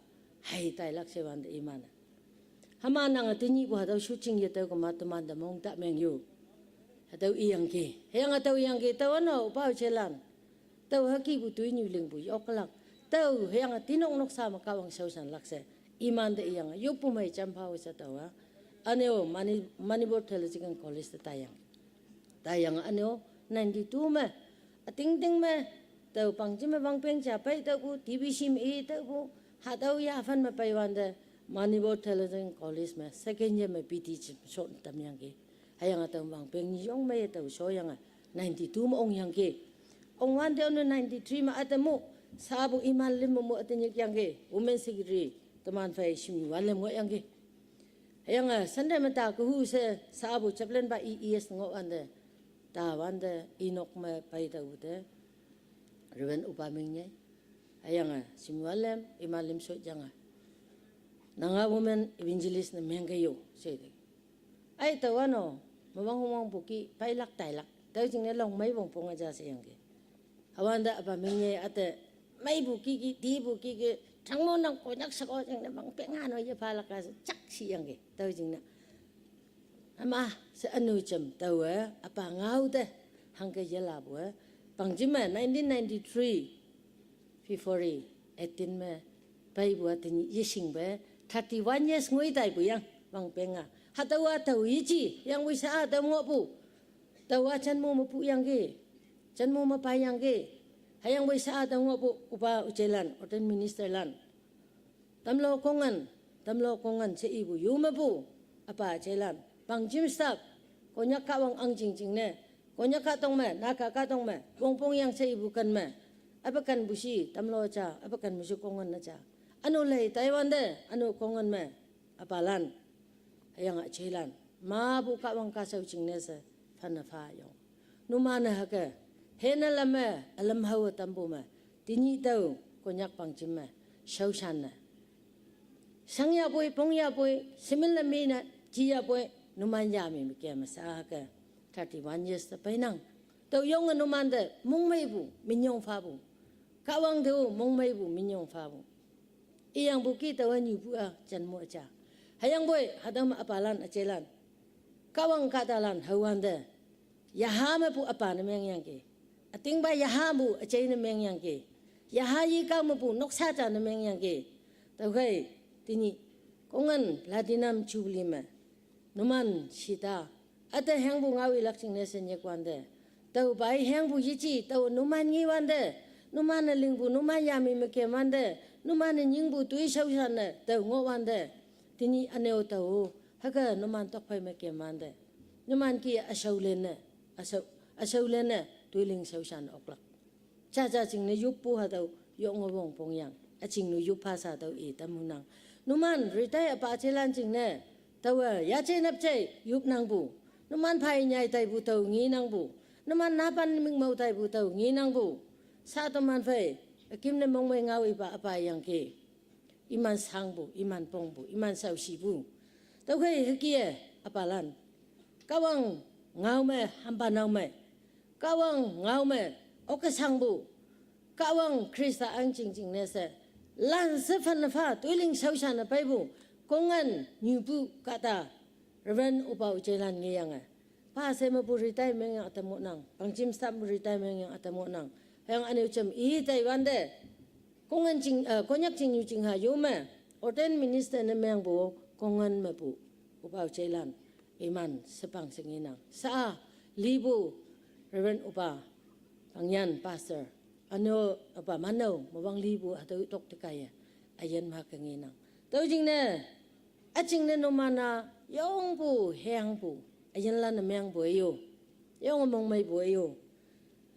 hei tailak she wante iman-e. Hüma nange tenyihpu hatüo shooting yetüo kema temante mong ta meng yo. Hatüo iyangki. Hüyange tao iyangki, tao ano pao jelan. Tao hükepu toinyu lingpu yoklak. Tao hüyange tinok noksa me Kahwang shaoshanlak she. Imante iyange yoppu mei jampha she tao-a. Üne-o Mani-, Manipur Theological College te tayang. Tayang üne-o ninety-two me. Ütingting me. Tao Pangjim me wangpeng ja pei tüopu, T B C me i tüopu. Hatüo yaphan me peiwante. Manipur Theological College me second year me B D jim shot tamyangki. Hüyange tao wangpeng nyiyong me tao shoyange ninety-two me ongyangki. Ongwante üne ninety-three me ütam-o, sapu iman lim mo üte nyikyangki, women secretary, teman phei shimyu walem ngohyangki. Hüyange Sunday me ta kehu she sapu chaplain pa E E S ngohwante, tawante inok me pei tüopu te, Reverend Upa Mingnye. Hüyange shimyu walem, iman lim shotyange, Naga women evangelist ne mengke yo, she te. Ai tao ano, mewang wangpu ki, peilak tailak. Tüo jingne long mei wongpong ja sheyangki. Hüwante Üpa Mingnye üte, meipu ki ki, tipu ki ki, tangmo nang Konyak sheko jingne wangpeng ano yephalak-a she, jak sheyangki. Tüo jingne. Hüma, she ünu jam, taowe, üpa ngao te, hangke yelapu-e, Pangjim me nineteen ninety-three, February eighteen me, peipu-a tenyih yeshingpe, thirty-one years ngoi taipu yang, wangpeng-a. Hatüowa tao yeji, yangpoi sha-a tao ngohpu. Tao-a janmo mepu yangki, janmo me pai yangki. Hüyangpoi sha-a tao ngohpu, üpa üjelan, ordained ministerlan. Tamlo kongan, tamlo kongan she ipu yu mepu, üpa üjelan. Pangjim staff, Konyak Kahwang ahngching jingne, Konyak kahtok me, Naga kahtok me, wongpong yang she ipu ken me. Üpa kenpu shi, tamlo ja, üpa ken me shu kongan ne ja. Ünu lei taiwante, ünu kongan me, üpalan. Hüyange üjelan. Mapu Kahwang kahshao jingne she, phane pha yong. Numan-e hüke, hene lam me, ülam hao tampu me, tenyih tao, Konyak Pangjim me, shaoshan ne. Shangyapoi, pongyapoi, simin lam mi ne, jiyapoi, numan yami me ke me sha hüke, thirty-one years te peinang. Tao yonge numante, mongmeipu, minyong phapu. Kahwang te-o, mongmeipu, minyong phapu. Iyangpu ki taowa nyupu-a, janmo ja. Hüyangpoi, hatüo me üpalan, üjelan. Kahwang kahtalan, hüwante. Yaha mepu üpa ne mengyangki. Ütingpa yahapu, üjei ne mengyangki. Yaha yikao mepu, noksa ja ne mengyangki. Tüokhei, tenyih, kongan, platinum jubilee me. Numan, shita, üte hengpu ngao ilak jingne she nyekwante. Tao pai hengpu yeji, tao numan ngiwante. Numan-e lingpu, numan yami me kemwante. Numan-e nyingpu, toi shaoshan ne, tao ngohwante. Tenyih üne-o tao, hüke numan tokphei me kemwante. Numan ki üshao lenne, üshao, üshao lenne, toiling shaoshan oklak. Jaja jingne yoppu hatüo, yonge wongpong yang. Üjingne yop phasa tüo i tamhunang. Numan, retire pa üjelan jingne. Taowe, yaje napje, yopnangpu. Numan phei nyai taipu tao ngenangpu. Numan napan mingmao taipu tao ngenangpu. Sha teman phei, ükimne mongmei ngao ipa üpa yangki. Iman shangpu, iman pongpu, iman shaoshipu. Tüokhei hüke-e, üpalan. Kahwang ngao me, hampa nao me. Kahwang ngao me, oke shangpu. Kahwang Khrista ahngching jingne she. Lan she phane pha, toiling shaoshan ne peipu. Kongan, nyupu, kahta. Reverend Upa Ujelan ngeyange. Pa she mepu retire mengyang ütam ngohnang. Pangjim staff me retire mengyang ütam ngohnang. Hüyange üne-o jam i taiwante. Kongan jing, eh, Konyak jingnyu jingha yo me. Ordained minister ne mengpu kongan mepu. Upa Ujelan. Iman shepang she ngenang. Sha-a, lipu, Reverend Upa Pangyan, pastor. Üne-o, üpa mano, mewang lipu, hatüo tok te kaiye. Üyin ma ke ngenang. Tüo jingne, üjingne numan-a, yongpu, hengpu, üyinlan ne mengpu yo. Yonge mongmeipu yo.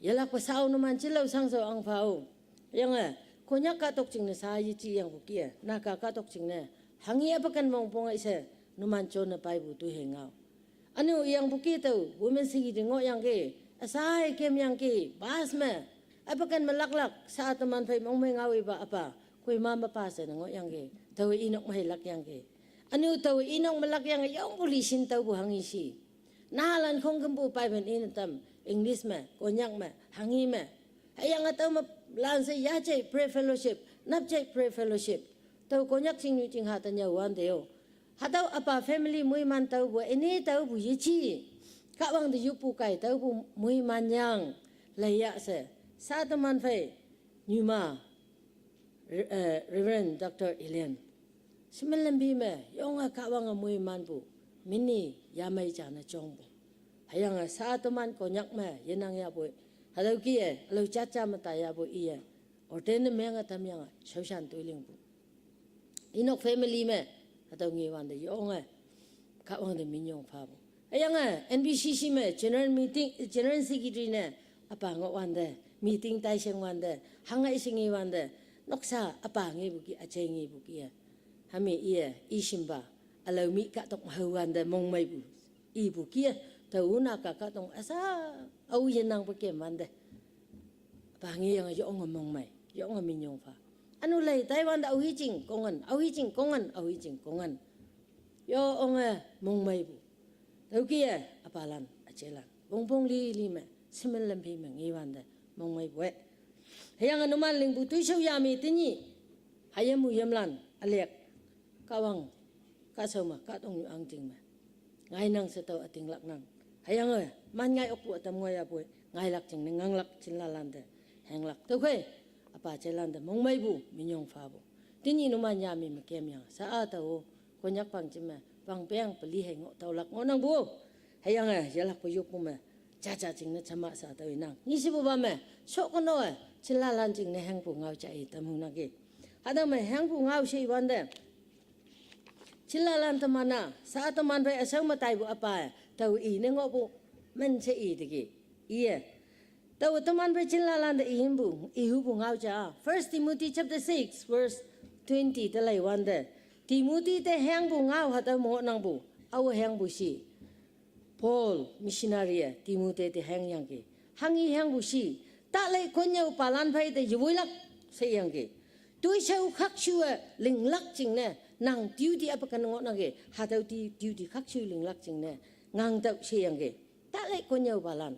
Yelakpe shao numan jilao shangshao ahngpha-o. Yange, Konyak kahtok jingne sha yeji yangpu ki-e, Naga kahtok jingne. Hanghe üpa ken wongpong-e she, numan jone peipu toihei ngao. Üne-o iyangpu ki tao, women secretary ngohyangki, üsai kemyangki, bus me. Üpa ken me laklak, sha teman phei mongmei ngao ipa üpa, Kohima me pa she ne ngohyangki, taowe inok me hei lakyangki. Üne-o taowe inok me lakyange yongpu lishin taopu hanghe shi. Nahalan khongkümpu paipen ine tam, English me, Konyak me, hanghe me. Hüyange tao me lan she yaje prayer fellowship, napje prayer fellowship. Tao Konyak jingnyu jingha te nyüowante-o. Hatüo üpa family moiman taopu, ine taopu yeji. Kahwang te yoppu kai taopu moiman yang. Leiya she. Sa teman phei. Nyuma. Re-, eh, Reverend Doctor Ilian. Shimen lampi me, yonge Kahwange moimanpu. Mini yamei ja ne jongpu. Hüyange sa teman Konyak me, yenang yapoi. Hatüo kih-e, ülao jaja me ta yapoi iye. Ordain ne menge tamyange, shaoshan toilingpu. Inok family me, hatüo ngewante yonge, Kahwang te minyong phapu. Hüyange, N B C C me, General Meeting, General Secretary ne, üpa ngohwante, meeting taisheng wante, hangai shingi wante, noksa, üpa ngepu kih, üjai ngepu kih-e. Hami iye, ishimpa, ülao mi kahtok hao wante, mongmeipu, ipu kih-e, tao na ka kahtok, asa, ao yenangpu kem wante. Üpa ngeyange yonge mongmei, yonge minyong pha. Ünu lei taiwante aohijing kongan, aohijing kongan, aohijing kongan. Yonge mongmeipu. Tüokih-e, üpalan, üjelan. Wongpong lili me, shimen lampi me ngewante, mongmeipu-e. Hüyange numan lingpu toishao yami tenyih. Hayimmu yimlan, ülek. Kahwang, kahshao me, kahtoknyu ahngting me. Ngainang she tao ütinglaknang. Hüyange, man ngai okpu ütam ngoiyapoi, ngailak jingne nganglak jinlalan te, henglak. Tüokhei, üpa jelan te, mongmeipu, minyong phapu. Tenyih numan yami me kemyange, sa-a tao, Konyak pang jim me, wangpeng peli hei ngoh taolak ngohnangpu. Hüyange, yelakpu yoppu me, jaja jingne jama sa tao inang. Nyishepupa me, shokono-e, jinlalan jingne hengpu ngao ja i tamhunangki. Hatüo me hengpu ngao she iwante. Jinlalan teman-a, sa teman phei üshao me taipu üpa-e, tao i ne ngohpu, men she i teki. Iye. Tao teman phei jinlalan te ihinpu, ihupu ngao ja. First Timothy chapter six, verse twenty te leiwante. Timothy te hengpu ngao hatüo me ngohnangpu, ao hengpu shi. Paul, missionary-e, Timothy te hengyangki. Hanghi hengpu shi, talei konnyüopalan phei te yewoilak, sheyangki. Toishao khakshu-e linglak jingne, nang duty üpa ken ngohnangki, hatüo ti duty khakshu linglak jingne, ngangtüoh sheyangki. Talei konnyüopalan,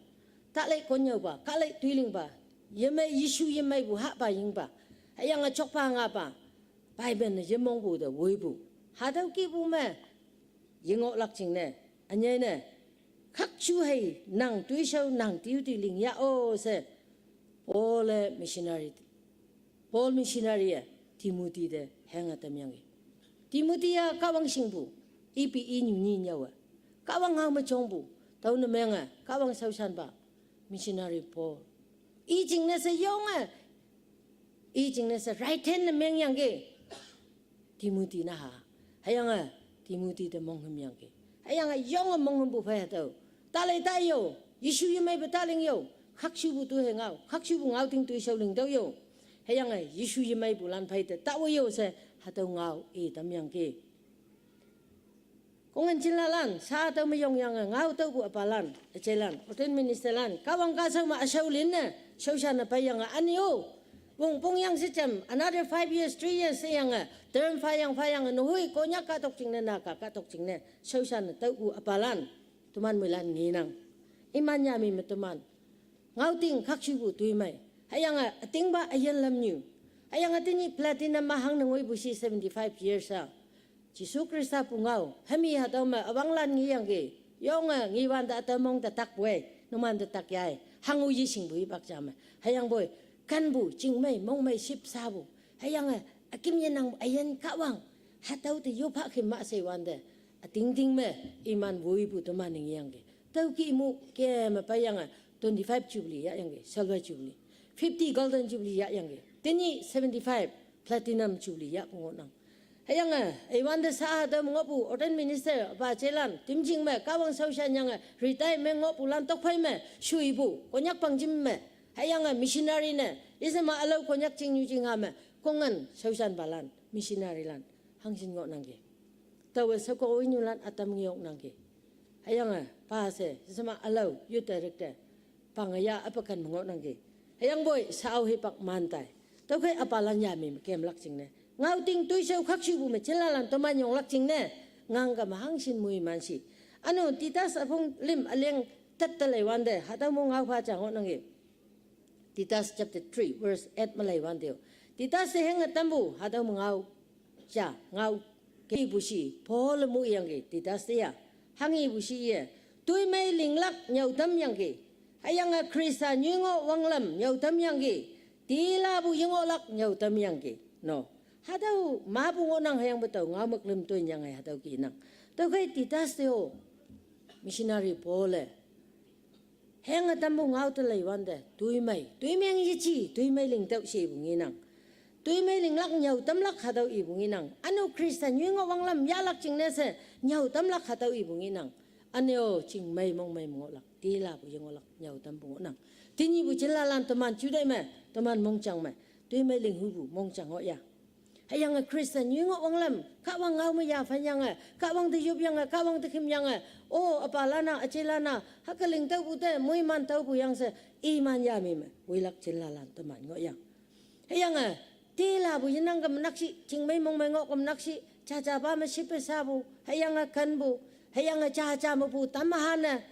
talei konnyüopa, kalei toilingpa, yemei Jesu yemeipu hahpa yingpa, hüyange jokpa ngapa, Bible ne yemongpu te woipu. Hatüo kihpu me, yengohlak jingne, ünyei ne, khakshu hei nang toishao nang duty ling yah-o she, Paul-e missionary, Paul missionary-e, Timothy te henge tamyangki. Timothy-a Kahwang shingpu, ipi inyu nyi nyüowe. Kahwang ngao me jongpu, tüone menge, Kahwang shaoshanpa, missionary Paul. I jingne she yonge, i jingne she right hand ne mengyangki. Timothy naha. Hüyange, Timothy te monghümyangki. Hüyange yonge monghümpu phei hatüo. Talei ta yo, Jesu yemeipu taling yo, khakshupu tu hei ngao, khakshupu ngao ting toishao ling tüo yo. Hüyange, Jesu yemeipulan phei te taowe yo she, hatüo ngao i tamyangki. Kongan jinlalan, sa tüo me yongyange ngao tüopu üpalan, üjelan, ordained ministerlan, Kahwang kahshao me üshao linne, shaoshan ne peiyange üne-o. Wongpong yang she jam, another five years, three years sheyange, term phayang phayange, nehoi Konyak kahtok jingne, Naga kahtok jingne, shaoshan ne tüopu üpalan, teman moilan ngenang. Iman yami me teman. Ngaoting khakshupu toimei. Hüyange, ütingpa üyin lamnyu. Hüyange tenyih platinum me hangne ngoipu shi seventy-five years-a. Jesu Khrista pungao, hami hatüo me üwanglan ngeyangki, yonge ngewante ütam mong te takpu-e, numan te tak ya-e, hango yeshingpu hipak ja me. Hüyangpoi, kanpu, chingmei, mongmei, ship shapu. Hüyange, üküm yenang üyin Kahwang, hatüo te yoppha khe ma shewante. Ütingting me, iman woipu teman ngengyangki. Tüo kih mu keme peiyange, twenty-five jubilee yahyangki, silver jubilee. Fifty golden jubilee yahyangki. Tenyih seventy-five platinum jubilee yahpu ngohnang. Hüyange, iwante sa-a tüo ngohpu ordained minister pa jelan, timjing me, Kahwang shaoshan yange, retire me ngohpulan tokphei me, shuipu, Konyak pang jim me. Hüyange, missionary ne, yesema ülao Konyak chingnyu chingha me, kongan shaoshanpalan, missionarylan, hangshin ngohnangki. Taowe sheko inyulan ütam ngeoknangki. Hüyange, pa she, yesema ülao, youth director, pange ya üpa ken me ngohnangki. Hüyangpoi, sao hipak man tai. Tüokhei üpalan yami me kemlak jingne. Ngaoting toishao khakshupu me jinlalan toman yonglak jingne. Ngangka me hangshin moiman shi. Ünu, Titus üpong lim üleng tet te leiwante, hatüo mo ngao pha ja ngohnangki. Titus chapter three, verse eight me leiwante-o. Titus te henge tampu, hatüo me ngao ja, ngao Kei pushi, Paul mu yangki, Titus te ya. Hangi pushi ye. Tuimei linglak nyautam yangki. Hüyange Khrista nyui ngoh wanglam nyautam yangki. Tilapu yengohlak nyautam yangki. No. Hatüo mapu ngohnang hüyangpu tao ngaomük lüm toiyange hatüo kinang. Tüokhei Titus te-o. Missionary Paul-e. Hüyange tampu ngao te leiwante, toimei. Toimei ang yeji, toimei ling tüo she ipu ngenang. Toimei linglak nyau tamlak hatüo ipu ngenang. Üne-o Khrista nyoi ngoh wanglam yahlak jingne she, nyau tamlak hatüo ipu ngenang. Üne-o chingmei mongmei me ngohlak, tilapu ye ngohlak, nyau tampu ngohnang. Tenyihpu jinlalan teman juteih me, teman mongjang me, toimei ling hupu mongjang ngoh ya. Hüyange Khrista nyoi ngoh wanglam, Kahwang ngao me yaphan yange, Kahwang te yop yange, Kahwang te khim yange, o, üpalan-a, üjelan-a, hüke ling tüopu te, moiman tüopu yang she, iman yami me, wilak jinlalan teman ngoh yang. Hüyange, tilapu yenang ke menakshi, chingmei mongmei ngoh ke menakshi, jajapa me shipe shapu, hüyange kenpu, hüyange jaja mepu, tamahane,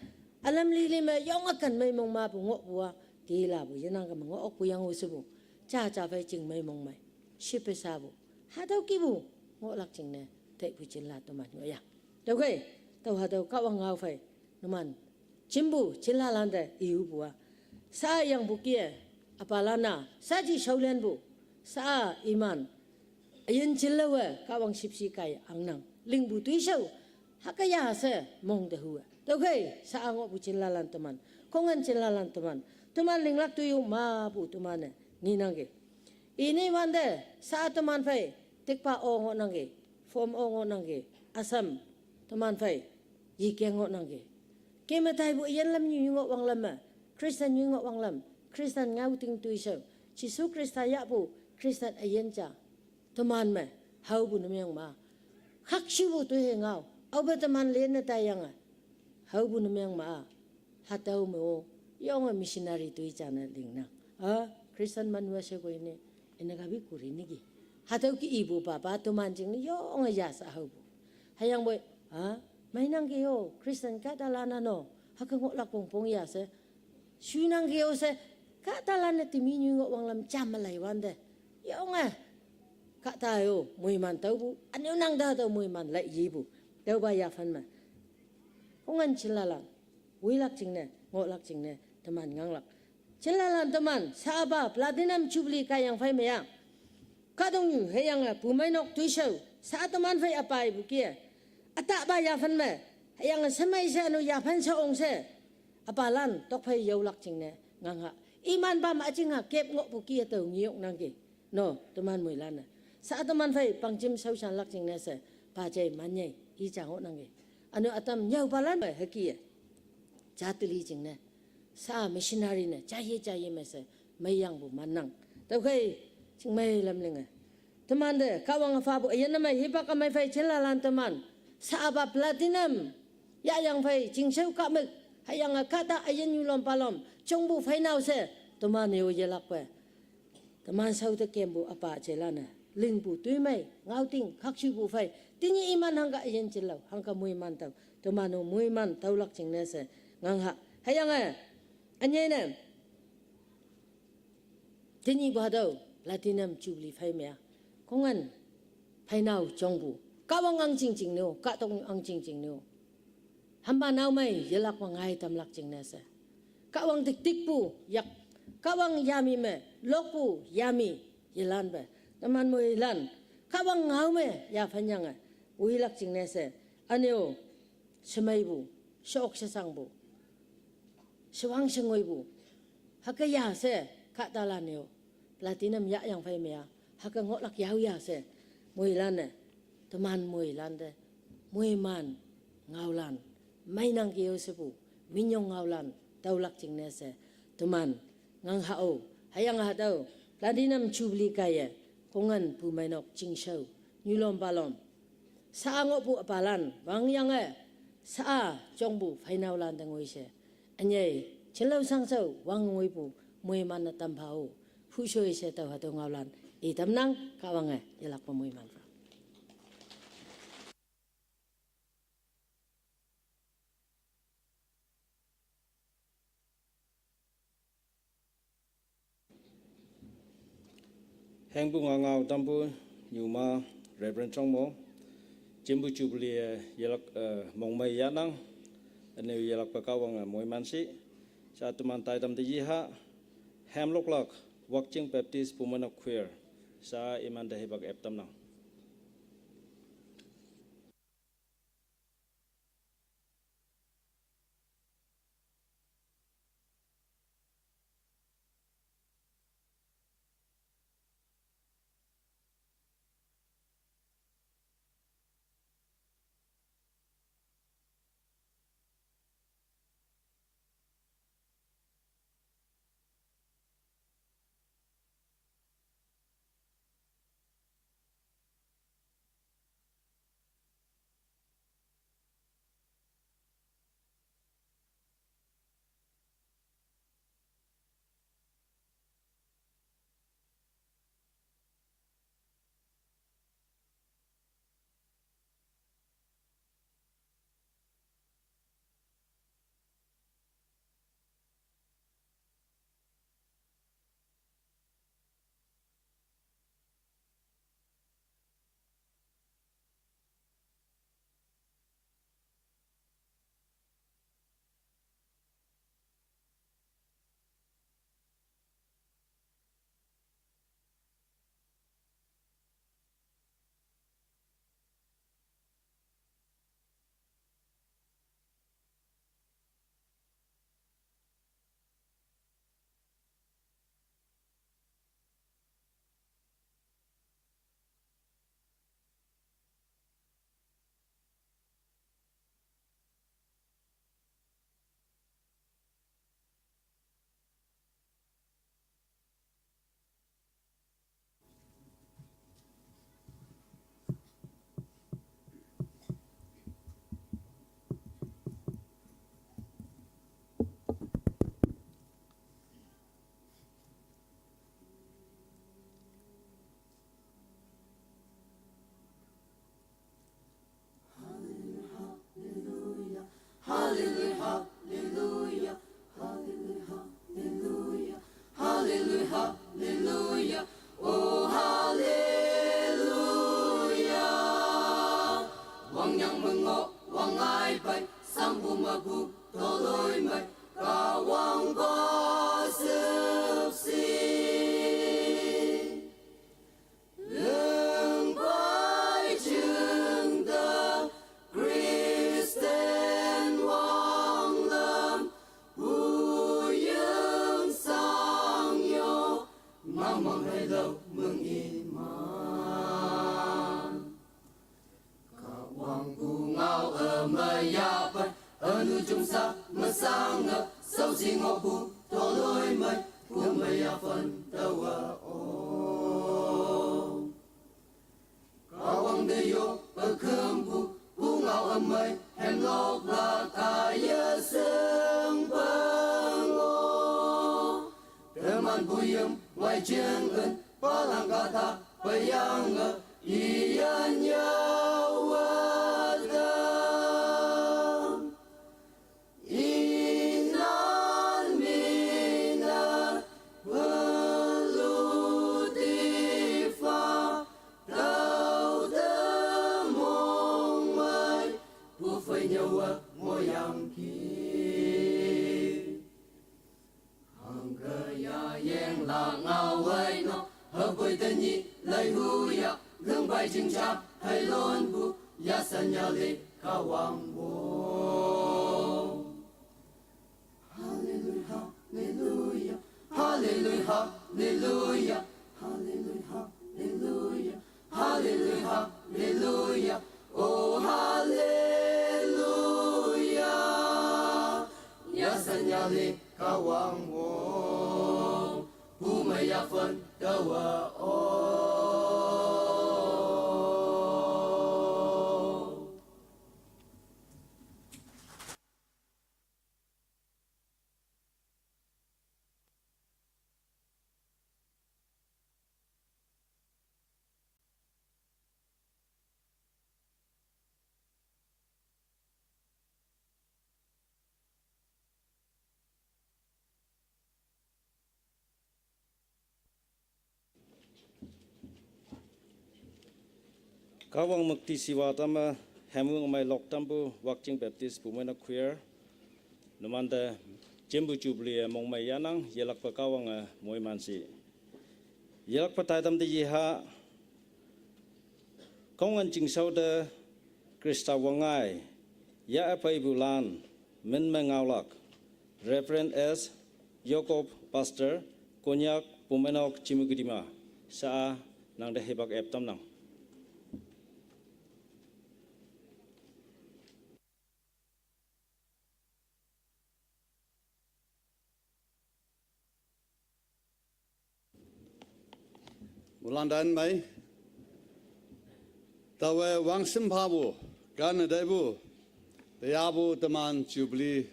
ülam lili me, yonge ken mei mongmapu ngohpu-a, tilapu yenang ke me ngoh okpu yang-o shepu, jaja phei chingmei mongmei. Shipe shapu. Hatüo kihpu, ngohlak jingne, taipu jinla teman ngoh ya. Tüokhei, tao hatüo Kahwang ngao phei, numan, jimpu, jinlalan te, ihupu-a. Sa yangpu kie, üpalan-a, saji shaolenpu, sa iman, üyin jinlaowe, Kahwang shipshi kai angnang, lingpu toishao, hüke ya she, mong te hu-e. Tüokhei, sa ngohpu jinlalan teman, kongan jinlalan teman, teman linglak toiyu mapu teman-e, ngenangki. Ine wante, sa teman phei, tikpa o ngohnangki, form o ngohnangki, Assam, teman phei, yikeng ngohnangki. Keme taipu üyin lam nyoi ngoh wanglam me, Christian nyoi ngoh wanglam, Christian ngaoting toishao, Jesu Khrista yahpu, Christian üyin ja, teman me, haopu ne meng ma. Khakshupu toi he ngao, aope teman lenne taiyange, haopu ne meng ma. Hatüo me-o, yonge missionary toi jane lingnang. A, Christian manwa she koi ne, ine kabi kuri niki. Hatüo ki ipu papa teman jing yonge ya sa haopu. Hüyangpoi, a, meinangki-o, Christian kahtalan-a no, hüke ngohlak pongpong ya she. Shuinangki-o she, kahtalan-e temi nyoi ngoh wanglam jam me leiwante. Yonge, kahta-o, moiman taopu, üne-o nang ta tao moiman lai yipu. Tüopa yaphan me. Kongan jinlalan, wilak jingne, ngohlak jingne, teman nganglak. Jinlalan teman, sapa platinum jubilee kaiyang phei me-a. Kahtoknyu hüyange pumeinok toishao, sa teman phei üpaipu kie. Ütahpa yaphan me, hüyange shemei she üne yaphan she ong she. Üpalan tokphei yaolak jingne, ngangha. Imanpa me üjingha kep ngohpu kie tao ngeoknangki. No, teman moilan-e. Sa teman phei pangjim shaoshanlak jingne she, pa jai manyei, i ja ngohnangki. Üne ütam nyüopalan me hüke-e. Jateli jingne. Sa missionary ne, jaiye jaiye me she, meiyangpu mannang. Tüokhei, chingmei lam linge. Temante, Kahwang üphapu, üyin ne mei, hipak ümei phei jinlalan teman. Sapa platinum, yahyang phei, chingshao kahmük, hüyange kahta üyin nyulom palom, jongpu pheinao she, teman-e-o yelakpe. Teman shao te kempu üpa üjelan-e, lingpu toimei, ngaoting, khakshupu phei, tenyih iman hangke üyin jinlao, hangke moiman tao, teman-o moiman taolak jingne she, ngangha, hüyange, ünyei ne, tenyihpu hatüo, platinum jubilee phei me-a, kongan, pheinao jongpu, Kahwang ahngching jingne-o, kahtoknyu ahngching jingne-o. Hampa nao mei yelakpa ngai tamlak jingne she. Kahwang tiktikpu yak, Kahwang yami me, lokpu yami, yelanpe. Teman moilan, Kahwang ngao me, yaphan yange, wilak jingne she. Üne-o, shemeipu, sheok sheshangpu, shewang shengoipu. Hüke ya she, kahtalan-e-o. Platinum yahyang phei me-a, hüke ngohlak yao ya she, moilan-e, teman moilan te, moiman, ngaolan, meinangki-o shepu, minyong ngaolan, taolak jingne she, teman, ngangha-o, hüyange hatüo, platinum jubilee kaiye, kongan pumeinok chingshao, nyulom palom. Sa ngohpu üpalan, wangyange, sa jongpu pheinaolan te ngoi she. Ünyei, jinlao shangshao, wang ngoipu, moiman-e tampha-o, hushoi she tao hatüo ngaolan, itamnang, Kahwange, yelakpe moiman pha. Hengpu ngangao tampu nyuma Reverend Chongmo. Jembu Jubilee, eh, yelak, eh, mongmei yanang, ane yelak pe Kahwang, eh, moiman shi, sha teman taitam te yiha, Hemloklak, Wakching Baptist Bumenok Choir, sha iman te hipak eptam nang. Haleluya, haleluya, haleluya, haleluya, haleluya. Oh, haleluya. Wangnang mengoh, wangngai pai, sangpu mapu, toloi mai, Kahwang pa sepsi. Lengpai jengda Christian wanglam, puyeng sangyo, mamang hello mengiman. Kahwang pungao emaya pen, anu jungsa mesang e, sau singo pu toloi mai, pu maya fen tawa o. Kahwang de yo pekempu, pungao emai, Hemloklak kaya seng pengo. Teman puyem wai jeng en, palang kata peyang e, iyan yawatan. Inan minat pelu tifa, tau temong mai, pufai nyawa moyang ki. Hangke ya yeng la ngau wai no, hepoi tenyi lai huya, geng bai jingcha hai lon bu, ya sanya le Kahwang wo. Haleluya, haleluya, haleluya, haleluya, haleluya, haleluya, haleluya, oh haleluya. Ya sanya le Kahwang wo, pu maya fen tawa o. Kahwang müktishiwa tamme, hemung amei lok tampu, Wakching Baptist Bumeinok Choir. Numante, jempu Jubilee e mongmei yahnang, yelakpe Kahwange moimanshi. Yelakpe taitam te yeha, Kongan chingshao te Khrista wangngai, ya epeipulan, min me ngaolak, Reverend S Jacob, Pastor, Konyak Bumeinok Chümoukedima, sha-a nangte hipak eptamnang. Mulan dan mei, taowe wangshim phapu, kan-e taipu, teyapu teman Jubilee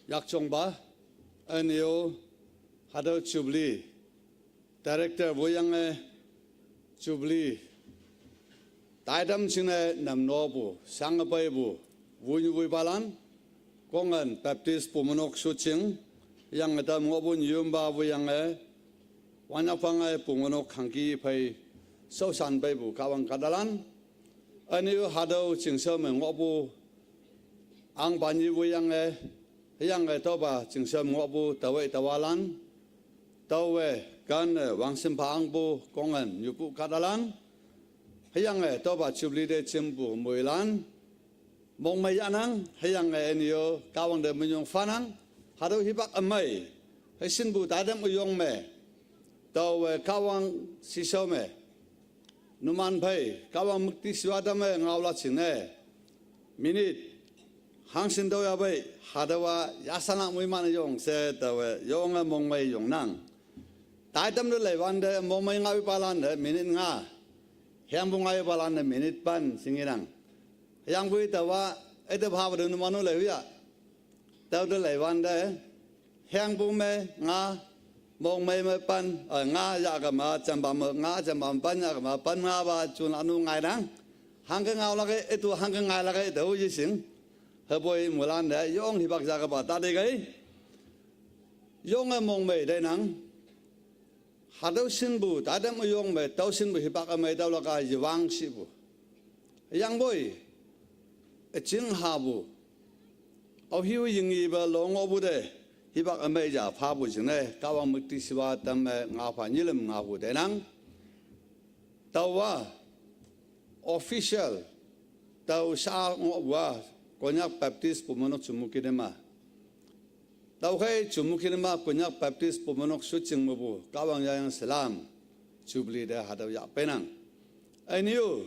yakjongpa, üne-o hatüo Jubilee Director woiyange Jubilee taitam jingne namnopu, shange peipu, wunyu woipalan, Kongan Baptist Bumeinok Shujing, yange tam ngohpu nyumpa woiyange, wanyakpange Bumeinok hangki phei, shaoshan peipu Kahwang kahtalan, üne-o hatüo chingshao me ngohpu, ahngpa nyi woiyange, hüyange tüopa chingshao me ngohpu taowe taowalan, taowe kan-e wangshim pha ahngpu Kongan nyupu kahtalan, hüyange tüopa Jubilee te jempu moilan, mongmei yahnang, hüyange üne-o Kahwang te minyong phanang, hatüo hipak ümei, hei shinpu taitam üyong me, taowe Kahwang shishao me, numan phei, Kahwang müktishiwa tamme ngaolak jingne, minute, hangshin tüoya pei, hatüowa yashanlak moiman üyong she taowe yonge mongmei yongnang. Taitam te leiwante mongmei ngaopalan te minute nga, hüyangpu ngaopalan te minute pen shingenang. Hüyangpoi taowa, üte phapu te numan-o leiya. Tüote leiwante, hüyangpu me nga, mongmei me pen, eh, nga yahkema, jampa me nga, jampa me pen yahkema, pen ngapa jun anu ngainang. Hangke ngaolak-e, ütu hangke ngailak-e, tao yeshing. Hüpoi mulan te, yong hipak yahkapa, ta te kei. Yonge mongmei teinang. Hatüo shinpu, taitam üyong me, tao shinpu hipak ümei tüolak-a yewang shipu. Hüyangpoi, üjing hapu, aohiu yingipe lo ngohpu te, hipak ümei ja phapu jingne, Kahwang müktishiwa tamme ngaopha nyilüm ngaopu teinang. Taowa, official, tao sha ngohpu-a, Konyak Baptist Bumeinok Chümoukedima. Tüokhei Chümoukedima Konyak Baptist Bumeinok Shujing mepu, Kahwang yayang salam, Jubilee te hatüo yahpeinang. Üne-o,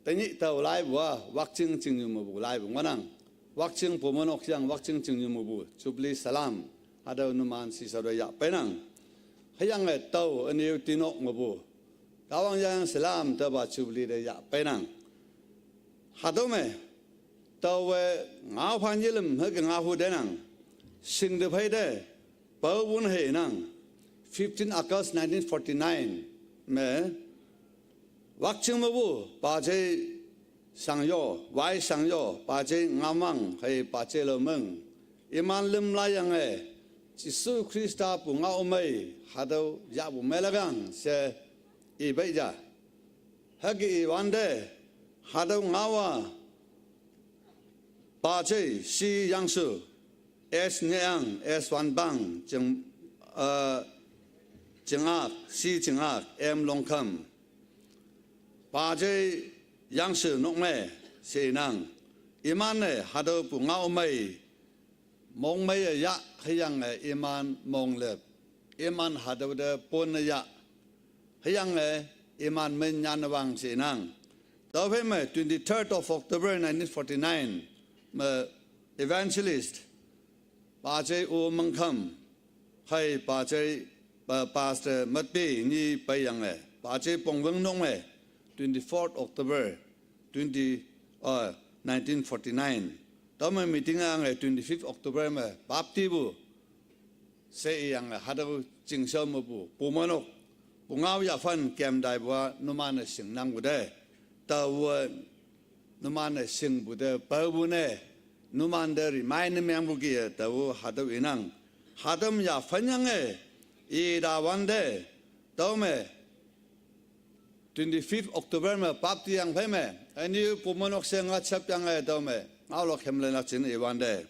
tenyih tao laipu-a, Wakching chingnyu mepu laipu ngohnang. Wakching Bumeinok yang Wakching chingnyu mepu, Jubilee salam, hatüo numan shishao te yahpeinang. Hüyange tao üne-o tinok mepu, Kahwang yayang salam tüopa Jubilee te yahpeinang. Hatüo me, taowe ngaopha nyilüm hüke ngaohu tenang. Shingte phei te, paowun heinang. Fifteen August nineteen forty-nine me, Wakching mepu, Pajei Shangyo, Wai Shangyo, Pajei Ngamang, hei Pajei Loumeng. Iman lüm laiyange, Jesu Khrista pungao mei, hatüo yahpu meilakang she, ipei ja. Hüke iwante, hatüo ngao-a, Pajei Shi Yangshu, S Nyeyang, S Wanpang, Jing, eh, Jingak, Shi Jingak, M Longkham. Pajei Yangshu nokme, shenang. Iman-e hatüo pungao mei, mongmei-e yah, hüyange iman monglep. Iman hatüo te pon-e yah. Hüyange iman min nyan wang shenang. Tüophei me twenty-third of October nineteen forty-nine me evangelist, Pajei O Mengkham, hei Pajei, pa-, Pastor Matpi nyi peiyange, Pajei Pongweng nokme, twenty-fourth October, twenty, uh, nineteen forty-nine. Tüome meeting ange twenty-fifth October me baptipu. She iyange hatüo chingshao mepu, Bumeinok, pungao yaphan kem taipu-a numan-e shingnangpu te. Taowe numan-e shingpu te, paopu ne, numan te remind ne mengpu kih-e, tao hatüo inang. Hatüo me yaphan yange, itawante, tüome, Twenty-fifth October me bapti yang phei me, anyi pumonok se nga chap yang e tüo me, ngaolok hemlelak jingne iwante.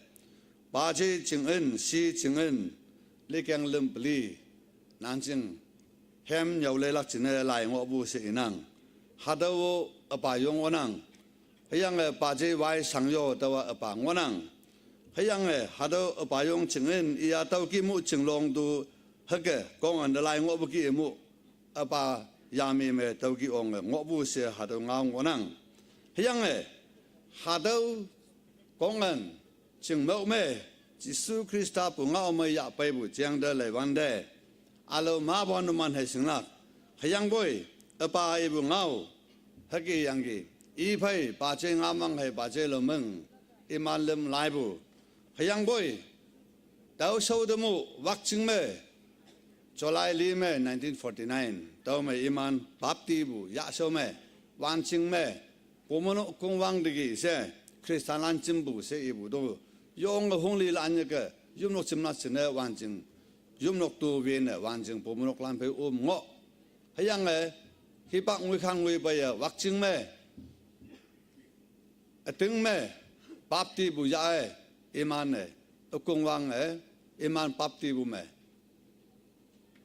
Paje ching en, shi ching en, likeng lüm peli, nanjing, hem nyüolelak jingne lai ngohpu she inang. Hatüo üpa yong ngohnang. Hüyange paje wai shangyo taowa üpa ngohnang. Hüyange hatüo üpa yong ching en iya tüo ki mu ching long tu hüke kongan te lai ngohpu ki mu. Üpa yami me tüo ki onge ngohpu she hatüo ngao ngohnang. Hüyange hatüo kongan chingmok me Jesu Khrista pu ngao me yahpeipu jeng te leiwante. Ülao mapu numan hei shinglak. Hüyangpoi, üpa ipu ngao. Hüke yangki. Iphei, paje ngamang hei paje lomeng. Iman lüm laipu. Hüyangpoi, tüo shao te mu, Wakching me, July li me nineteen forty-nine. Tüo me iman baptipu, yahshao me, Wanching me, pumonok kongwang teki she, Khristanlan jimpu she ipu to. Yonge hongli lanyeke, yopnok jimlak jingne Wanching. Yopnok tu wene Wanching pumonoklan phei om ngoh. Hüyange, hipak ngoi khan ngoi peiye, Wakching me, üting me, baptipu yah e, iman e, ükongwang e, iman baptipu me.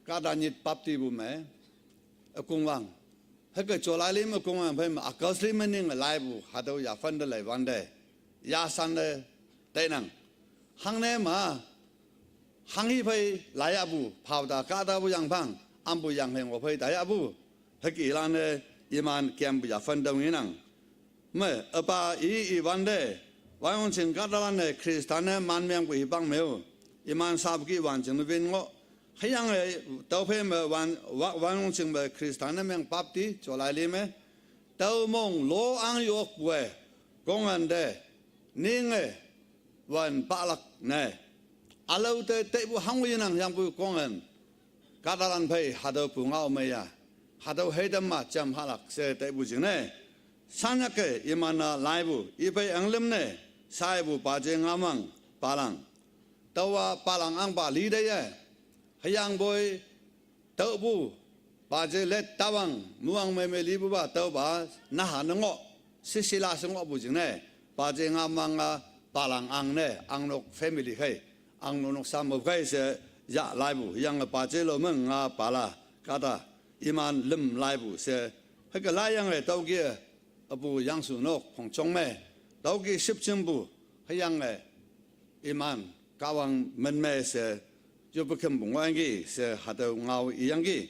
Kahta nyit baptipu me, ükongwang. Hüke July li me ükongwang phei me, August li me ning laipu, hatüo yaphan te leiwante. Yashan te, teinang. Hangne ma, hanghi phei laiyahpu, phao ta kahtapu yangphang, ampu yanghei ngoh phei tayahpu. Hüke ilan-e, iman kempu yaphan tüo ngenang. Me, üpa i iwante, Wangyongching kahtalan-e Khrista ne man mengpu hipak me-o. Iman sapu ki Wanching ne win ngoh. Hüyange, tüophei me wan, wa-, Wangyongching me Khrista ne meng bapti, July li me. Tüo mong lo ang yokpu e, kongan te, ninge, wan palak ne. Ülao te teipu hangwe yenang yangpu kongan. Kahtalan phei hatüo pu ngao meiya. Hatüo heitam ma jam halak she teipu jingne. Sanyake iman-a laipu, iphei anglüm ne, shaipu paje ngamang, palang. Taowa palang ahngpa li te ye. Hüyangpoi, tüopu, paje let tawang, muang meimei lipupa, tüopa, naha ne ngoh, sisila she ngohpu jingne, paje ngamang-a, palang angne, angnok family khei, angnok noksa me khei she, yah laipu, hüyange paje lomeng nga pala, kahta, iman lüm laipu she, hüke laiyange tüoke, üpu yangshunok, Phongchong me, tüoke shüpjingpu, hüyange, iman, Kahwang min me she, yoppe kempu ngohyangki she hatüo ngao iyangki.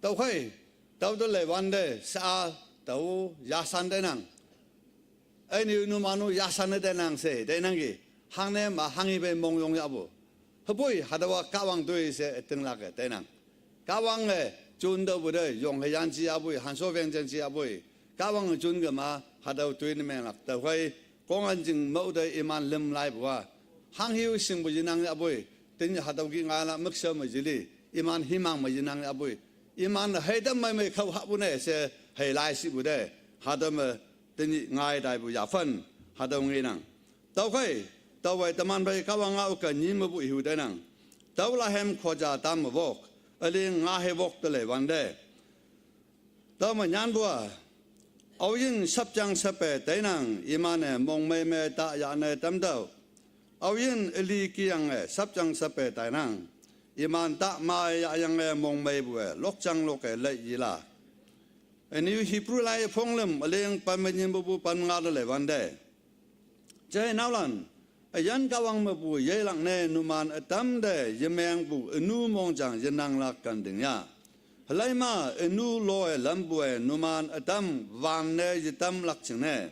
Tüokhei, tüo te leiwante sha-a, tao yashan teinang. Üne-o numan-o yashan ne teinang she, teinangki. Hangne ma hanghi phei mongyong yahpu. Hüpoi, hatüowa Kahwang toi she ütinglake teinang. Kahwange, jun tüopu te, yong hei yan ji yahpoi, hansho weng jen ji yahpoi. Kahwange jun kema, hatüo toi ne menglak. Tüokhei, kongan jing mao te iman lüm laipu-a. Hanghi-o shingpu yenang yahpoi. Tenyih hatüo ki ngailak mükshao me yeli. Iman himang me yenang yahpoi. Iman heitam meimei khao hahpu ne she hei lai shipu te. Hatüo me tenyih ngai taipu yaphan. Hatüo ngenang. Tüokhei, taowe teman phei Kahwang ngao ke nyi mepu ihu teinang. Tüo lahem khoja tam me wok. Üling nga hei wok te leiwante. Tüome nyanpu-a, aoyin shapjang shappe teinang, iman-e mongmei me ta yahne tamtüoh. Aoyin üli kiyange shapjang shappe teinang, iman ta ma yahyange mongmeipu-e lokjang loke lei yila. Üne-o Hebrew lai phonglüm üleng pen me nyimpupu pen nga te leiwante. Jei naolan, üyin Kahwang mepu yeilak ne numan ütam te yemengpu ünu mongjang yenanglak kenting ya. Hüleima ünu loe lampue numan ütam wanne yetamlak jingne.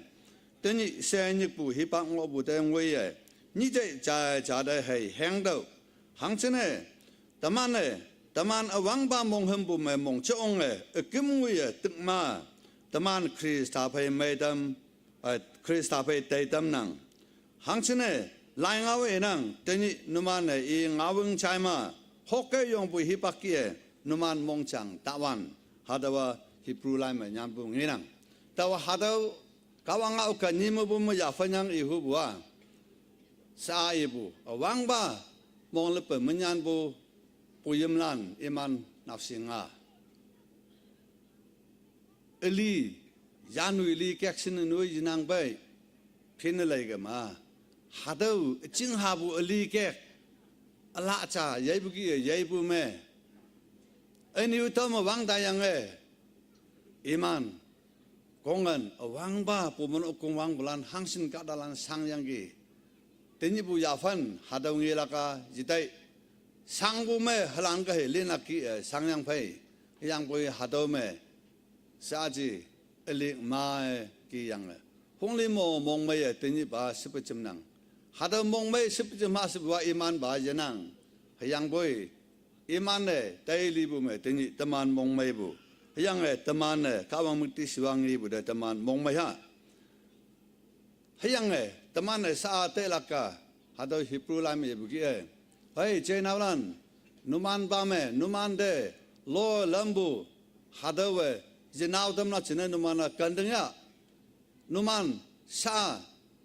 Tenyih she nyikpu hipak ngohpu te ngoiye, nyih jei jai ja te hei hengtüoh. Hangjingne, teman-e, teman üwangpa monghümpu me mong jeonge, üküm ngoiye tükma, teman Khrista phei meitam, eh, Khrista phei teitamnang. Hangjingne, lai ngao inang, tenyih numan-e i ngaowüng jaima, hokke yongpu hipak kih-e, numan mongjang tawan, hatüowa Hebrew lai me nyanpu ngenang. Taowa hatüo, Kahwang ngao ke nyi mepu me yaphan yang ihupu-a. Sha ipu, üwangpa, monglüppe me nyanpu, puyimlan, iman, naoshinga. Eli, yanui eli kek shin nui yinang bai. Phin lei gama. Hadau, ching habu eli kek. Ala cha, yaibu ki, yaibu me. Eni utam wang dayang e. Iman. Kongan, wang ba, pumun ukung wang bulan, hangshin kadalan sang yang ki. Tenyi bu yafan, hadau ngilaka, jitai. Sang bu me, halang ka he, lin aki, sang yang pai. Yang bui hadau me. Saji, elik mai ki yang le. Hungli mo mong mai e tenyi ba sipachim nang. Hada mong mai sipachim ha sipwa iman ba yanang. Hayang boi. Iman e, tai li bu me tenyi teman mong mai bu. Hayang e, teman e, kawang mukti siwang li bu de teman mong mai ha. Hayang e, teman e sa te laka, hadau Hebrew lam e bugi e. Hei, che naulan, numan ba me, numan de, lo lambu, hadau e, jinau tam la chine numan a kandeng ya. Numan, sa,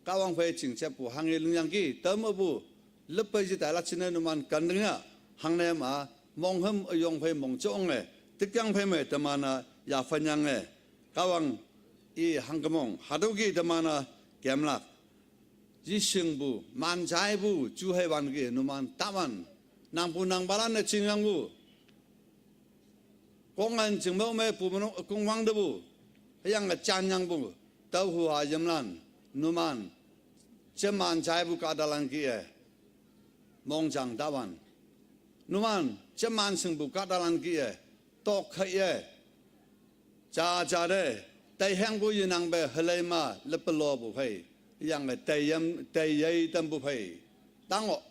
kawang phai ching chep pu hang e lung yang ki, tam bu, lepe ji tai la chine numan kandeng ya. Hang ne ma, mong hem ayong phai mong chong e, tikyang phai me, teman a, ya fan yang e. Kawang i hangkamong, hadau ki teman a kemlak. Ji sing bu, man jai bu, ju hai wan ki numan taman. Nang bu nang balan ne ching yang bu. Kong an ching mau me pu mano kong wang de bu. Hayang a chan yang bu. Tau hu ha yam lan, numan. Che man jai bu ka dalan ki e. Mong jang taman. Numan, che man sing bu ka dalan ki e. Tok khai e. Cha cha de, tai heng bu yinang be halai ma le pelo bu phai. Yang e tai yam, tai yai tam bu phai. Tang o.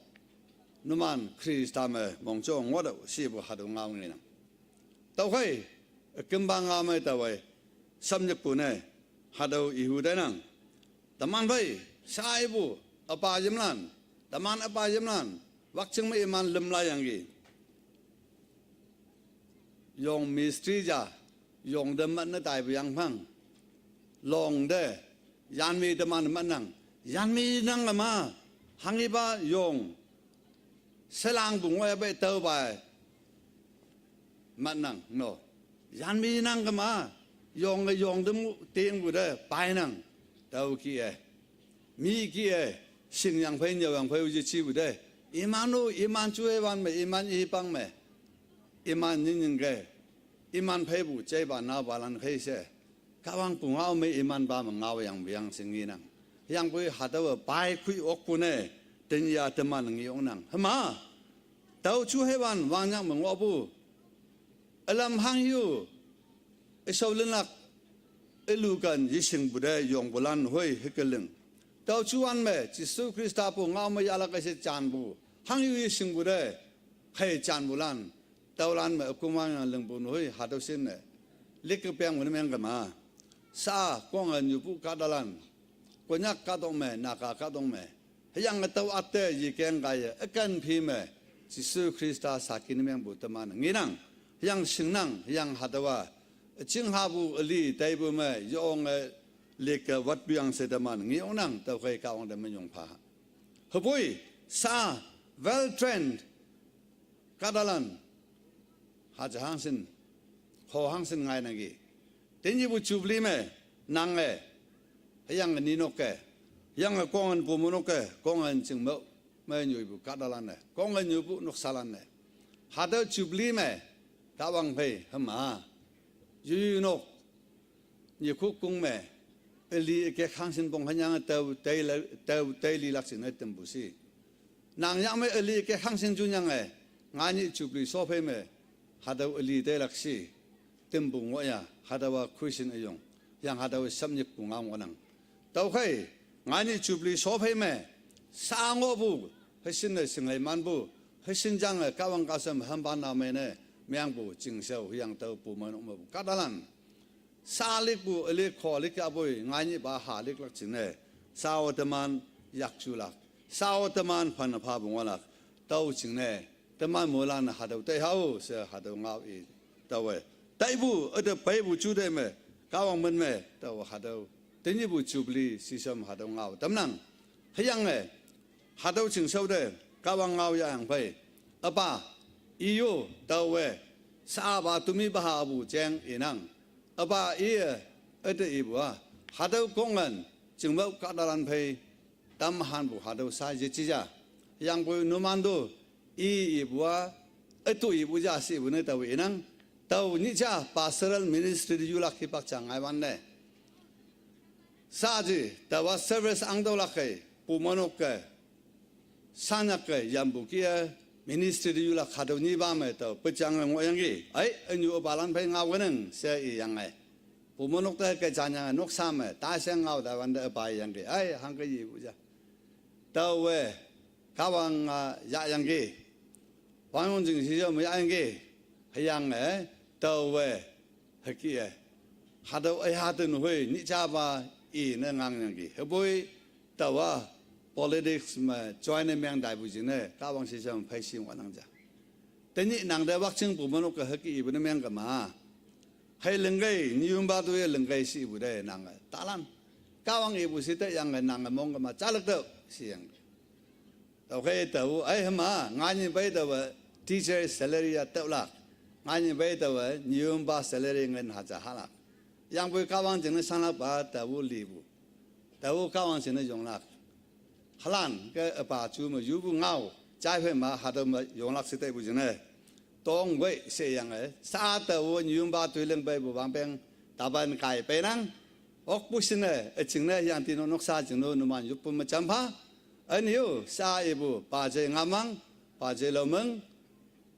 Numan Krista me mong chong ngo dau si bu hadau ngau ngi nang. Tau khai, kimba ngau me tau e. Sam nyek pu ne, hadau ihu dai nang. Teman phai, sai bu, apa yam lan. Teman apa yam lan. Wak ching me iman lem la yang ki. Yong mistri ja, yong de mat ne tai bu yang phang. Long de, yan mi teman mat nang. Yan mi nang ma, hang i ba yong. Selang bu ngoi bai tau bai. Mat nang, no. Yan mi nang kama, yong e yong de mu ting bu de, bai nang. Tau ki e. Mi ki e, sing yang phai nyau yang phai uji chi bu de. Iman u, iman chu e wan me, iman i pang me. Iman nyin nyin ke. Iman phai bu, chai ba nau ba lan khai se. Kawang pu ngau me iman ba ma ngau yang biang sing ngi nang. Yang bui hadau bai kui ok pu ne. Ten ya teman ngi ong nang. Hema. Tau chu hai wan wang nyang ma ngo bu. Alam hang yu. Isau lenak. Ilu kan yising bu de yong bu lan hoi hikeling. Tau chu wan me. Jisu Krista pu ngau me ya la ka se chan bu. Hang yu yising bu de. Khai chan bu lan. Tau lan me akum wang yang leng bu nui hadau sin ne. Lik ke piang wun meng kama. Sa kong an yu pu ka dalan. Konyak ka dong me, Naka ka dong me. Hayang tau ate yi keng ga ye, akan phi me. Jisu Krista sa kin meng bu teman ngi nang. Hayang sing nang, hayang hadau a. Ching ha bu ali tai bu me, yong e lik ke wat biang se teman ngi ong nang, tau khai ka ong de me yong pha. Hapui, sa, well trained, ka dalan. Ha cha hang sin, ho hang sin ngai nang ki. Ten yi bu chubli me, nang e. Hayang ni nok ke. Hayang kong an pu mu nok ke, kong an ching mo. Me nyu bu ka dalan ne. Kong an nyu bu nok salan ne. Hadau chubli me, ka wang phai, hema. Yu yu nok. Nyi khu kung me. Eli ke khang sin bong hanyang tau tai la, tau tai li lak sin ne tem bu si. Nang yang me eli ke khang sin ju nyang e. Nga ni chubli so phai me. Hadau eli tai lak si. Tem bu ngo ya. Hadau a khui sin ayong. Yang hadau sam nyik bu ngam ngo nang. Tau khai. Nga ni chubli so phai me. Sa ngo bu. Hasin ne sing hai man bu. Hasin jang e ka wang ka sam ham ban na me ne. Miang bu ching seo yang tau pu ma nok ma bu. Ka dalan. Sa lik bu, lik kho, lik ya bui, ngai ni ba ha lik lak ching ne. Sa o teman yak chu lak. Sa o teman phan pha bu ngo lak. Tau ching ne. Teman mo lan hadau tai hau, se hadau ngau i. Tau e. Tai bu, ade pai bu chu de me. Ka wang men me. Tau hadau. Ten yi bu chubli, si sam hadau ngau. Tam nang. Hayang e. Hadau ching sau de. Ka wang ngau ya yang pai. Apa. Iyo, tau e. Sa ba tumi ba ha bu cheng i nang. Üpa iye, üte ipu a, hatüo kongan, chingmao kahtalan phei, tamhanpu hatüo sa yeji ja. Yangpoi numan to, i ipu a, ütu ipu ja shipu ne taowe inang, tao nyih ja pastoral ministry te yulak hipak ja ngaiwan ne. Sa ji, taowa service angtüolak kei, pumonok ke, sanyak ke, yampu kih-e, ministry te yulak hatüo nyipa me tao, pejang ngohyangki, ai, ünyu üpalan phei ngao weneng, she iyange. Pumonok te ke janyange noksa me, ta she ngao taiwante üpa iyangki, ai, hangke yepu ja. Taowe, Kahwang a yahyangki. Wangyong jing shishao me yahyangki. Hüyange, taowe, hüke e. Hatüo, eh, hatüo nehoi, nyih japa, i ne ngangyangki. Hüpoi, taowa, politics me, join ne meng taipu jingne, Kahwang shishao me phei shing wanang ja. Tenyih nangte Wakching pumonok ke hüke ipu ne meng kema. Hei lingkei, nyiyumpa toye lingkei shipu te nange. Talan. Kahwang ipu shi te yange nange mong kema, jalak tüo, shiyang. Tüokhei tao, ai hema, nganyi pei taowe, teacher salary ya tüolak. Nganyi pei taowe, nyiyumpa salary ngen haja halak. Yangpoi Kahwang jingne shanlakpa, tao lipu. Tao Kahwang jingne yonglak. Halan ke üpa ju me yupu ngao, jai phei ma hatüo me yonglak she taipu jingne. Tong wei sheyange, sa taowe nyiyumpa toi lingpeipu wangpeng, tapan kai peinang. Okpu shinne, üchingne yangti no noksa jingno numan yoppu me jampha. Ünyu, sa ipu, pa jai ngamang, pa jai laomeng,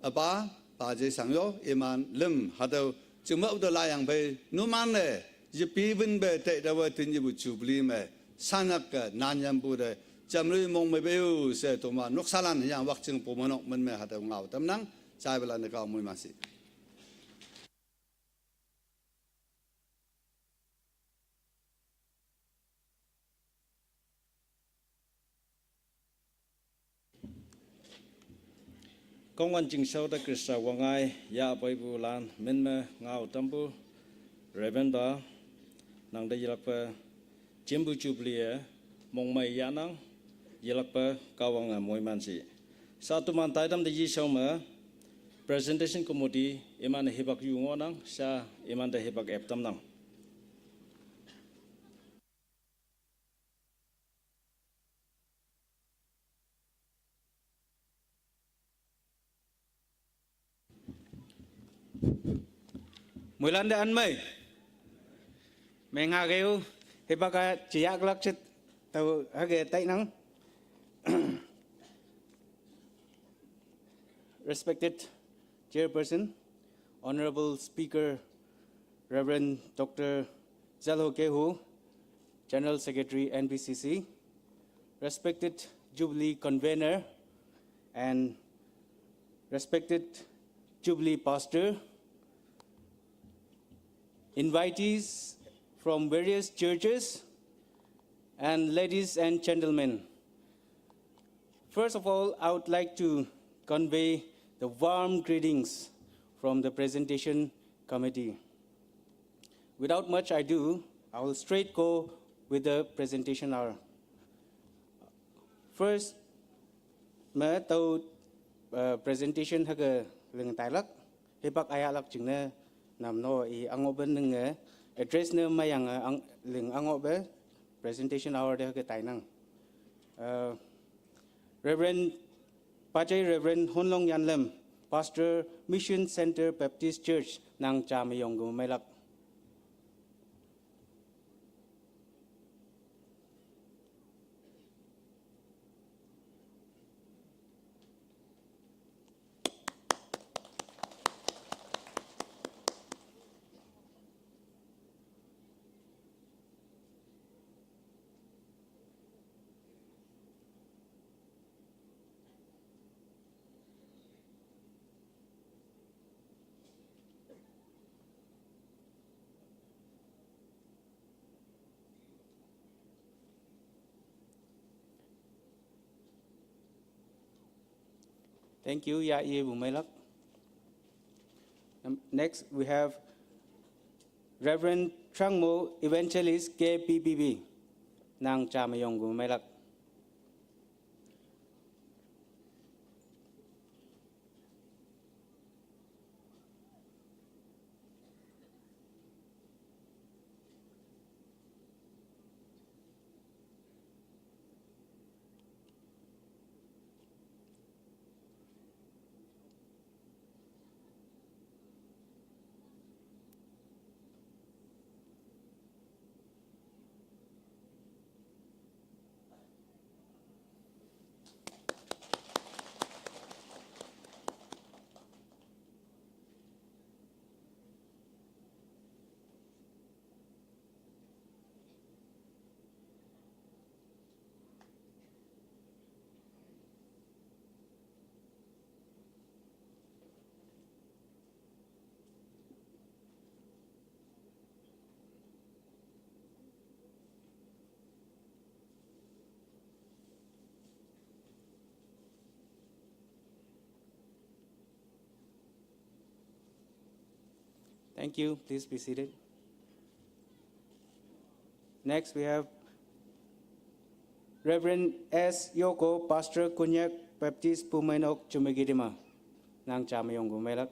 üpa, pa jai shangyo, iman lüm, hatüo, chingmao te layang phei, numan ne, yepi win pe te taowe tin yepu jubilee me, sanyak ke, nanyampu te, jamloi mong me peo, she toma, noksalan, yang Wakching pumonok men me, hatüo ngao tamnang, jaipalan ne kao moiman shi. Kongwan chingshao te Khrista wangngai yahpeipulan min me ngao tampu Reverend Pa, nangte yelakpe jempu jubilee e mongmei yahnang, yelakpe Kahwange moiman shi. Sa toman taitam te yeshao me presentation committee iman hipak yu ngohnang, sa imante hipak ep tamnang. Moilan te anmei. Mengha keo, hipak a jiyaklak jit, tao hüke tainang. Respected Chairperson, Honorable Speaker, Reverend Doctor Jalho Kehu, General Secretary, N B C C, respected Jubilee Convener, and respected Jubilee Pastor, invitees from various churches, and ladies and gentlemen. First of all, I would like to convey the warm greetings from the presentation committee. Without much ado, I will straight go with the presentation hour. First, me tao, uh, presentation hüke ling tailak, hipak ayahlak jingne, nam no i angohpe ninge, address ne meiyange ang, ling angohpe, presentation hour te hüke tainang. Uh, Reverend, Pajai Reverend Honlong Yanlem, Pastor, Mission Center Baptist Church, nang ja me yong ke meilak. Thank you, ya ye bu meilak. Um, next, we have Reverend Trangmo, Evangelist, K B B B. Nang ja me yong bu meilak. Thank you. Please be seated. Next, we have Reverend S Yoko, Pastor, Konyak Baptist Pumenok, Chumoukedima. Nang cha miyong gu mailak.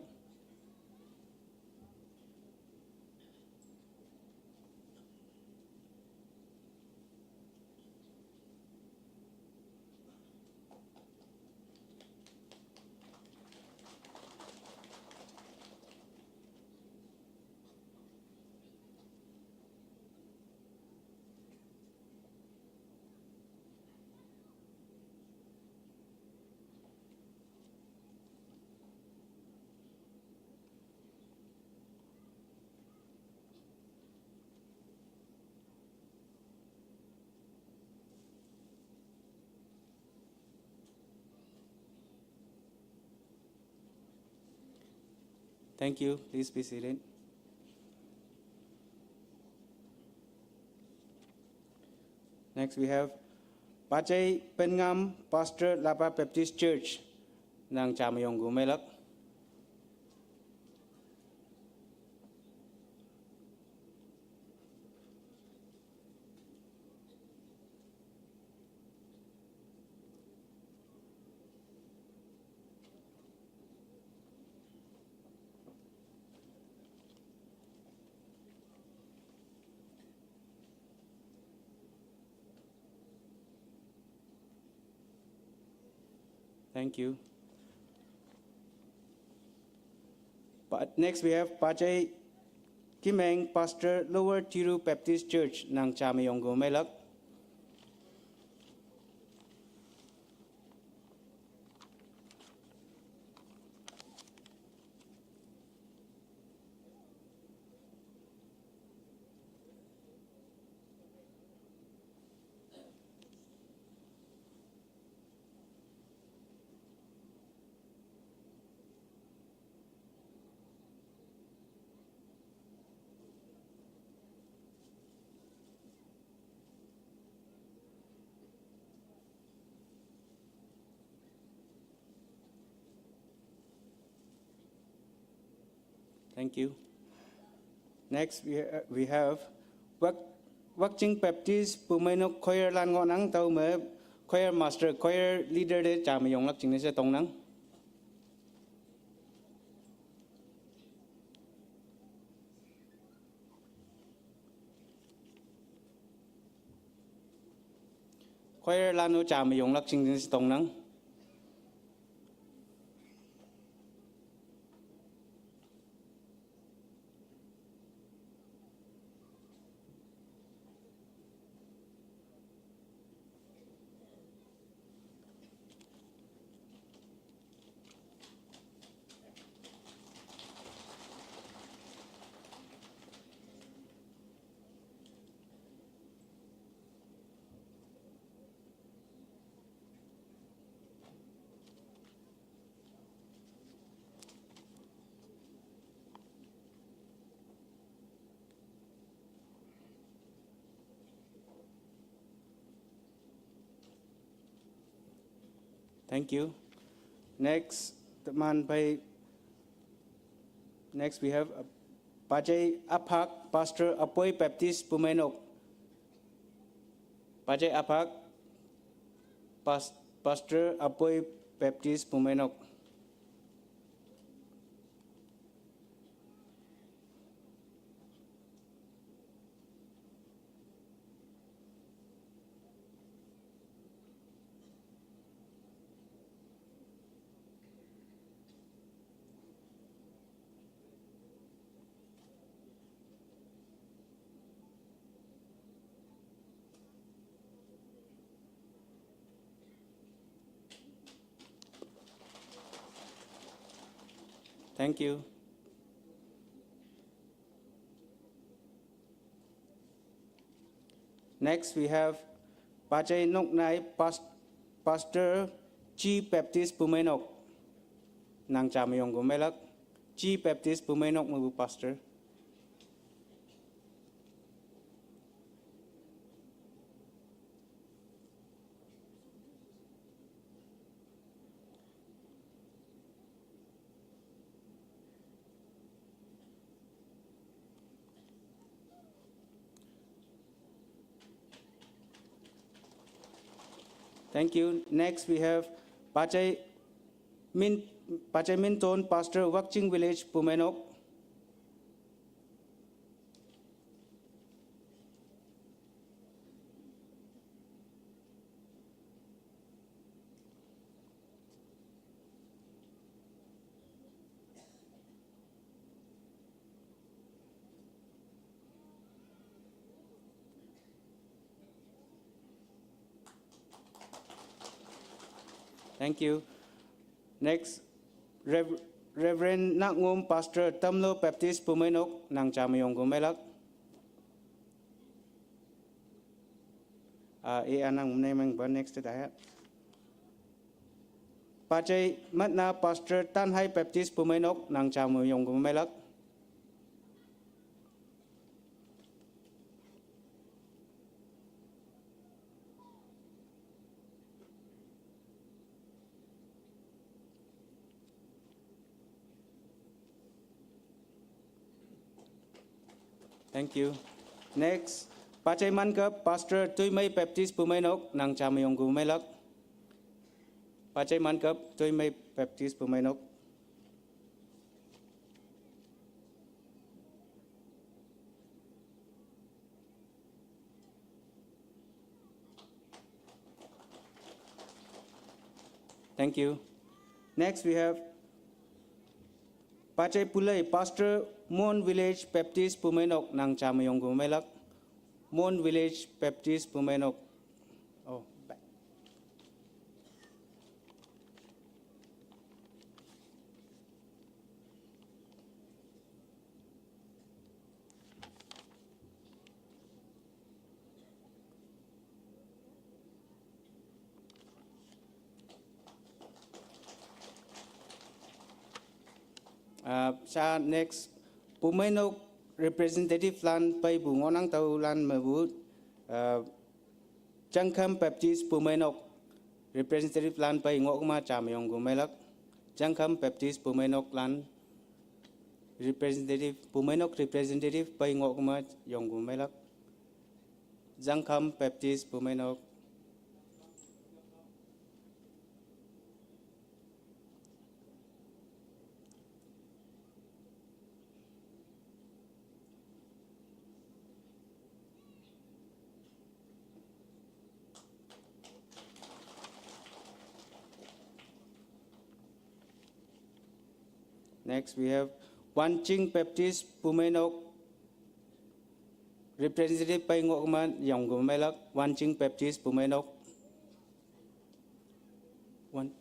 Thank you. Please be seated. Next, we have Pachai Pengam, Pastor, Lapa Baptist Church. Nang cha miyong gu mailak. Thank you. But next, we have Pachai Kimeng, Pastor, Lower Tiru Baptist Church, nang cha miyong gu mailak. Thank you. Next, we, uh, we have Wak-, Wakching Baptist Pumenok Choir lan ngohnang, tüome Choir Master, Choir Leader te cha miyonglak jingne she tongnang. Choir lan-o cha miyonglak jingne she tongnang. Thank you. Next, teman phei, next we have, uh, Pachai Aphak, Pastor, Apoi Baptist Pumenok. Pachai Aphak, Pas-, Pastor, Apoi Baptist Pumenok. Thank you. Next, we have Pachai Noknai, Pas-, Pastor, Chi Baptist Pumenok. Nang cha miyong gu mailak. Chi Baptist Pumenok mepu Pastor. Thank you. Next, we have Pachai Min, Pachai Minton, Pastor, Wakching Village, Pumenok. Thank you. Next, Rev-, Reverend Nakngum, Pastor, Tamlo Baptist, Pumenok, nang cha mayong gumelak. Ah, e anang mnemeng ba next ta ya. Pachai Matna, Pastor, Tanhai Baptist, Pumenok, nang cha mayong gumelak. Thank you. Next, Pachai Mankap, Pastor, Tuimei Baptist, Pumenok, nang cha mayong gumelak. Pachai Mankap, Tuimei Baptist, Pumenok. Thank you. Next, we have Pachai Pulai, Pastor, Mon Village Baptist, Pumenok, nang cha mayong gumelak. Mon Village Baptist, Pumenok. Oh, back. Ah, sa next, Pumenok representative lan paibu ngonang tau lan mebu, ah, Jangkham Baptist Pumenok representative lan pai ngok ma cha mayong gumelak. Jangkham Baptist Pumenok lan representative, Pumenok representative pai ngok ma yong gumelak. Jangkham Baptist Pumenok. Next, we have Wanching Baptist Pumenok. Representative pai ngok ma yong gumelak, Wanching Baptist Pumenok. Wan-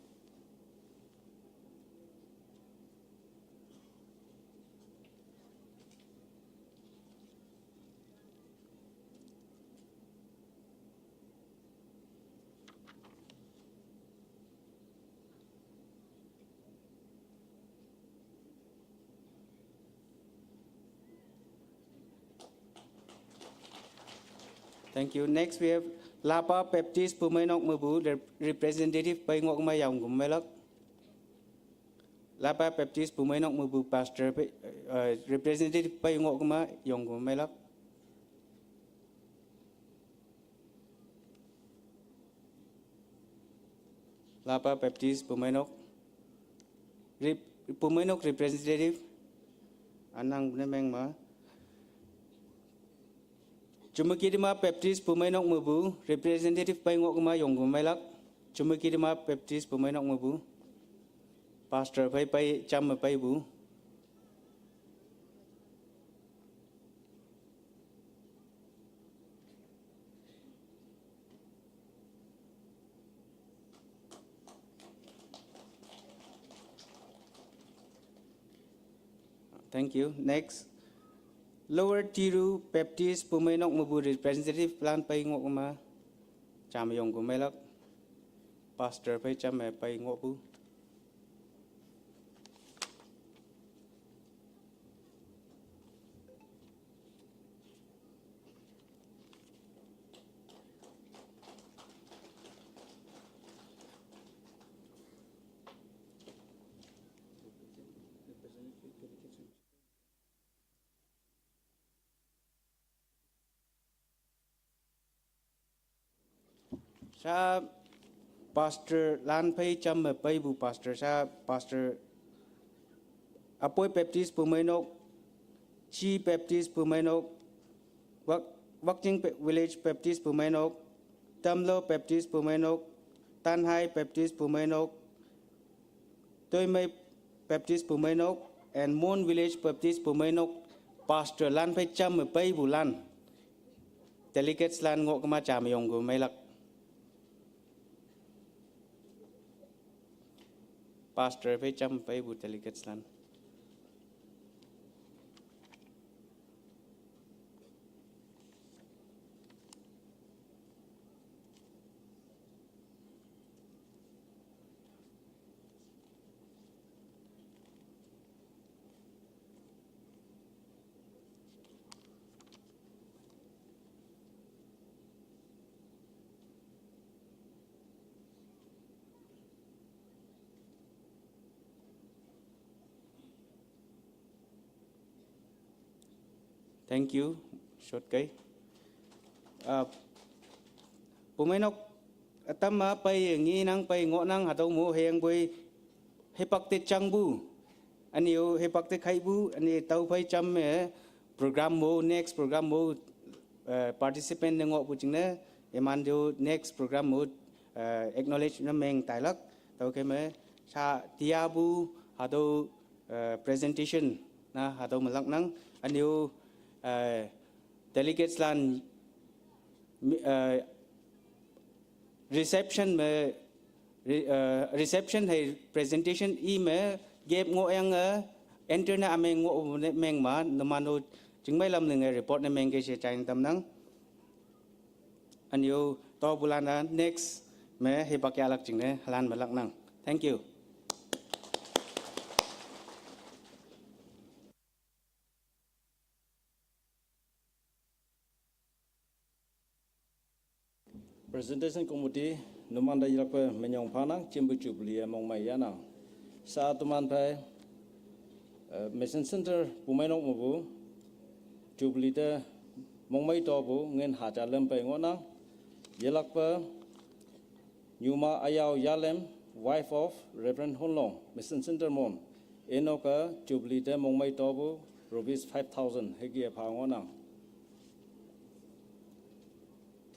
Thank you. Next, we have Lapa Baptist Pumenok mebu, rep-, representative pai ngok ma yong gumelak. Lapa Baptist Pumenok mebu pastor pai, uh, representative pai ngok ma yong gumelak. Lapa Baptist Pumenok. Rep-, Pumenok representative. Anang mnemeng ma. Chumukidima Baptist Pumenok mebu, representative pai ngok ma yong gumelak. Chumukidima Baptist Pumenok mebu. Pastor pai pai cham pai bu. Thank you. Next, Lower Tiru Baptist Pumenok mebu representative lan pai ngok ma. Cham yong gumelak. Pastor pai cham pai ngok bu. Sa Pastor lan phei cham me pei bu pastor sa, Pastor Apoi Baptist Pumeinok, Chi Baptist Pumeinok, Wak-, Wakching Pe-, Village Baptist Pumeinok, Tamlo Baptist Pumeinok, Tanhai Baptist Pumeinok, Toimei Baptist Pumeinok, and Mon Village Baptist Pumeinok, Pastor lan phei cham me pei bu lan. Delegates lan ngo kema cham yong gu meilak. Pastor phei cham pei bu delegates lan. Thank you, short kai. Uh, Pumeinok atam ma pei ngi nang pei ngo nang hatau mo heng bui hepak te chang bu. Ani yo hepak te khai bu, ani tau phei cham me program mo, next program mo, uh, participant ne ngo bu ching ne, eman yo next program mo, uh, acknowledge na meng tailak, tau ke me sa tia bu hatau uh, presentation na hatau melak nang, ani yo, uh, delegates lan, uh, reception me, re-, uh, reception hai presentation i me gap ngo yang, uh, enter na ameng ngo ne meng ma, namano chingmai lam ne nge report ne meng ke she chain tam nang. Ani yo to bulan na next me hepak ya lak ching ne halan melak nang. Thank you. Presentation Committee, numan da yilak pe menyong phanang, chimbu Jubilee e mongmai yanang. Sa tuman phei, uh, Mission Center Pumeinok mo bu, Jubilee te mongmai to bu, ngin hacha lem pei ngo nang, yilak pe, Nyuma Ayau Yalem, wife of Reverend Hunlong, Mission Center Mon. Eno ka Jubilee te mongmai to bu rupees five thousand hegi e pha ngo nang.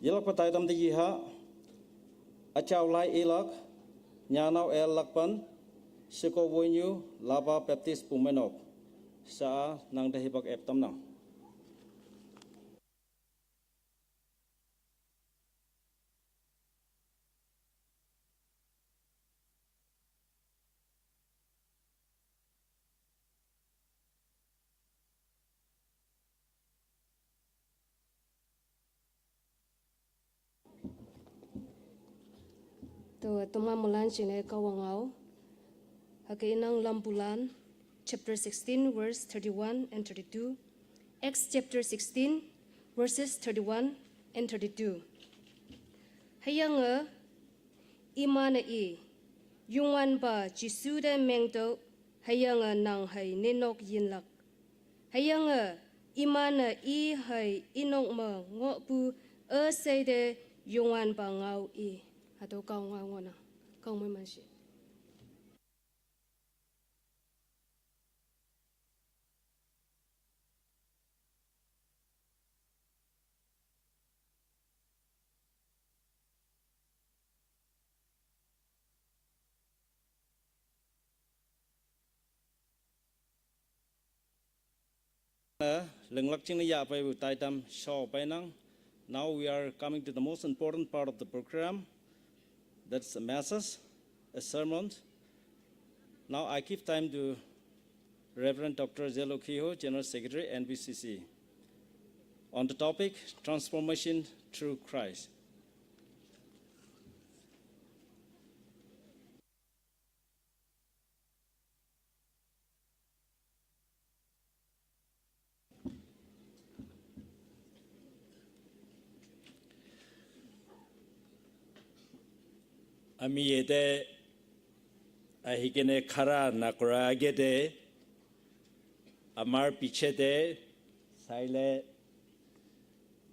Yelak patai tam te yi ha, achau lai elak, nyanau el lak pan, siko wonyu, Lapa Baptist Pumeinok. Sa nang te hibak ep tam nang. To, tuma mulan chine kawangau. Hake inang lampulan, chapter sixteen, verse thirty-one and thirty-two. Acts chapter sixteen, verses thirty-one and thirty-two. Hüyange, iman-e i, Youngwanpa Jesu te mengto, hüyange nang hei ninok yinlak. Hüyange, iman-e i hei inok me ngohpu üshei te Youngwanpa ngao i. Hatüo kao ngao ngohnang, kao mei manshi. Linglak ching ya pai bu taitam shao pai nang. Now we are coming to the most important part of the program. That's a message, a sermon. Now I give time to Reverend Doctor Zelo Kiho, General Secretary, N B C C, on the topic Transformation Through Christ. Ami yete ahikene khara nakura agete, amar pichete saile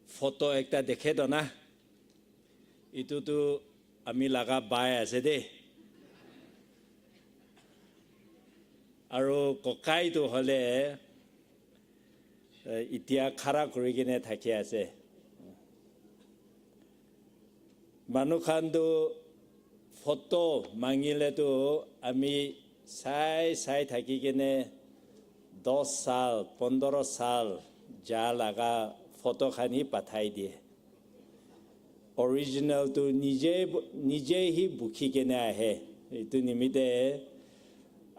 photo ekta dekhe to na. Itu tu Ami laga bai ase de. Aru kokai tu hole, eh, itia khara kuri kene thaki ase. Manu khan tu photo mangile tu ami sai sai thaki kene dos sal, pondro sal ja laga photo khan hi pathai diye. Original tu nije, nije hi bukhi kene ahe. Itu nimite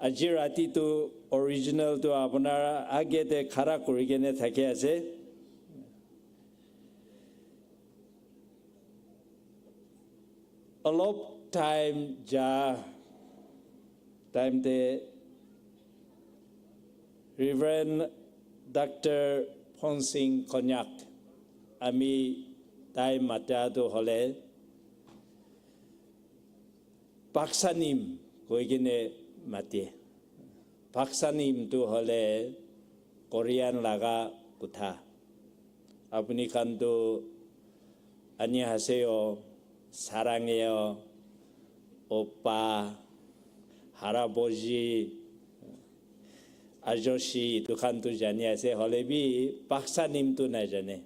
aji rati tu original tu apunar age te khara kuri kene thaki ase. Olop time ja time te Reverend Doctor Phonsing Konyak, ami tai mata tu hole Paksanim koi kene mati. Paksanim tu hole Korean laga kutha. Apuni khan tu ani haseyo, sarangeyo, opa, haraboji, ajoshi, itu khan tu jani ase, hole bi Paksanim tu najane.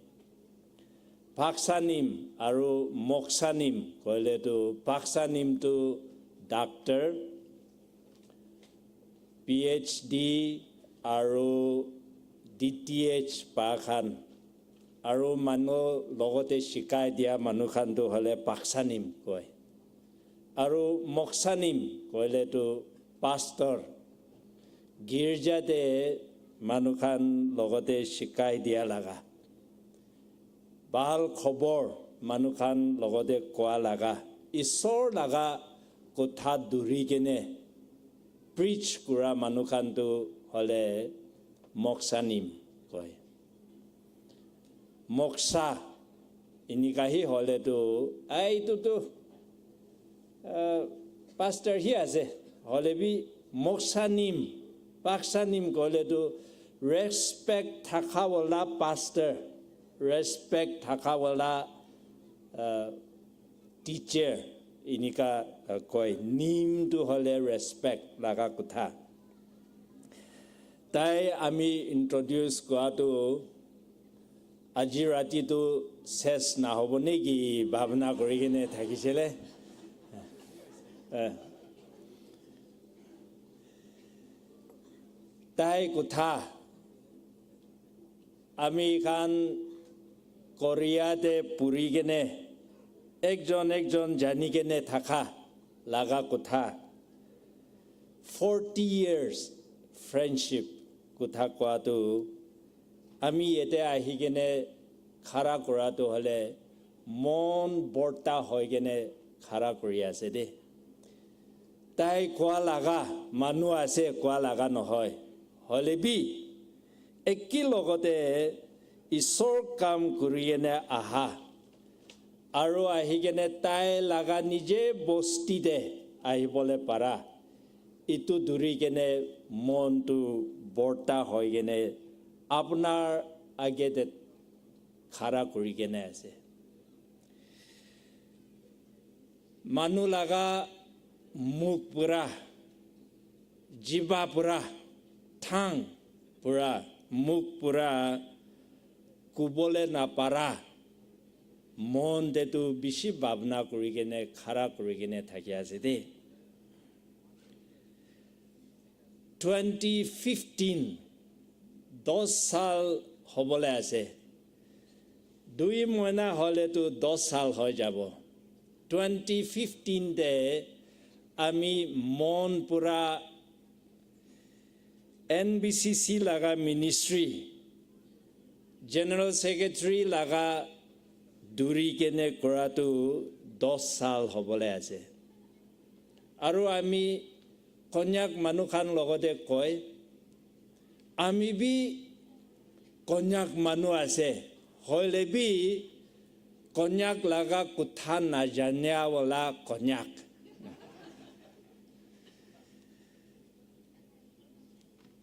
Paksanim aru Moksanim koile tu, Paksanim tu doctor, P H D aru D T H pa khan, aru manu logote shikai dia manu khan tu hole Paksanim koi. Aru Moksanim koile tu pastor, girja te manu khan logote shikai dia laga. Bhal khobor manu khan logote koa laga, Isor laga kotha duri kene preach kura manu khan tu hole Moksanim koi. Moksa, inika hi hole tu, ai tu tu, ah, pastor hi ase, hole bi Moksanim, Paksanim koile tu respect thaka wala pastor, respect thaka wala, ah, teacher, inika, ah, koi. Nim tu hole respect laga kutha. Tai ami introduce kua tu aji rati tu ses nahobo neki bhabna kuri kene thakisile. Eh. Tai kutha ami khan Korea te puri kene ekjon ekjon jani kene thaka laga kutha. Forty years friendship kutha kua tu ami yate ahi kene khara kura tu hole mon borta hoi kene khara kuri ase de. Tai kua laga manu ase kua laga nohoi. Hole bi eki logote Isor kam kuri kene aha. Aru ahi kene tai laga nije bosti te ahibole para. Itu duri kene mon tu borta hoi kene apunar age te khara kuri kene ase. Manu laga muk pura, jiba pura, thang pura, muk pura, kubole napara, mon te tu bishi bhabna kuri kene, khara kuri kene thaki ase de. Twenty fifteen, dos sal hobole ase. Dui moina hole tu dos sal hoi jabo. Twenty fifteen te ami mon pura N B C C laga ministry, General Secretary laga duri kene kura tu dos sal hobole ase. Aru ami Konyak manu khan logote koi, ami bi Konyak manu ase, hoile bi Konyak laga kutha najania wala Konyak.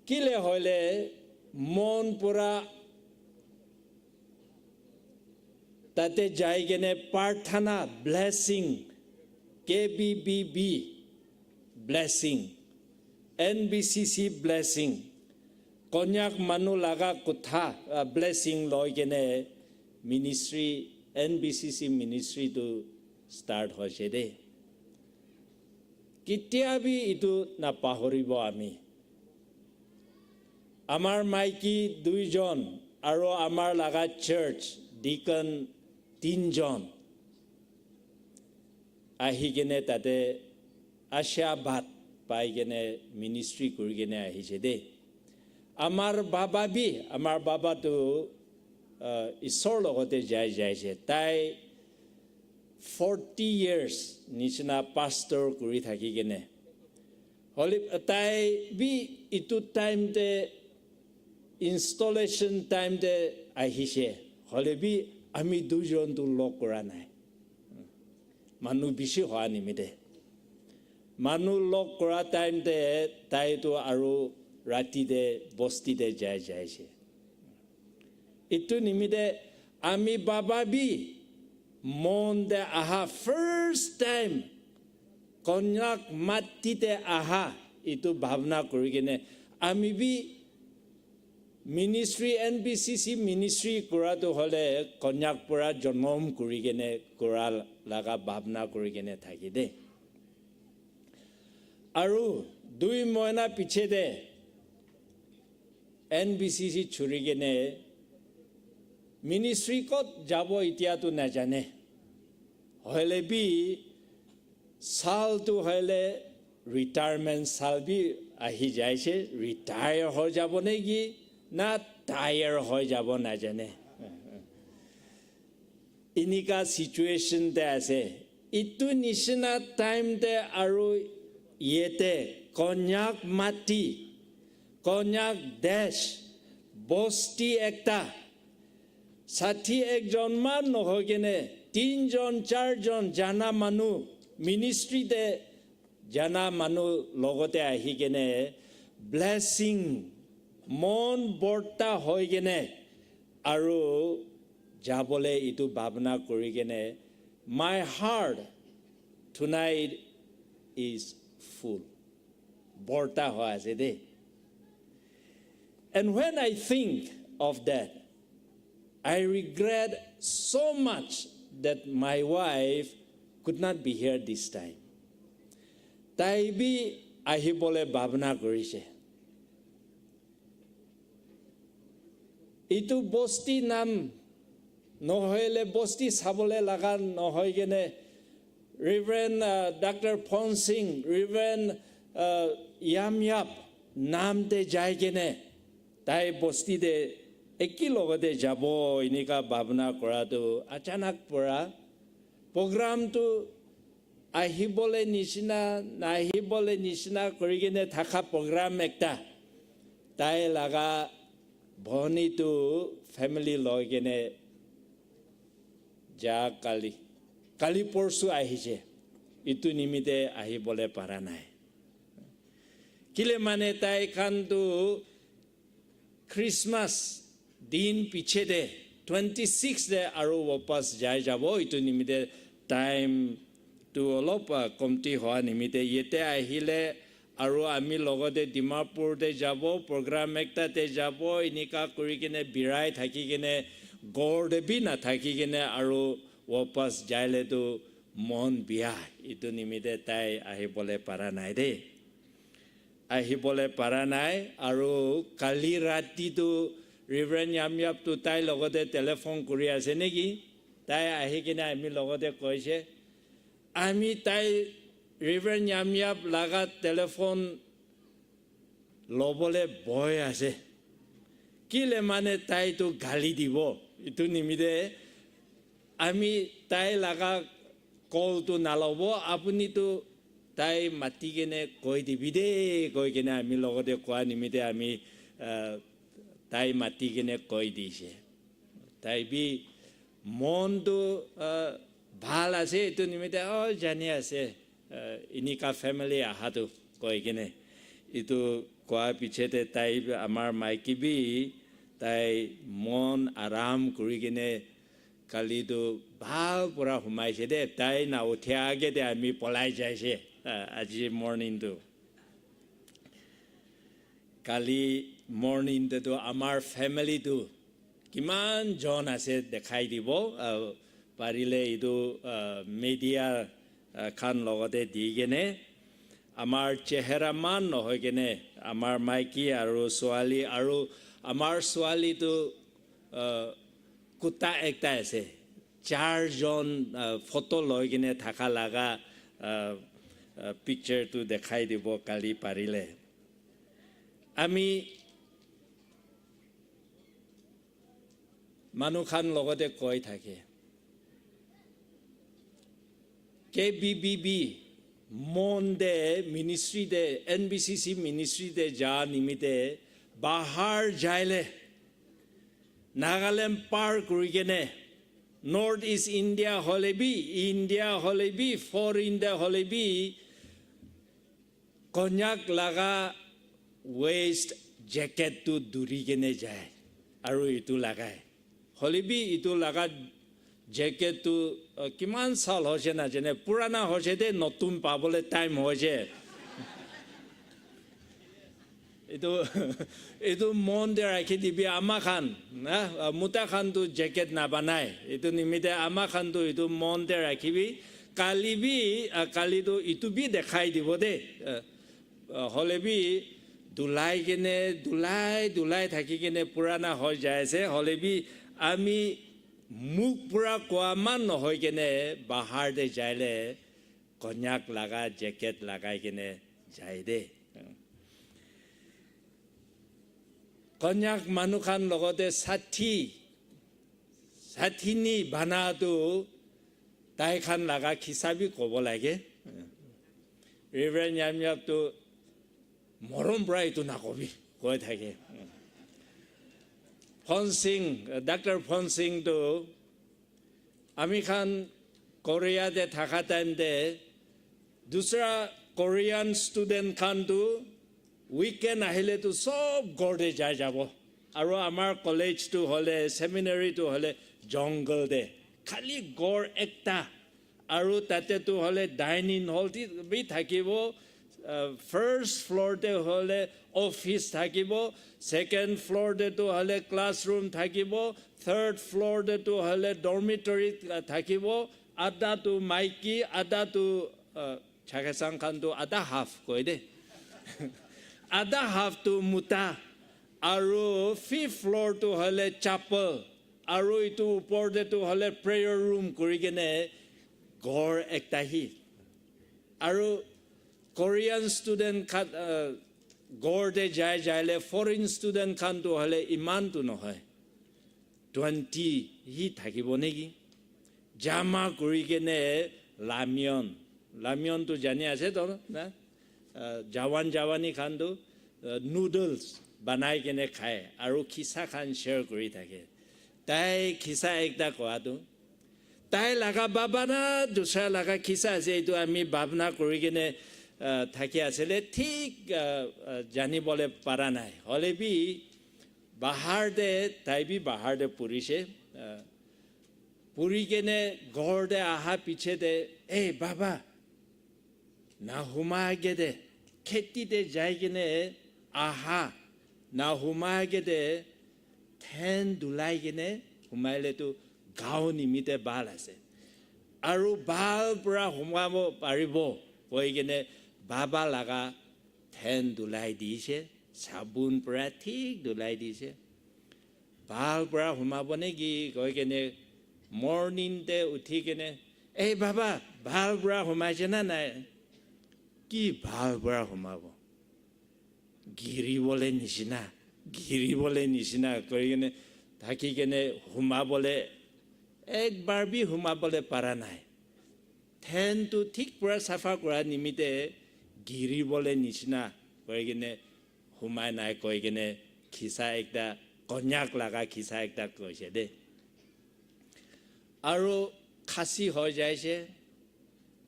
Kile hoile mon pura tate jai kene prarthana, blessing, K B B B blessing, N B C C blessing, Konyak manu laga kotha, ah, blessing loi kene ministry, N B C C ministry tu start hoise de. Ketia bi itu napahoribo ami. Amar maiki duijon, aro amar laga church deacon tinjon ahi kene tate ashirbad pai kene ministry kuri kene ahise de. Amar baba bi, amar baba tu, ah, Isor logote jai jaise. Tai forty years nisina pastor kuri thaki kene. Hole tai bi itu time te, installation time te ahise. Hole bi ami dujon tu log kora nai. Manu bishi hoa nimite. Manu log kora time te tai tu aru rati te bosti te jai jaise. Itu nimite ami baba bi Mon te aha, first time Konyak mati te aha, itu bhabna kuri kene ami bi ministry, N B C C ministry kura tu hole Konyak pura jonom kuri kene kura laga bhabna kuri kene thaki de. Aru dui mohina piche te N B C C churi kene ministry kot jabo itia tu najane. Hoile bi sal tu hoile retirement sal bi ahi jaise, retire hoi jabo neki na tire hoi jabo najane. Inika situation te ase. Itu nisina time te aru yete Konyak mati, Konyak desh, bosti ekta, sati ekjon man nohoi kene, tinjon, charjon jana manu, ministry te jana manu logote ahi kene, blessing, mon borta hoi kene, aru jabole itu bhabna kuri kene, my heart tonight is full. Borta hoi ase de. And when I think of that, I regret so much that my wife could not be here this time. Tai bi ahibole bhabna korise. Itu bosti nam nohoile bosti sabole laga nohoi kene Reverend, uh, Doctor Phonsing, Reverend, uh, Yamyap nam te jai kene tai bosti te eki logote jabo inika bhabna kora tu achanak pura program tu ahibole nisina, nahibole nisina kuri kene thaka program ekta. Tai laga bhoni tu family loi kene ja kali. Kali porsu ahise. Itu nimite ahibole para nai. Kile mane tai khan tu Christmas din piche te twenty six te aru wapas jai jabo, itu nimite time tu olop, ah, komti hoa nimite yete ahile aru ami logote Dimapur te jabo, program ekta te jabo, inika kuri kene birai thaki kene ghor te bi na thaki kene aru wapas jaile tu mon bia, itu nimite tai ahibole para nai de. Ahibole para nai, aru kali rati tu Reverend Yamyap tu tai logote telephone kuri ase neki? Tai ahi kene ami logote koise, ami tai Reverend Yamyap laga telephone lobole bhoi ase. Kile mane tai tu gali dibo. Itu nimite ami tai laga call tu nalobo, apuni tu tai mati kene koi dibi de, koi kene ami logote koa nimite ami, ah, tai mati kene koi dise. Tai bi mon tu, ah, bhal ase, itu nimite, oh, jani ase, ah, inika family aha tu koi kene. Itu koa piche te tai bi, amar maiki bi, tai mon aram kuri kene Kali tu bhal pura humaise de, tai nauthia age de ami polai jaise, ah, aji morning tu. Kali morning te tu amar family tu kiman jon ase dekhai dibo, ah, parile etu, ah, media, ah, khan logote di kene, amar chehera man nohoi kene, amar maiki aru suali aru amar suali tu, ah, kuta ekta ase. Char jon, ah, photo loi kene thaka laga, ah, ah, picture tu dekhai dibo kali parile. Ami manu khan logote koi thake, K B B B Mon de ministry de, N B C C ministry de ja nimite bahar jaile, Nagaland par kuri kene, North East India hole bi, India hole bi, foreign de hole bi, Konyak laga waist jacket tu duri kene jai, aru itu lagai. Hole bi itu laga jacket tu, uh, kiman sal hoise na jane, purana hoise de, notun pabole time hoise. Itu, itu mon de rakhi dibi ama khan, na, uh, muta khan tu jacket na banai. Itu nimite ama khan tu itu mon de rakhibi. Kali bi, uh, kali tu itu bi dekhai dibo de. Uh, uh, hole bi dulai kene, dulai, dulai thaki kene purana hoi jai ase. Hole bi ami muk pura koa man nohoi kene bahar de jaile Konyak laga jacket lagai kene jai de. Konyak manu khan logote sathi, sathini bana tu tai khan laga khisa bi kobo lage. Reverend Yamyap tu morom pura itu nakobi koi thake. Phonsing, Doctor Phonsing tu ami khan Korea de thaka time de dusra Korean student khan tu weekend ahile tu sob ghor de jai jabo. Aru amar college tu hole, seminary tu hole jungle de. Khali ghor ekta. Aru tate tu hole dining hall ti bi thakibo, uh, first floor te hole office thakibo, second floor te tu hole classroom thakibo, third floor te tu hole dormitory, uh, thakibo, ada tu maiki, ada tu, uh, Chakhesang khan tu ada half koi de. Ada half tu muta, aru fifth floor tu hole chapel, aru itu upor te tu hole prayer room kuri kene ghor ekta hi. Aru Korean student khan, uh, ghor te jai jaile foreign student khan tu hole iman tu nohoi. Twenty hi thakibo neki? Jama kuri kene ramyeon. Ramyeon tu jani ase to na? Uh, jawan jawani khan tu, uh, noodles banai kene khai. Aru khisa khan share kuri thake. Tai khisa ekta koa tu, tai laga baba na dusra laga khisa ase, itu ami bhabna kuri kene, ah, thaki asile thik, ah, ah, jani bole para nai. Hole bi bahar de, tai bi bahar de purise. Ah, puri kene ghor de aha piche de, "Ei, baba, na huma age de, kheti de jai kene aha, na huma age de, then dulai kene humaile tu gao nimite bhal ase. Aru bhal pura humabo paribo," koi kene baba laga then dulai dise, sabun pura thik dulai dise. "Bhal pura humabo neki?" koi kene morning te uthi kene, "Ei baba, bhal pura humaise na nai?" "Ki bhal pura humabo? Giri bole nisina, giri bole nisina," koi kene thaki kene humabole, ekbar bi humabole para nai. Then tu thik pura safa kura nimite giri bole nisina koi kene humai nai koi kene khisa ekta, Konyak laga khisa ekta koise de. Aru khasi hoi jaise,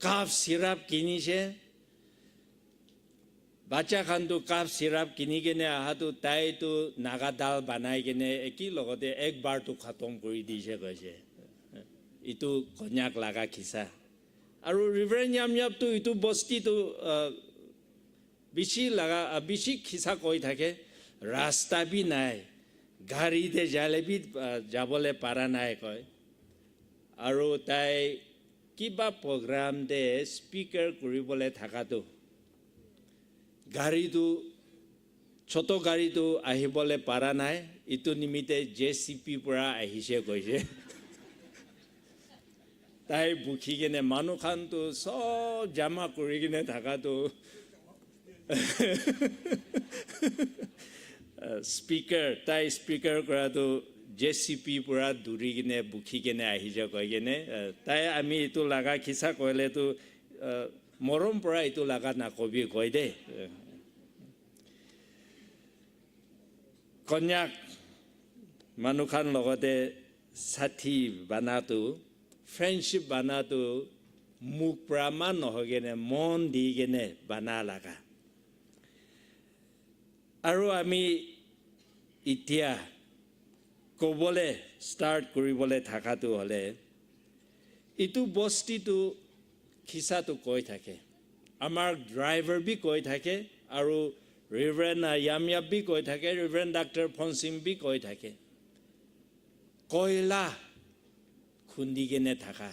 cough syrup kinise. Bacha khan tu cough syrup kini kene aha tu tai tu Naga dal banai kene eki logote ekbar tu khatom kuri dise koise. Itu Konyak laga khisa. Aru Reverend Yamyap tu itu bosti tu, ah, bishi laga, ah, bishi khisa koi thake, rasta bi nai, gari te jale bi, ah, jabole para nai koi. Aru tai kiba program te speaker kuribole thaka tu, gari tu, choto gari tu ahibole para nai, itu nimite J C B pura ahise koise. Tai bukhi kene manu khan tu sob jama kuri kene thaka tu, speaker, tai speaker kura tu J C B pura duri kene bukhi kene ahise koi kene, eh, tai ami itu laga khisa koile tu, eh, morom pura itu laga nakobi koi de. Eh. Konyak manu khan logote sathi bana tu, friendship bana tu, muk pra man nohoi kene, mon di kene bana laga. Aru ami itia kobole start kuribole thaka tu hole, itu bosti tu khisa tu koi thake. Amar driver bi koi thake, aru Reverend, ah, Yamyap bi koi thake, Reverend Doctor Phonsing bi koi thake. Koila khundi kene thaka.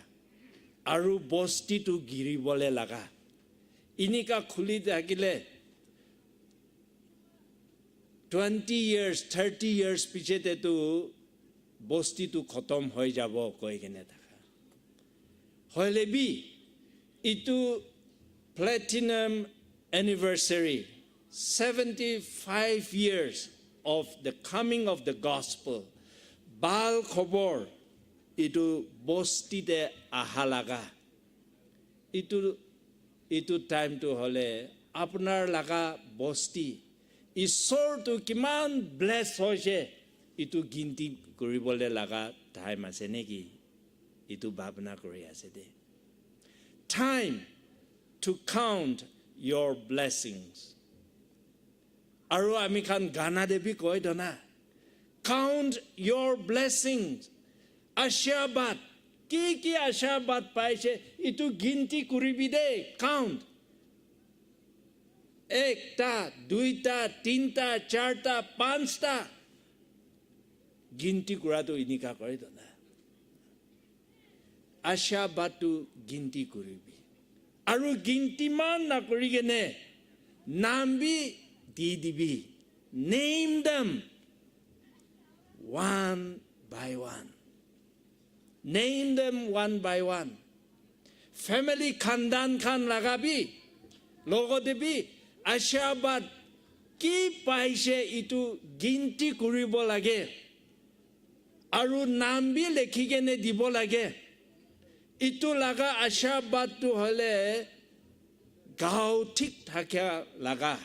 Aru bosti tu giribole laga. Inika khuli thakile, twenty years, thirty years piche te tu bosti tu khotom hoi jabo koi kene thaka. Hoile bi, itu platinum anniversary, seventy-five years of the coming of the gospel, bal khobor, itu bosti te aha laga. Itu, itu time tu hole, apnar laga bosti, Isor tu kiman bless hoise, itu ginti kuribole laga time ase neki? Itu bhabna kuri ase de. Time to count your blessings. Aru ami khan gana de bi koi do na. Count your blessings. Ashirwad. Ki ki ashirwad paise, itu ginti kuribi de. Count. Ekta, duita, tinta, charta, panchta. Ginti kura tu inika koi do na. Ashirwad tu ginti kuribi. Aru ginti man na kuri kene, nam bi di dibi. Name them one by one. Name them one by one. Family khandan khan laga bi, logote bi, ashirwad ki paise itu ginti kuribo lage. Aru nam bi lekhi kene dibo lage. Itu laga ashirwad tu hole gao thik thakya laga.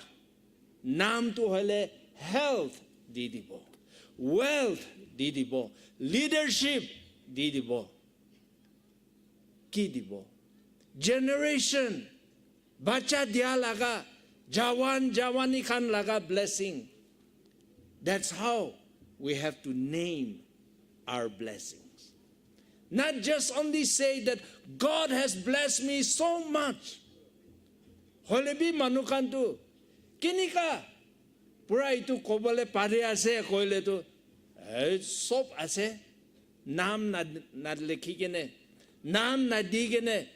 Nam tu hole health di dibo. Wealth di dibo. Leadership di dibo. Ki dibo? Generation, bacha dia laga, jawan, jawani khan laga blessing. That's how we have to name our blessings. Not just only say that God has blessed me so much. Hoile bi manu khan tu, kenika pura itu kobole pari ase koile tu, eh, sob ase. Nam na, na lekhi kene, nam na di kene.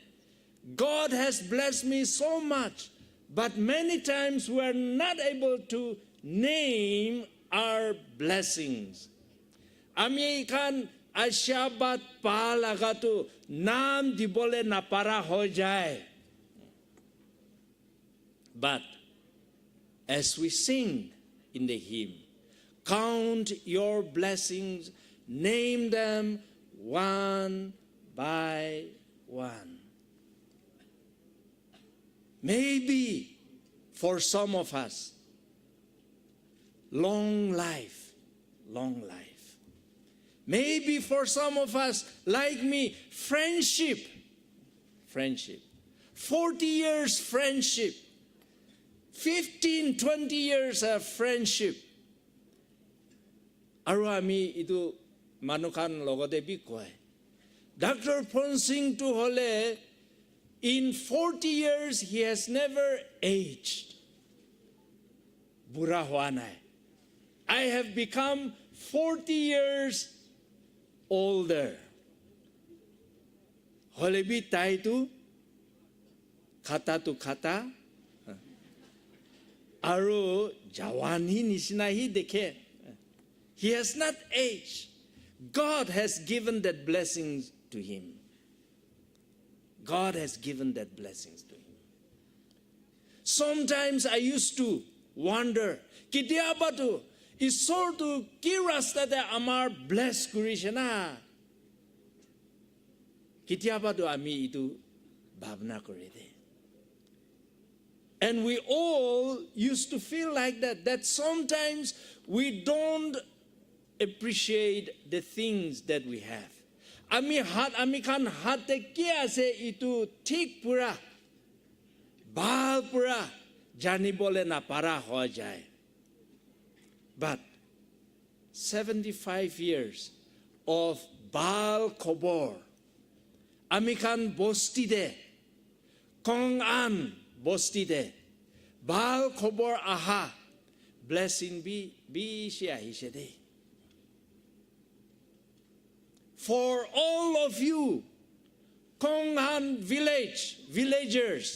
God has blessed me so much, but many times we are not able to name our blessings. Ami khan ashirwad pa laga tu nam dibole napara hoi jai. But as we sing in the hymn, count your blessings, name them one by one. Maybe for some of us, long life, long life. Maybe for some of us, like me, friendship, friendship. Forty years friendship. Fifteen, twenty years of friendship. Aru ami itu manu khan logote bi koi. Doctor Phonsing tu hole, in forty years, he has never aged. বুঢ়া হোৱা নাই. I have become forty years older. হ'লে বি তাইতো খাতাটো খাতা আৰু জাৱানী নিচিনা সি দেখে. He has not aged. God has given that blessings to him. God has given that blessings to him. Sometimes I used to wonder, কেতিয়াবাতো ঈশ্বৰটো কি ৰাস্তাতে আমাৰ ব্লেছ কৰিছে না? কেতিয়াবাতো আমি এইটো ভাৱনা কৰে দে. And we all used to feel like that, that sometimes we don't appreciate the things that we have. আমি হাত, আমি খান হাতে কি আছে, এইটো ঠিক পুৰা, ভাল পুৰা জানিবলৈ নাপাৰা হৈ যায়. But seventy-five years of ভাল খবৰ, আমি খান বস্তিতে, কংআন বস্তিতে, ভাল খবৰ আহা, ব্লেছিং বি, বেছি আহিছে দেই. For all of you, Konghan village, villagers,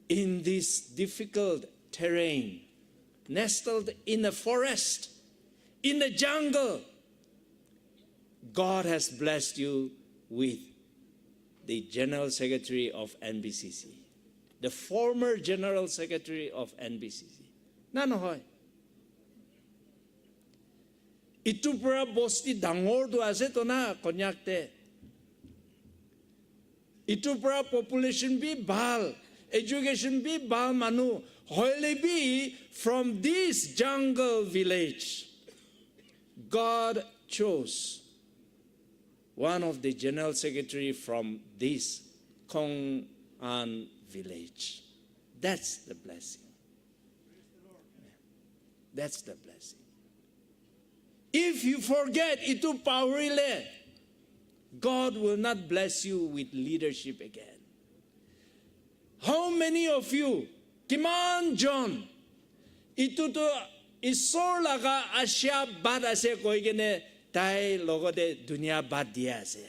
in this difficult terrain, nestled in a forest, in the jungle, God has blessed you with the General Secretary of N B C C, the former General Secretary of N B C C. না নহয়? ইটোৰ পৰা বস্তি ডাঙৰটো আছে তো না, কন্যাকতে। ইটোৰ পৰা পপুলেশ্যন বি ভাল, এডুকেশ্যন বি ভাল মানুহ, হ'লে B from this jungle village, God chose one of the general secretary from this Kong'an village. That's the blessing. That's the blessing. If you forget, ইটো পাহৰিলে, God will not bless you with leadership again. How many of you, কিমান জন, ইটোতো ঈশ্বৰ লগা আশা বাদ আছে কৈ কেনে তাই লগতে দুনিয়া বাদ দিয়া আছে,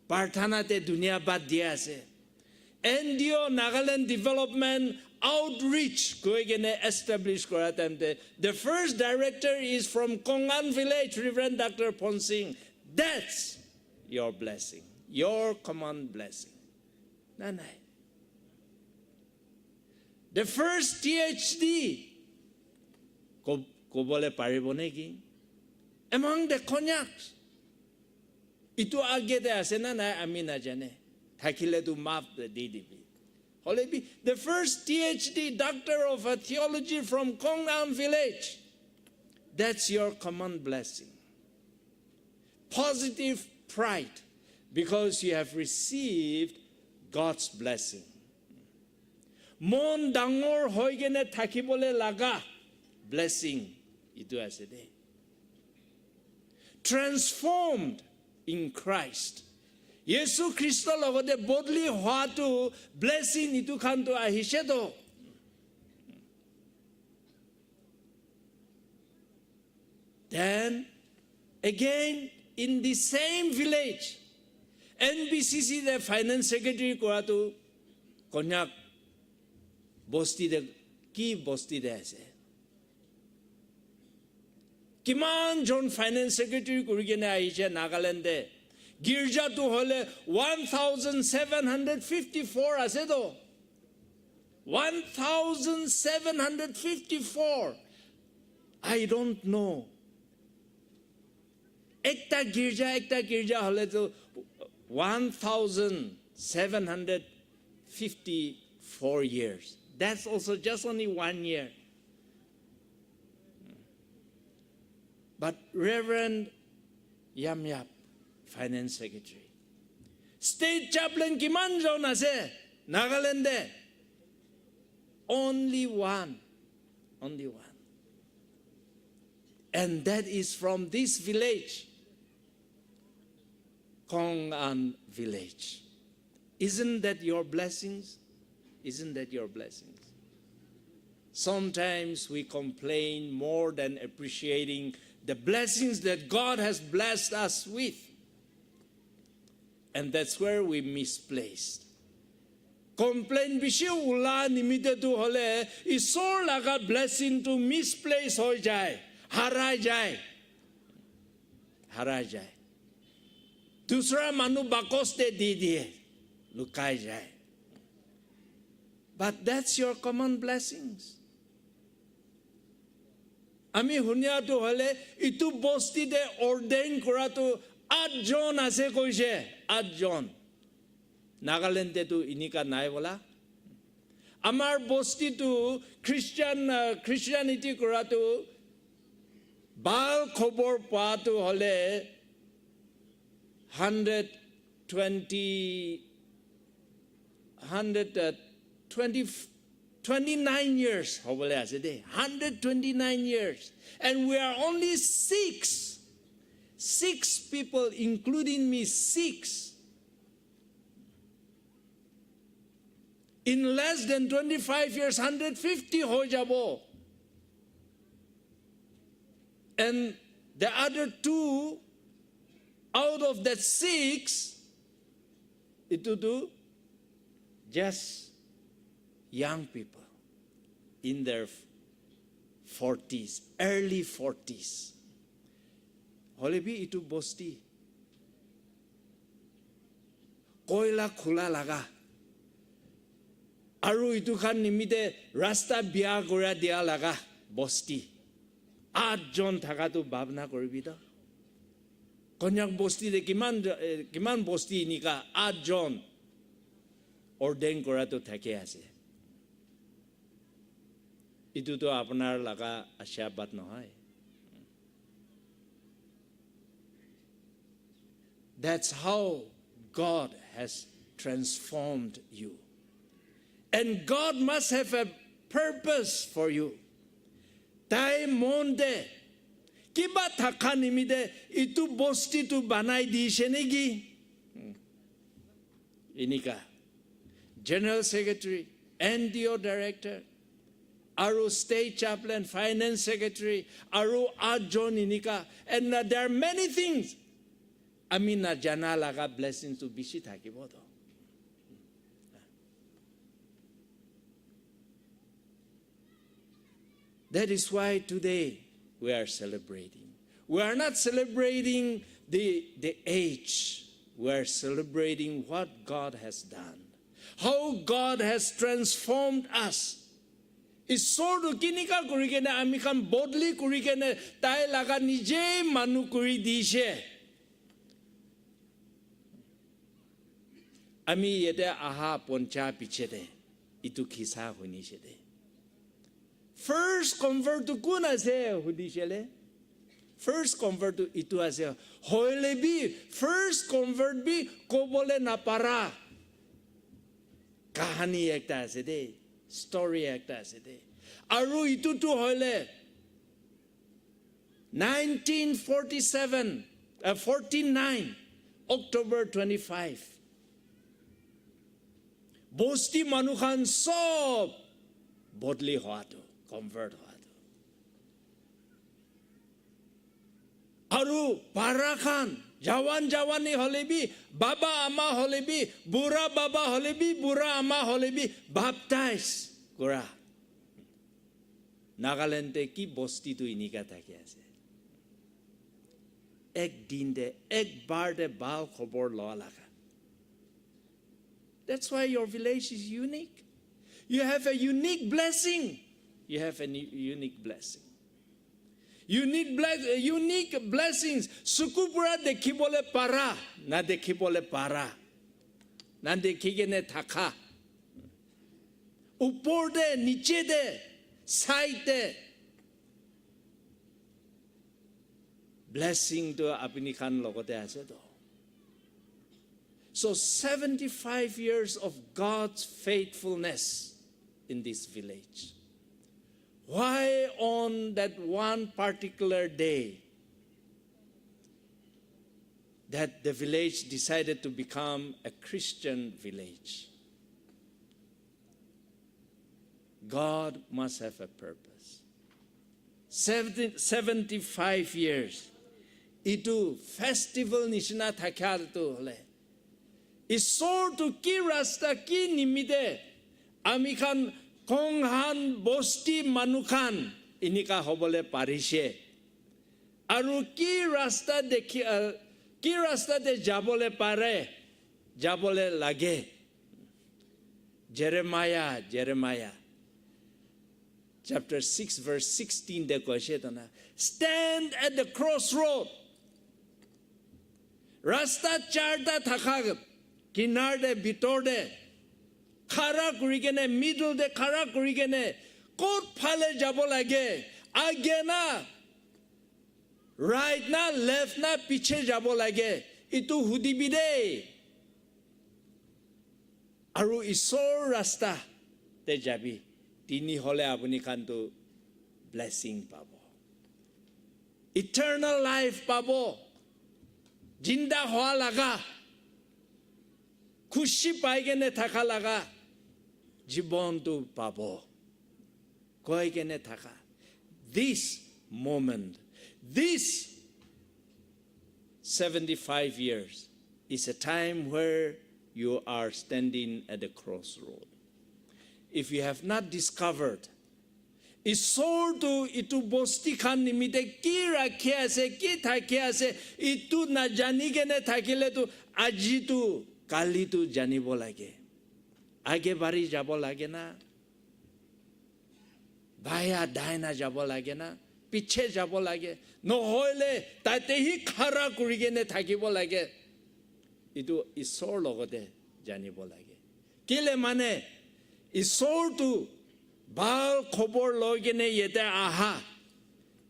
প্ৰাৰ্থনাতে দুনিয়া বাদ দিয়া আছে। এন ডি অ' নাগালেণ্ড ডেভেলপমেণ্ট আউটৰিচ কৈ কেনে এষ্টাব্লিছ কৰা টাইমতে, the first director is from Kong'an village, Reverend Doctor Phonsing. That's your blessing, your common blessing. না নাই? The first T H D, ক-, ক'বলৈ পাৰিব নেকি? Among the Konyaks. ইটো আগেতে আছে না নাই আমি নাজানে, থাকিলেতো মাফ দি দিবি। হ'লে B, the first T H D, Doctor of a Theology from Kong'an village. That's your common blessing. Positive pride, because you have received God's blessing. মন ডাঙৰ হৈ কেনে থাকিবলৈ লগা ব্লেছিং ইটো আছে দেই। Transformed in Christ. যীশু খ্ৰীষ্টৰ লগতে বদলি হোৱাটো ব্লেছিং ইটো খানটো আহিছে তো। Then again, in the same village, N B C চিতে ফাইনেন্স ছেক্ৰেটাৰী কৰাটো কন্যাক বস্তিতে, কি বস্তিতে আছে? কিমানজন ফাইনেন্স ছেক্ৰেটাৰী কৰি কেনে আহিছে নাগালেণ্ডে? গীৰ্জাটো হ'লে one thousand seven hundred fifty four আছে তো। One thousand seven hundred fifty four. I don't know. একটা গীৰ্জা, একটা গীৰ্জা হ'লেতো one thousand seven hundred fifty four years. That's also just only one year. But Reverend Yam Yap, finance secretary, state চেপ্লেইন কিমানজন আছে নাগালেণ্ডে? Only one. Only one. And that is from this village. Kong An village. Isn't that your blessings? Isn't that your blessings? Sometimes we complain more than appreciating the blessings that God has blessed us with. And that's where we misplaced. Complain bishi ula nimite tu hole, Isor laga blessing tu misplace hoi jai, harai jai, harai jai. Dusra manu bakos te di diye, lukai jai. But that's your common blessings. Ami hunia tu hole, itu bosti te ordain kura tu atjon ase koise, atjon. Nagaland te tu inika nai bola. Amar bosti tu Christian, uh, Christianity kura tu bal khobor pa tu hole hundred twenty, hundred, uh, twenty, twenty-nine years hobole ase de, hundred twenty-nine years, and we are only six, six people, including me, six. In less than twenty-five years, hundred fifty hoi jabo. And the other two out of that six, itu tu just young people in their forties, early forties. Hole bi itu bosti koila khula laga, aru itu khan nimite rasta bia kura dia laga bosti. Atjon thaka tu bhabna koribi to. Konyak bosti te kiman, eh, kiman bosti inika atjon ordain kura tu thake ase. Itu tu apunar laga ashirbat nohoi. That's how God has transformed you. And God must have a purpose for you. Tai mon te kiba thaka nimite itu bosti tu banai dise neki? Inika. General Secretary, N D O Director, aru State Chaplain, Finance Secretary, aru atjon inika. And, uh, there are many things. Ami najana laga blessings tu bishi thakibo to. That is why today we are celebrating. We are not celebrating the, the age. We are celebrating what God has done. How God has transformed us. Isor tu kinika kuri kene ami khan bodli kuri kene tai laga nije manu kuri dise. Ami yate aha poncha piche te itu kisa hunise de. First convert tu kun ase hudisele. First convert tu itu ase. Hoile bi first convert bi kobole napara kahani ekta ase de. Story ekta ase de. Aru itu tu hoile nineteen forty-seven, uh, forty-nine, October twenty-five. Bosti manu khan sob bodli hoa tu, convert hoa tu. Aru para khan, jawan jawani hole bi, baba ama hole bi, bura baba hole bi, bura ama hole bi, baptize kura. Nagaland te ki bosti tu inika thaki ase. Ek din te, ek bar te bal khobor loa laga. That's why your village is unique. You have a unique blessing. You have a ni-, unique blessing. Unique, ble- unique blessings. Suku pura dekhibole para, na dekhibole para. Na dekhi kene thaka. Upor te, niche te, side te. Blessing tu apni khan logote ase to. So seventy-five years of God's faithfulness in this village. Why on that one particular day that the village decided to become a Christian village. God must have a purpose. Seventy, seventy-five years, itu festival nishina thakya tu hole, Isor tu ki rasta ki nimite ami khan Konghan bosti manu khan inika hobole parishe? Aru ki rasta dekhi, ah, ki rasta te jabole pare, jabole lage? Jeremiah, Jeremiah chapter six verse sixteen te koise tana, "Stand at the crossroad." Rasta charta thaka kinar te, bitor te khara kuri kene, middle te khara kuri kene, kot phale jabo lage? Age na, right na, left na, piche jabo lage? Itu hudibi de. Aru Isor rasta te jabi, tini hole apuni khan tu blessing pabo. Eternal life pabo. Jinda hoa laga, khushi pai kene thaka laga jibon tu pabo. Koi kene thaka. This moment, this seventy-five years is a time where you are standing at the crossroad. If you have not discovered, Isor tu itu bosti khan nimite ki rakhi ase, ki thaki ase, itu na jani kene thakile tu aji tu, kali tu janibo lage. Age bari jabo lage na, baya daina jabo lage na, piche jabo lage? Nohoile tate hi khara kuri kene thakibo lage? Itu Isor logote janibo lage. Kile mane, Isor tu bal khobor loi kene yete aha,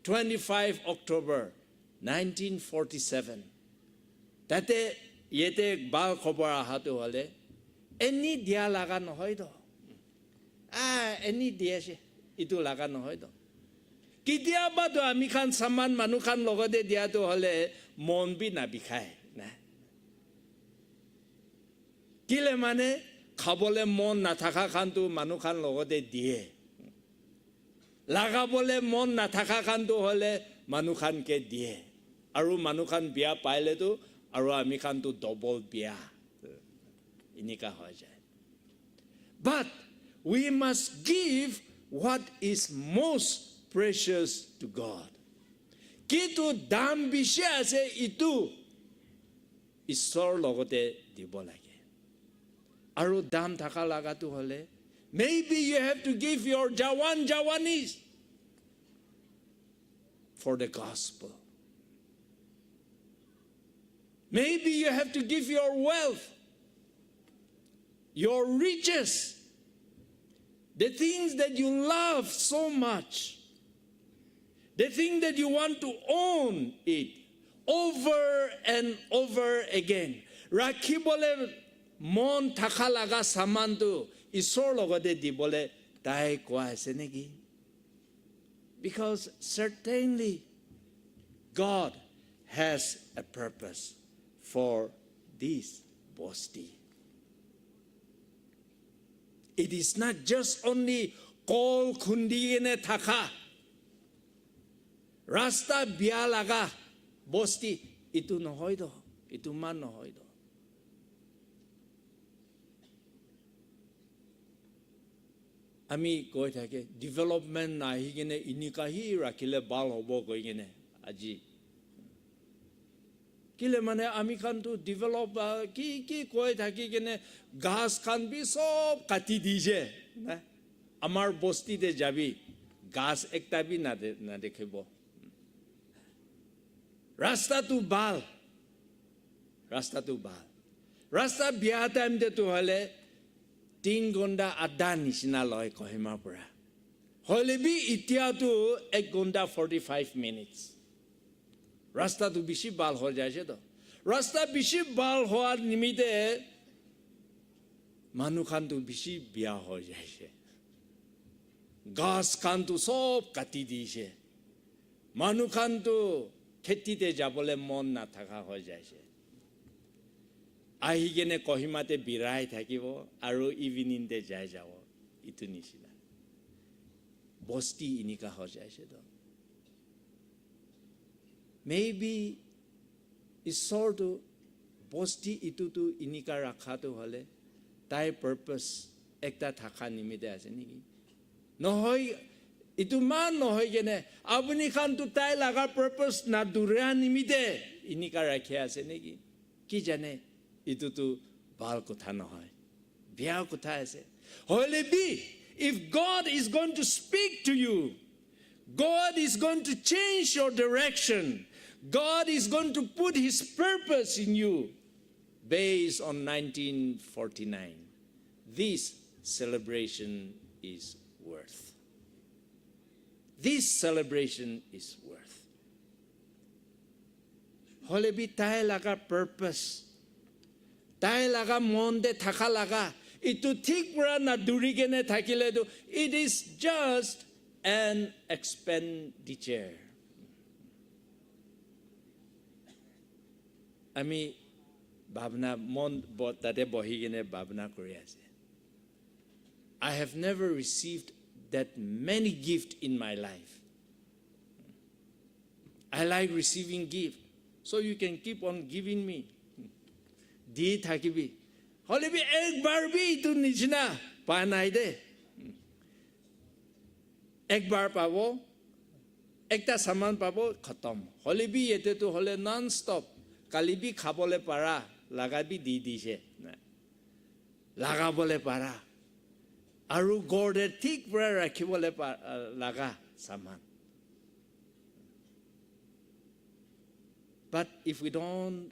twenty-five October nineteen forty-seven. Tate yete bal khobor aha tu hole, eni dia laga nohoi to. Ah, eni dia se, itu laga nohoi to. Kitiaba tu ami khan saman manu khan logote dia tu hole mon bi na bikhai na. Kile mane, khabole mon nathaka khan tu manu khan logote die. Lagabole mon nathaka khan tu hole manu khan ke die. Aru manu khan bia paile tu, aru ami khan tu double bia. Inika hoi jai. But we must give what is most precious to God. Kitu dam bishi ase itu Isor logote dibo lage. Aru dam thaka laga tu hole, maybe you have to give your jawan jawanis for the gospel. Maybe you have to give your wealth, your riches, the things that you love so much, the thing that you want to own it over and over again. Rakhibole mon thaka laga saman tu Isor logote dibole tai koa ase neki? Because certainly God has a purpose for this bosti. It is not just only kol khundi kene thaka, rasta bia laga bosti, itu nohoi to, itu man nohoi to. Ami koi thake, development nahi kene inika hi rakhile bal hobo koi kene aji. Kile mane ami khan tu develop, ah, ki, ki koi thaki kene ghas khan bi sob kati dije, na? Amar bosti te jabi, ghas ekta bi na de, na dekhibo. Rasta tu bal. Rasta tu bal. Rasta bia time te tu hole tin ghonta adha nishina loi Kohima pura. Hoile bi itia tu ek ghonta forty-five minutes. Rasta tu bishi bal ho jaise to. Rasta bishi bal hoa nimite manu khan tu bishi bia ho jaise. Ghas khan tu sob kati dise. Manu khan tu kheti te jabole mon nathaka ho jaise. আহি কেনে কহিমাতে বিৰাই থাকিব আৰু ইভিনিংতে যাই যাব। ইটো নিচিনা। বস্তি এনেকা হৈ যাইছে তো। Maybe ঈশ্বৰটো বস্তি ইটোতো এনেকা ৰখাটো হ'লে তাইৰ পাৰ্পাছ একটা থাকা নিমিত্তে আছে নেকি? নহয়, ইটো মান নহয় কেনে আপুনি খানতো তাই লগা পাৰ্পাছ নাদুৰা নিমিত্তে এনেকা ৰাখি আছে নেকি? কি জানে, ইটোতো ভাল কথা নহয়, বেয়া কথা আছে। হ'লে B, if God is going to speak to you, God is going to change your direction. God is going to put his purpose in you based on nineteen forty-nine. This celebration is worth. This celebration is worth. হ'লে বি তাই লগা পাৰ্পাছ, তাই লগা মনতে থাকা লগা, ইটো ঠিক পৰা নাদুৰি কেনে থাকিলেতো, it is just an expenditure. আমি ভাৱনা, মন ব-, তাতে বহি কেনে ভাৱনা কৰি আছে। I have never received that many gifts in my life. I like receiving gift. So you can keep on giving me. দি থাকিবি। হ'লে বি একবাৰ বি ইটো নিচিনা পোৱা নাই দে। একবাৰ পাব, একটা চামান পাব, খতম। হ'লে বি ইয়াতেতো হ'লে নন ষ্টপ। কালি বি খাবলৈ পাৰা, লগা বি দি দিছে। লগাবলৈ পাৰা। আৰু ঘৰতে ঠিক পৰা ৰাখিবলৈ পা-, লগা চামান। But if we don't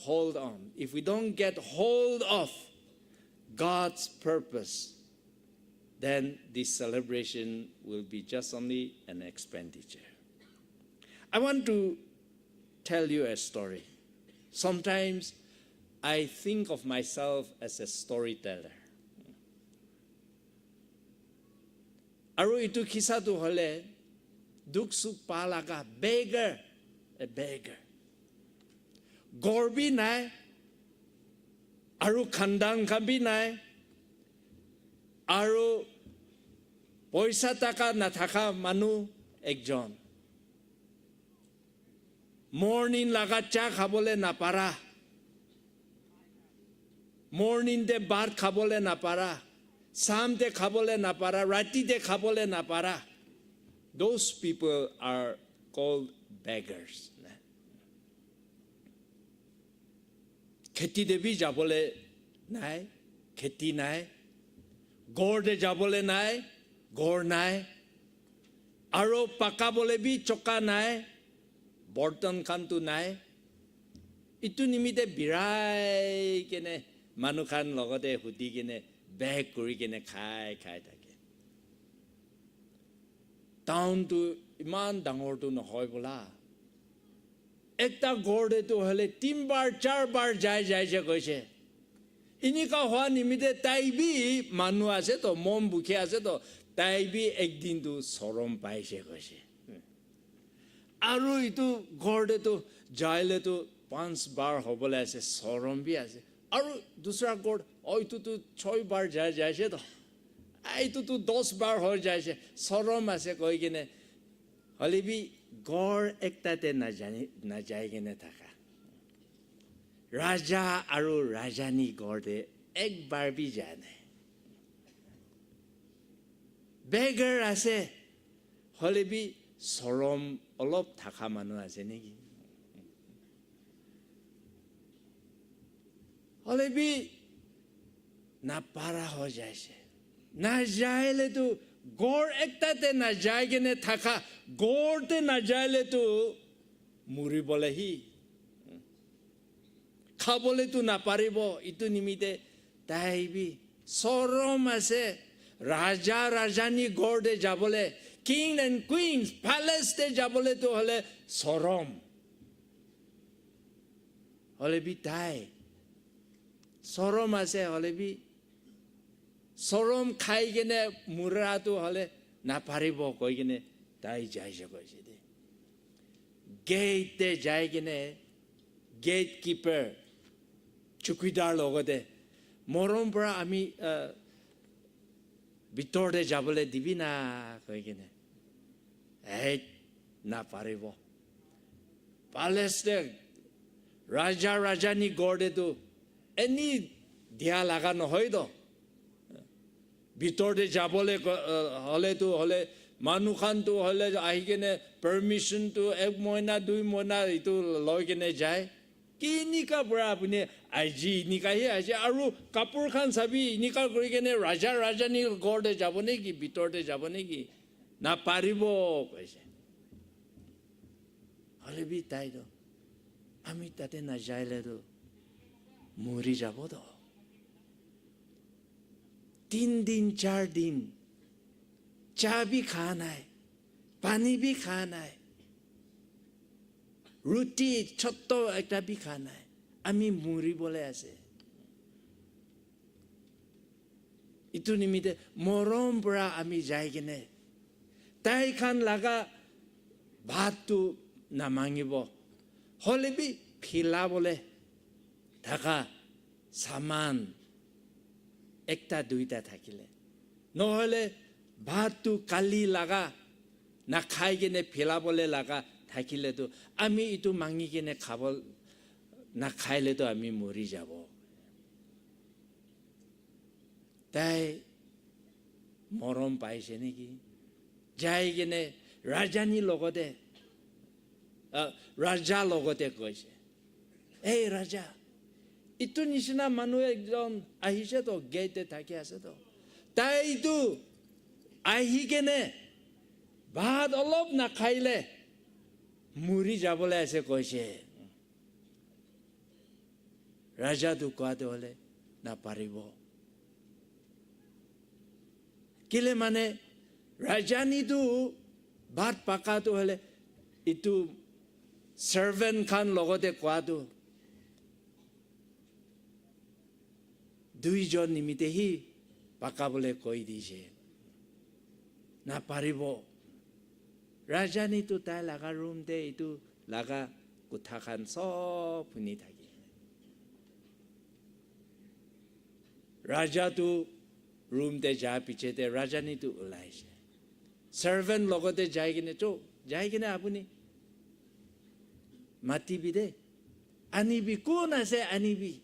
hold on, if we don't get hold of God's purpose, then this celebration will be just only an expenditure. I want to tell you a story. Sometimes I think of myself as a storyteller. আৰু ইটো কিচাটো হ'লে দুখ চুখ পা লগা, beggar, a beggar. ঘৰ বি নাই, আৰু খানদান খান বি নাই, আৰু পইচা টকা নাথাকা মানুহ একজন। মৰ্ণিং লগা চাহ খাবলৈ নাপাৰা, মৰ্ণিংতে ভাত খাবলৈ নাপাৰা, চামতে খাবলৈ নাপাৰা, ৰাতিতে খাবলৈ নাপাৰা। Those people are called beggars. খেতিতে বি যাবলৈ নাই, খেতি নাই, ঘৰতে যাবলৈ নাই, ঘৰ নাই, আৰু পকাবলৈ বি চকা নাই, বৰ্তন খানতো নাই। ইটো নিমিত্তে বিৰাই কেনে মানুহ খান লগতে সুধি কেনে বেগ কৰি কেনে খাই খাই থাকে। টাউনটো ইমান ডাঙৰটো নহয় বোলা। একটা ঘৰতেতো হ'লে তিনবাৰ, চাৰবাৰ যাই যাই যে কৈছে। এনেকুৱা হোৱা নিমিত্তে তাই বি মানুহ আছে তো, মন ভুকে আছে তো, তাই বি একদিনতো চৰম পাইছে কৈছে। আৰু ইটো ঘৰতেতো যাইলেতো পাঁচবাৰ হ'বলৈ আছে, চৰম বি আছে। আৰু দুচৰা ঘৰ, অ, ইটোতো ছয়বাৰ যাই যাইছে তো, আ, ইটোতো দহবাৰ হৈ যাইছে, চৰম আছে কৈ কেনে। হ'লে বি ঘৰ একটাতে নাজানি, নাযায় কেনে থাকা। ৰাজা আৰু ৰাজানী ঘৰতে একবাৰ বি যোৱা নাই। বেগাৰ আছে, হ'লে বি চৰম অলপ থাকা মানুহ আছে নেকি? হ'লে বি নাপাৰা হৈ যাইছে। নাযাইলেতো ঘৰ একটাতে নাযায় কেনে থাকা, ঘৰতে নাযাইলেতো মৰিবলেহি। খাবলেতো নাপাৰিব, ইটো নিমিত্তে তাই বি চৰম আছে। ৰাজা ৰাজানী ঘৰতে যাবলে, কিং এণ্ড কুইন পেলেচতে যাবলেতো হ'লে চৰম। হ'লে বি তাই চৰম আছে, হ'লে বি চৰম খাই কেনে মৰাটো হ'লে নাপাৰিব কৈ কেনে তাই যাইছে কৈছে দে। গেটতে যাই কেনে গেট কিপাৰ চুকিদাৰ লগতে, "মৰম পৰা আমি, আহ, ভিতৰতে যাবলৈ দিবি না?" কৈ কিনে, "এই, নাপাৰিব।" পালেচতে, ৰাজা ৰাজানী ঘৰতেতো এনি দিয়া লগা নহয় তো। ভিতৰতে যাবলৈ ক-, আহ, হ'লেতো হ'লে, মানুহখনতো হ'লে আহি কেনে পাৰ্মিশ্যনটো এক মহিনা, দুই মহিনা এইটো লৈ কেনে যায়। কেনেকা পৰা আপুনি আজি এনেকাহে আহিছে আৰু কাপোৰখন চাবি, এনেকা কৰি কেনে ৰাজা ৰাজানীৰ ঘৰতে যাব নেকি, ভিতৰতে যাব নেকি? নাপাৰিব কৈছে। হ'লে বি তাইতো, আমি তাতে নাযাইলেতো মৰি যাব তো। তিন দিন, চাৰ দিন, চা বি খা নাই, পানী বি খা নাই, ৰুটি, ছত্ত একটা বি খা নাই। আমি মৰিবলৈ আছে। এইটো নিমিত্তে মৰম পৰা আমি যাই কেনে তাই খান লাগা ভাতটো নামাঙিব। হ'লে বি ফিলাবলে থাকা চামান একটা দুইটা থাকিলে, নহ'লে ভাতটো কালি লাগা নাখাই কেনে ফিলাবলে লাগা থাকিলেতো আমি এইটো মাঙি কেনে খাব নাখাইলেতো আমি মৰি যাব। তাই মৰম পাইছে নেকি? যাই কেনে ৰাজানী লগতে, আহ, ৰাজা লগতে কৈছে, "এই ৰাজা, এইটো নিচিনা মানুহ একজন আহিছে তো, গেটে থাকি আছে তো। তাই এইটো আহি কেনে ভাত অলপ নাখাইলে মৰি যাবলৈ আছে," কৈছে। ৰাজাটো কোৱাটো হ'লে নাপাৰিব। কেলে মানে, ৰাজানীটো ভাত পাকাটো হ'লে এইটো চাৰ্ভেণ্ট খান লগতে কোৱাটো দুইজন নিমিত্তে সি পাকাবলৈ কৈ দিছে। নাপাৰিব। ৰাজানীটো তাই লাগা ৰুমতে এইটো লাগা কোঠাখান চব শুনি থাকে। ৰাজাটো ৰুমতে যোৱাৰ পিছতে ৰাজানীটো ওলাইছে। চাৰ্ভেণ্ট লগতে যাই কিনে, "চ, যাই কিনে আপুনি মাতিবি দে, আনিবি, কোন আছে আনিবি।"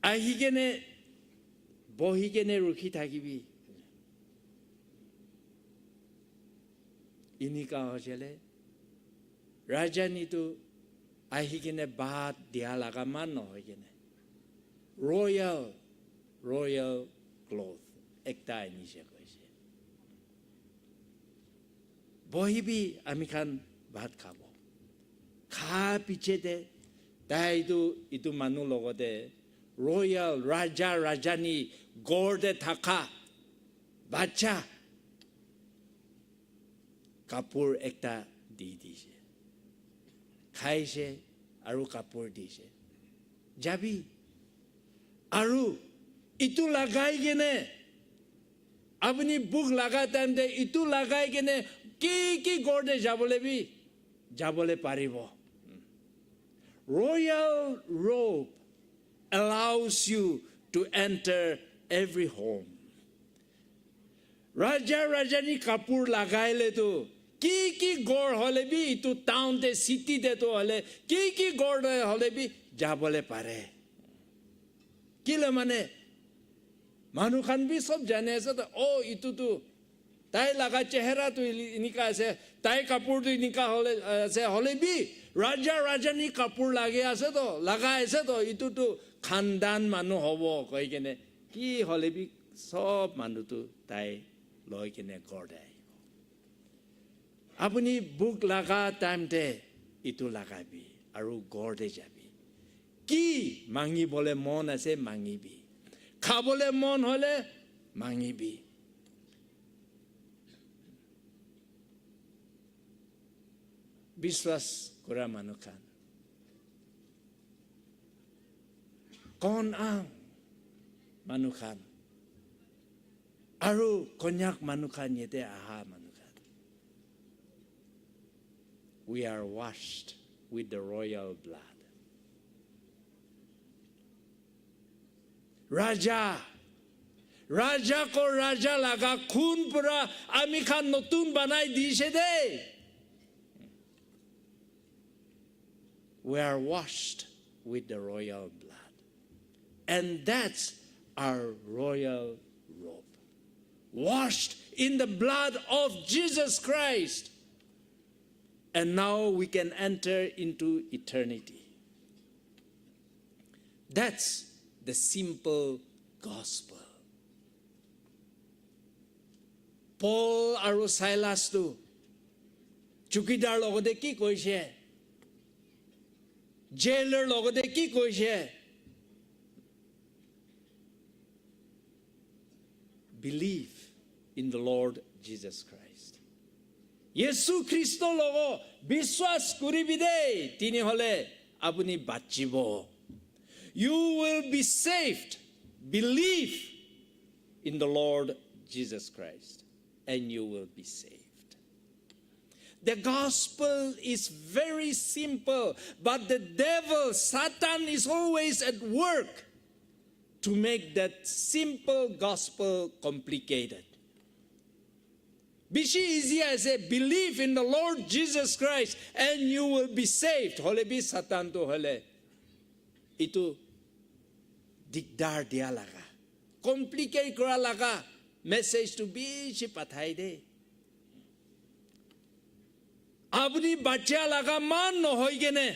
আহি কেনে বহি কেনে ৰখি থাকিবি। এনেকা হৈছিলে। ৰাজানীটো আহি কেনে ভাত দিয়া লগা মান নহয় কেনে ৰয়েল, ৰয়েল ক্লথ একটা আনিছে কৈছে। বহিবি, আমি খান ভাত খাব। খা পিছেতে তাইতো ইটো মানুহ লগতে ৰয়েল, ৰাজা, ৰাজানী, ঘৰতে থাকা বাচ্চা কাপোৰ একটা দি দিছে। খাইছে আৰু কাপোৰ দিছে। যাবি। আৰু ইটো লাগাই কেনে, আপুনি ভোক লাগা টাইমতে ইটো লাগাই কেনে কি কি ঘৰতে যাবলৈ বি, যাবলৈ পাৰিব। Royal robe allows you to enter every home. ৰাজা ৰাজানী কাপোৰ লাগাইলেতো কি কি ঘৰ হ'লে বি, ইটো টাউনতে, চিটিতেতো হ'লে কি কি ঘৰ হ'লে বি যাবলৈ পাৰে। কিলে মানে, মানুহ খান বি চব জানে আছে তো, অ, ইটোতো তাই লাগা চেহেৰাটো এলি-, এনেকা আছে, তাই কাপোৰটো এনেকা হ'লে, আছে, হ'লে বি ৰাজা ৰাজানী কাপোৰ লাগে আছে তো, লাগা আছে তো, ইটোতো খানদান মানুহ হ'ব কৈ কেনে কি হ'লে বি চব মানুহটো তাই লৈ কেনে ঘৰতে আহিব। আপুনি ভোক লাগা টাইমতে ইটো লাগাবি আৰু ঘৰতে যাবি। কি মাঙিবলে মন আছে, মাঙিবি। খাবলে মন হ'লে মাঙিবি। বিশ্বাস কৰা মানুহ খান, কণ আং মানুহ খান আৰু কন্যাক মানুহ খান, ইয়াতে আহা মানুহ খান, we are washed with the royal blood. Raja, Raja ko Raja laga khun para ami khan notun banai dishe de. We are washed with the royal blood. And that's our royal robe. Washed in the blood of Jesus Christ. And now we can enter into eternity. That's the simple gospel. Paul aru Silas tu chukidar logode ki koise? Jailer logode ki koise? Believe in the Lord Jesus Christ. Yesu Kristo logo biswas kuribi de, tini hole apuni bachibo. You will be saved. Believe in the Lord Jesus Christ, and you will be saved. The gospel is very simple, but the devil, Satan, is always at work to make that simple gospel complicated. Bishi easy ase, believe in the Lord Jesus Christ and you will be saved. Hole bi Satan tu hole itu dikdar dia laga, complicate kura laga message tu bishi pathai de. Apuni bachia laga man nohoi kene,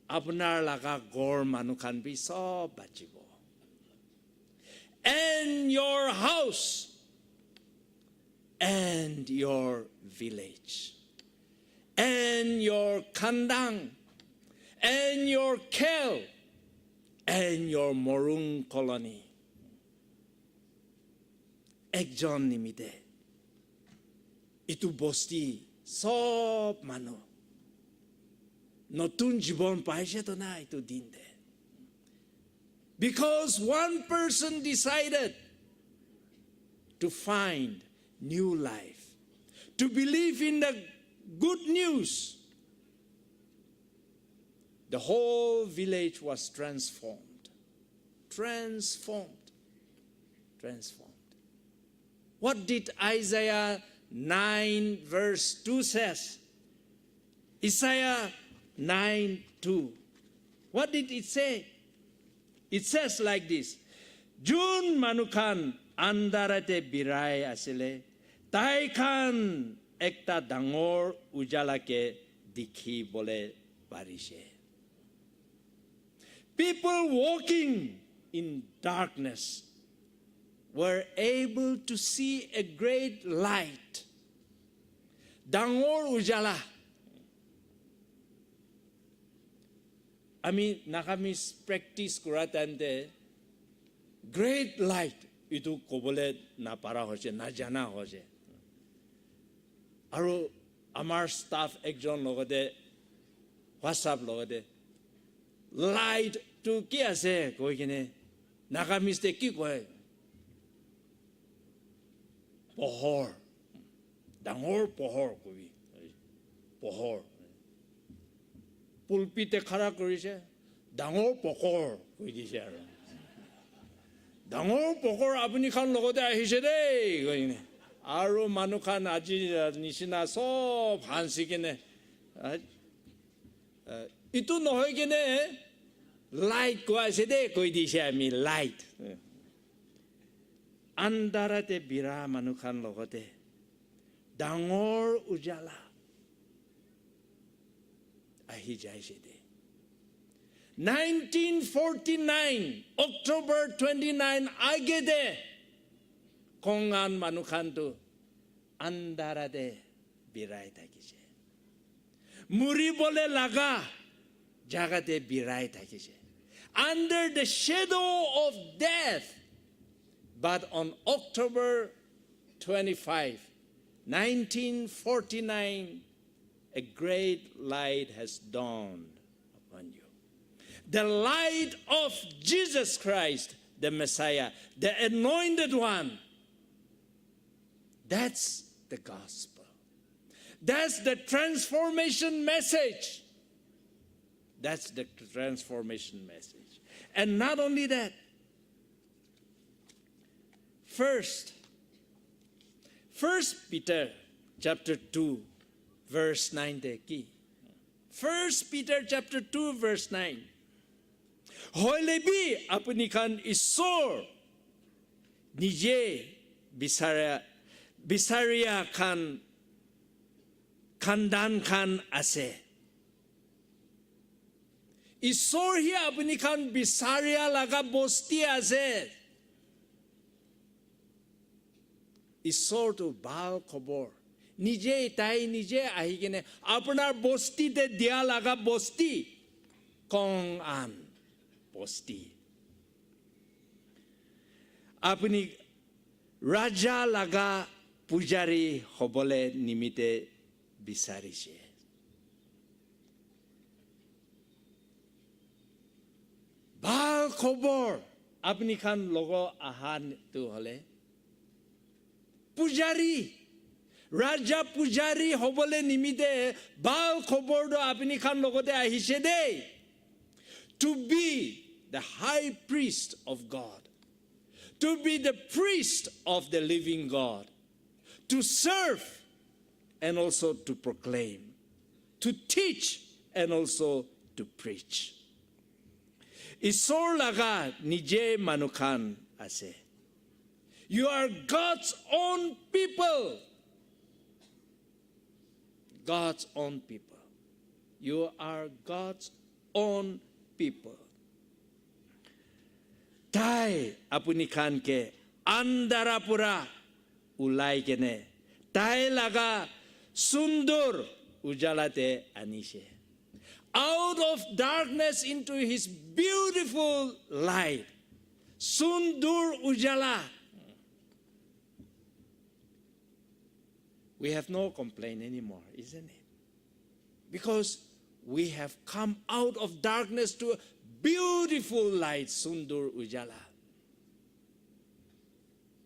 apunar laga ghor manu khan bi sob bachibo. And your house, and your village, and your khandang, and your khel, and your morung colony. Ekjon nimite itu bosti sob manu notun jibon paise to na itu din de. Because one person decided to find new life, to believe in the good news, the whole village was transformed. Transformed. Transformed. What did Isaiah nine verse two says? Isaiah nine two. What did it say? It says like this. Jun manu khan andar te birai asile, tai khan ekta dangor ujala ke dikhi bole parise. People walking in darkness were able to see a great light. Dangor ujala. Ami Nagamese practice kura time te great light itu kobole napara hoise, najana hoise. Aru amar staff ekjon logote WhatsApp logote light tu ki ase koi kene Nagamese te ki koi? Pohor. Dangor pohor kobi. Pohor. Pulpit te khara korise. Dangor pokor koi dise aru. Dangor pokor apuni khan logote ahise de koi kene. Aru manu khan aji nisina sob hansi kene. Ah, itu nohoi kene light koi ase de koi dise ami light. Andara te bira manu khan logote dangor ujala ahi jaise de. Nineteen forty-nine October twenty-nine age de kongan manu khan tu andara te birai thakise. Muri bole laga jaga te birai thakise. Under the shadow of death. But on October twenty-five, nineteen forty-nine, a great light has dawned upon you. The light of Jesus Christ, the Messiah, the anointed one. That's the gospel. That's the transformation message. That's the transformation message. And not only that, first, First Peter chapter two, verse nine te ki? First Peter chapter two, verse nine. Hoile bi apuni khan Isor nije bisaria, bisaria khan khandan khan ase. Isor hi apuni khan bisaria laga bosti ase. Isor tu bhal khobor. Nije, tai nije ahi kene apunar bosti te dia laga bosti. Kong an bosti. Apuni raja laga pujari hobole nimite bisarise. Bhal khobor apuni khan logo aha tu hole pujari, raja pujari hobole nimite bhal khobor tu apuni khan logote ahise de. To be the high priest of God, to be the priest of the living God, to serve and also to proclaim, to teach and also to preach. Isor laga nije manu khan ase. You are God's own people. God's own people. You are God's own people. Tai apuni khan ke andhara pura ulai kene tai laga sundur ujala te anise. Out of darkness into his beautiful light. Sundur ujala. We have no complaint anymore, isn't it? Because we have come out of darkness to a beautiful light, sundur ujala.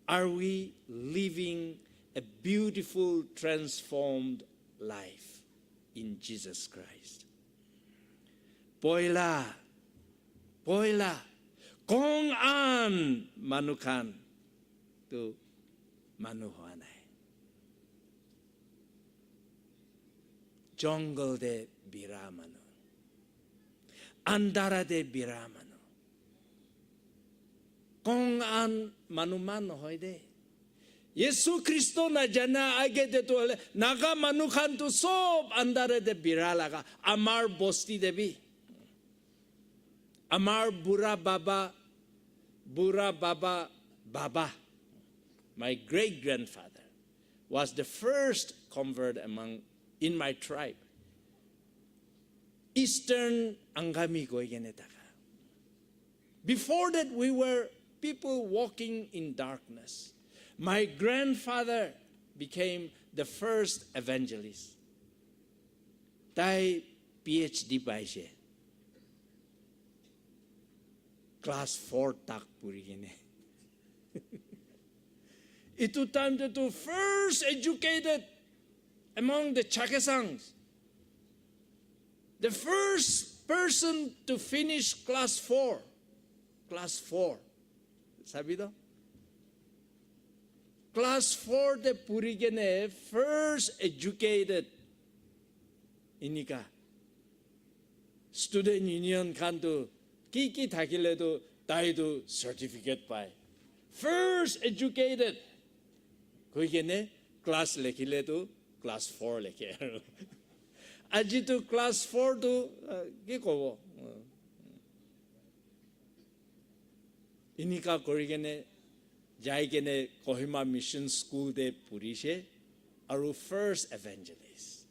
Are we living a beautiful, transformed life in Jesus Christ? Poila, poila, kong an manu khan tu manu hoa nai. Jungle te bira manu. Andhara te bira manu. Kong an manu man nohoi de. Yesu Kristo na jana age te tu hole, Naga manu khan tu sob andhara te bira laga. Amar bosti te bi. Amar bura baba, bura baba, baba. My great grandfather was the first convert among, in my tribe. Eastern Angami koi kene taka. Before that, we were people walking in darkness. My grandfather became the first evangelist. Tai P H D paise. Class four tak puri kene. Itu time te tu first educated among the Chakesangs. The first person to finish class four. Class four. Sabi to? Class four te puri kene first educated. Inika. Student union khan tu ki ki thakile tu tai tu certificate pai. First educated. Koi kene class lekhile tu class four lekhe aru. Aji tu class four tu, uh, ki kobo? Uh, Inika kori kene, jai kene Kohima Mission School te purishe, aru first evangelist.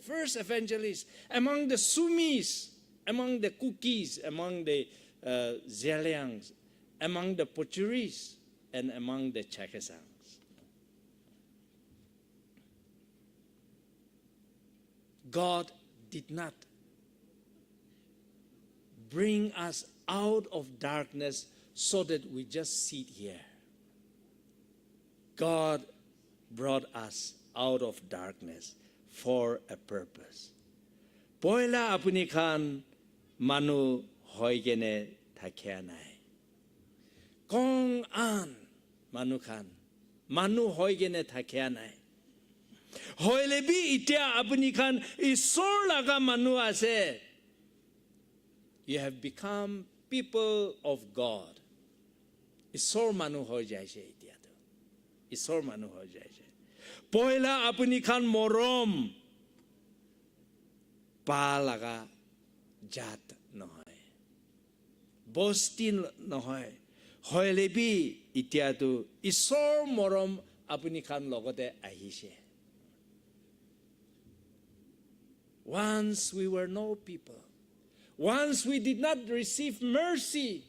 First evangelist among the Sumis, among the Kukis, among the, uh, Zeliangs, among the Pochuris, and among the Chakesangs. God did not bring us out of darkness so that we just sit here. God brought us out of darkness for a purpose. Poila apuni khan manu hoi kene thakia nai. Kong an manu khan manu hoi kene thakia nai. Hoile bi itia apuni khan Isor laga manu ase. You have become people of God. Isor manu hoi jaise itia tu. Isor manu hoi jaise. Poila apuni khan morom pa laga jat nohoi. Bosti nohoi. Hoile bi itia tu Isor morom apuni khan logote ahise. Once we were no people. Once we did not receive mercy,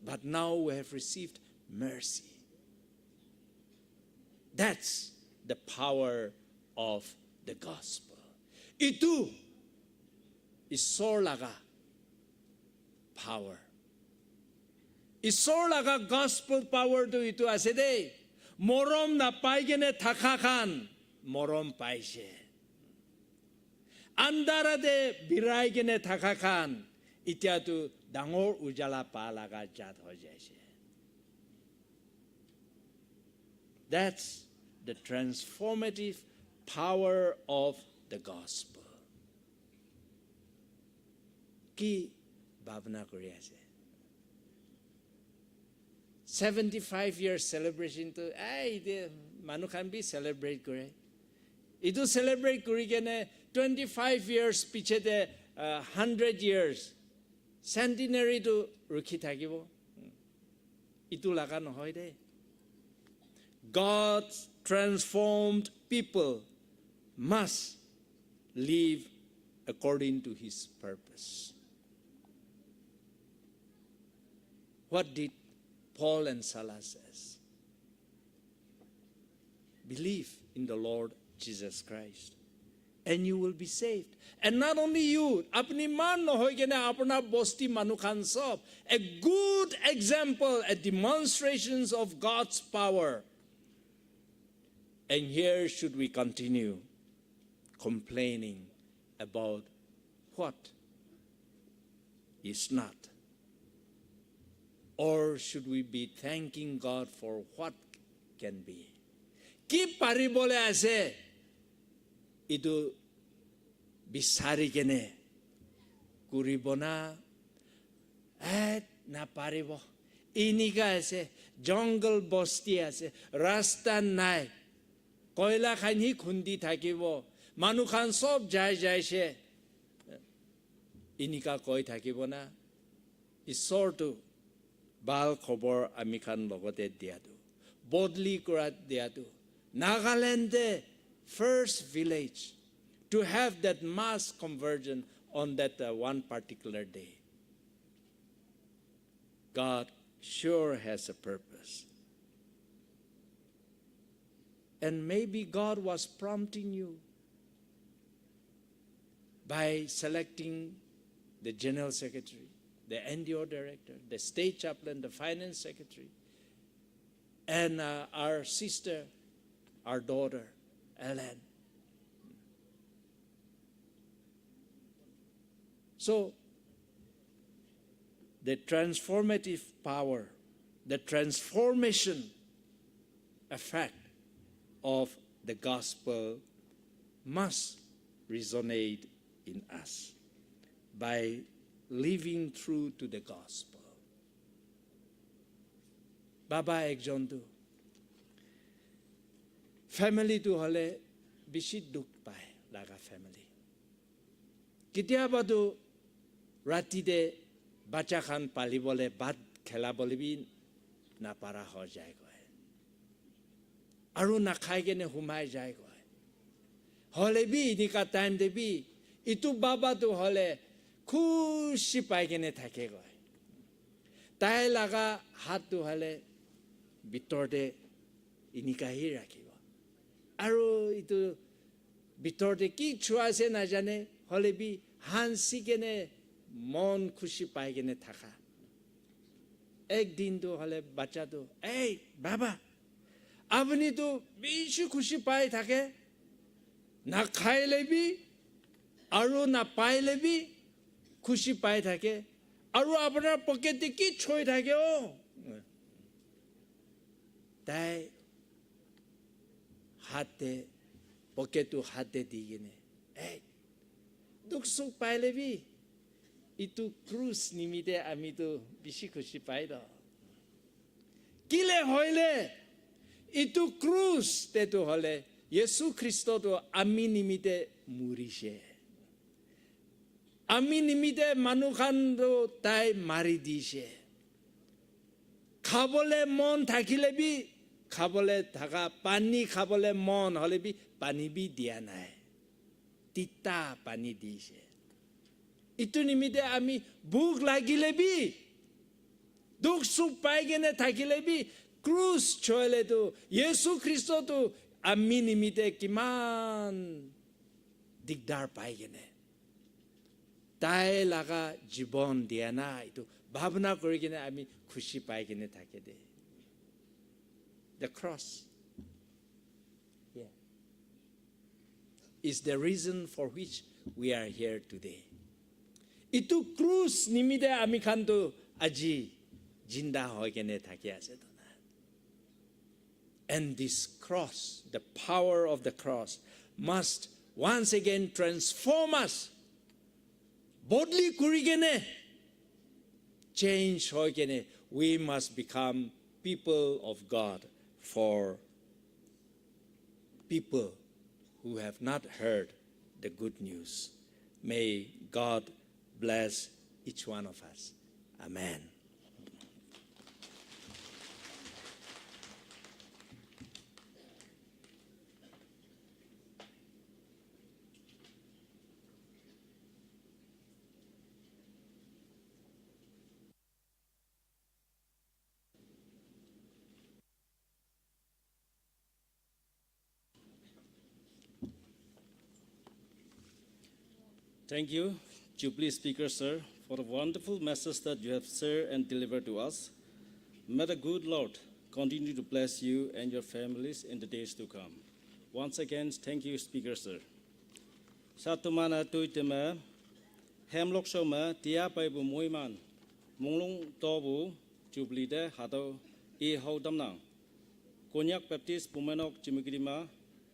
but now we have received mercy. That's the power of the gospel. Itu Isor laga power. Isor laga gospel power tu itu ase de. Morom na pai kene thaka khan morom paise. Andara te birai kene thaka khan itia tu dangor ujala pa laga jat hoi jaise. That's the transformative power of the gospel. Ki bhabna kuri ase? Seventy five years celebration tu ai de manu khan bi celebrate kore. Itu celebrate kuri kene twenty five years piche te uh, hundred years centenary tu rukhi thakibo. Itu laga nohoi de. God's transformed people must live according to his purpose. What did Paul and Silas says? Believe in the Lord Jesus Christ and you will be saved. And not only you, apni man nohoi kene apna bosti manu khan sob. A good example, a demonstrations of God's power. And here should we continue complaining about what is not? Or should we be thanking God for what can be? Ki paribole ase, itu bisari kene kuribo na, eh, naparibo. Inika ase, jungle bosti ase, rasta nai. Koila khan hi khundi thakibo. Manu khan sob jai jaise. Inika koi thakibo na. Isor tu bhal khobor ami khan logote dia tu. Bodli kura dia tu. Nagaland te first village to have that mass conversion on that uh, one particular day. God sure has a purpose. And maybe God was prompting you by selecting the general secretary, the N D O director, the state chaplain, the finance secretary, and uh, our sister, our daughter, Ellen. So, the transformative power, the transformation effect of the gospel must resonate in us by living true to the gospel. Baba ekjon tu family tu hole bishi dukh pai laga family. Ketiaba tu rati te bacha khan palibole bhat khelabole bi napara ho jai koi. Aru nakhai kene humai jai koi. Hole bi inika time te bi itu baba tu hole khushi pai kene thake koi. Tai laga hat tu hole bitor te inika hi rakhibo. Aru itu bitor te ki chua ase najane, hole bi hansi kene mon khushi pai kene thaka. Ek din tu hole bacha tu, "Ei, baba, apni tu bishi khushi pai thake, nakhaile bi, aru napaile bi khushi pai thake, আৰু আপোনাৰ পকেটে কি থৈ থাকে অ? তাই হাতে, পকেটটো হাতে দি কিনে, এই দুখ চুখ পাইলে বি, ইটো ক্ৰুচ নিমিত্তে আমিতো বেছি খুচি পাই দ। কিলে হইলে, ইটো ক্ৰুচ তেটো হলে, যীশু খ্ৰীষ্টটো আমি নিমিত্তে মৰিছে। আমি নিমিত্তে মানুহখানটো তাই মাৰি দিছে। খাবলে মন থাকিলে বি, খাবলে থাকা পানী খাবলে মন হলে বি পানী বি দিয়া নাই। তিতা পানী দিছে। ইটো নিমিত্তে আমি ভোক লাগিলে বি, দুখ চুখ পাই কেনে থাকিলে বি, ক্ৰুচ থৈলেতো, যীশু খ্ৰীষ্টটো আমি নিমিত্তে কিমান দিগদাৰ পাই কেনে, তাই লাগা জীৱন দিয়া নাই, এইটো ভাৱনা কৰি কেনে আমি খুচি পাই কেনে থাকে দে। The cross, yeah, is the reason for which we are here today. ইটো ক্ৰুচ নিমিত্তে আমি খানতো আজি জিন্দা হৈ কেনে থাকি আছে তো না। And this cross, the power of the cross, must once again transform us. বদলি কৰি কেনে, চেঞ্জ হৈ কেনে, we must become people of God for people who have not heard the good news. May God bless each one of us. Amen. Thank you, Jubilee Speaker, sir, for the wonderful message that you have shared and delivered to us. May the good Lord continue to bless you and your families in the days to come. Once again, thank you, Speaker, sir. Satumana tuiteme, hemlok shome, tia paibu muiman, munglung tobu, Jubilee de hato e hau damnang. Konyak Baptist Bumenok Chimikidima,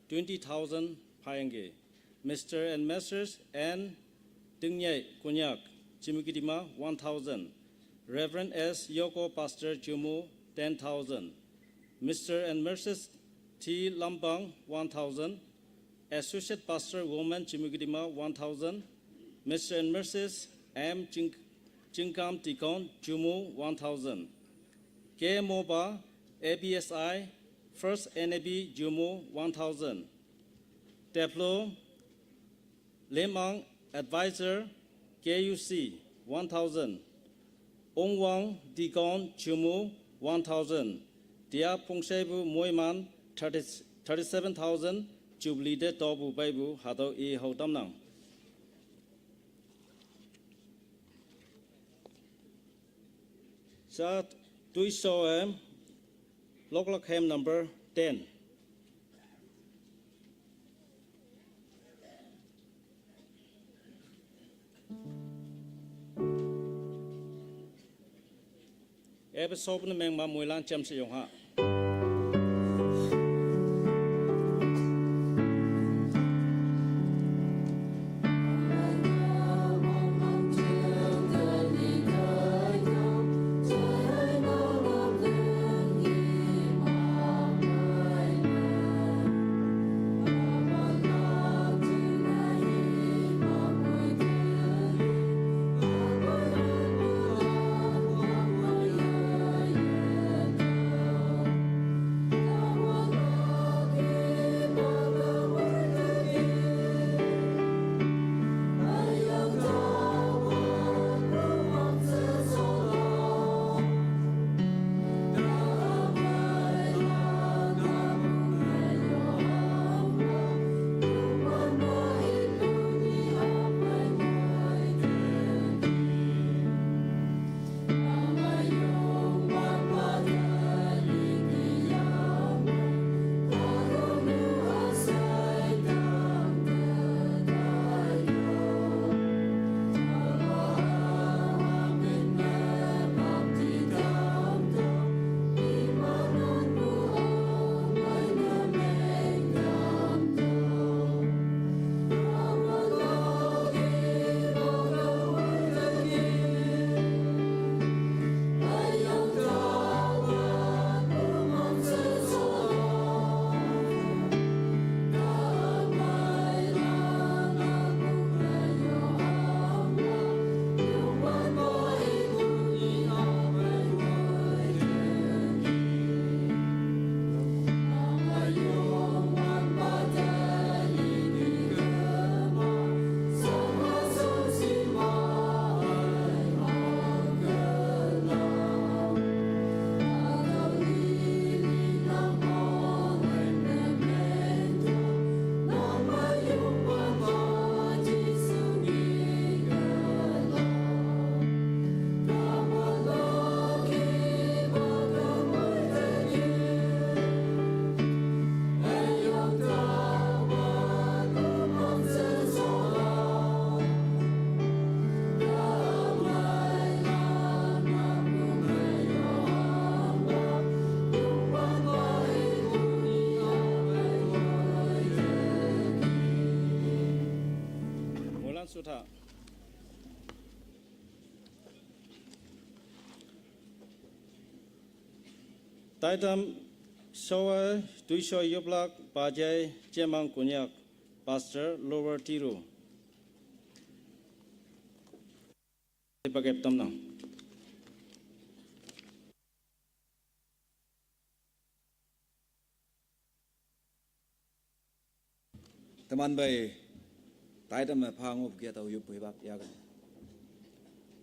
twenty thousand payangge. Mister and Missus N Tingnyai Konyak Chimikidima, one thousand. Reverend S Yoko Pastor Chumu, ten thousand. Mister and Missus T Lampang, one thousand. Associate Pastor Woman Chimikidima, one thousand. Mister and Missus M Ching-, Chingkam Tikon Chumu, one thousand. K Moba, A B S I, First N A B Jumu, one thousand. Teplo Lemang, Advisor, K U C, one thousand. Ongwang, Deacon, Jumu, one thousand. Tia Pungshebu Moiman, thirty, thirty-seven thousand, Jubilee de Tobu Baibu, Hato E Ho Damnang. Sa tui so em, lok lok hem number ten. Episode ni meng ma muilan chem se yong ha. Tha. Taitam soe tuisoi yoplak pajai Chemang Konyak, Pastor Lower Tiru. Pakep tamnang. Teman bai, taitam me pha ngop kia tau yup hibak yaga.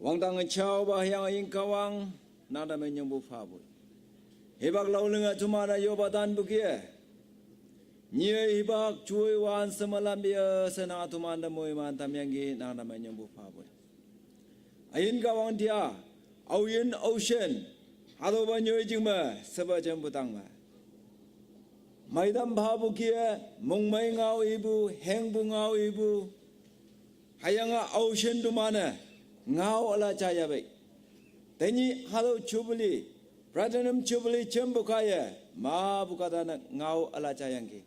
Wangtang chao ba hiang ing kawang, nada me nyong bu pha bui. Hibak lau lenga tumana yo batan bukie. Nyie hibak chui wan semalam bia senang tumanda mui man tam yanggi nada me nyong bu pha bui. Ayin kawang dia, au yin au shen, hado ba nyoi jing ma, seba jem butang ma. Maidam pha bukie, mung mai ngau ibu, heng bu ngau ibu. Hayanga au shen dumane, ngau ala chaya bai. Tenyi hado chubuli, platinum chubuli jem bukaye, ma bukata na ngau ala chayangki.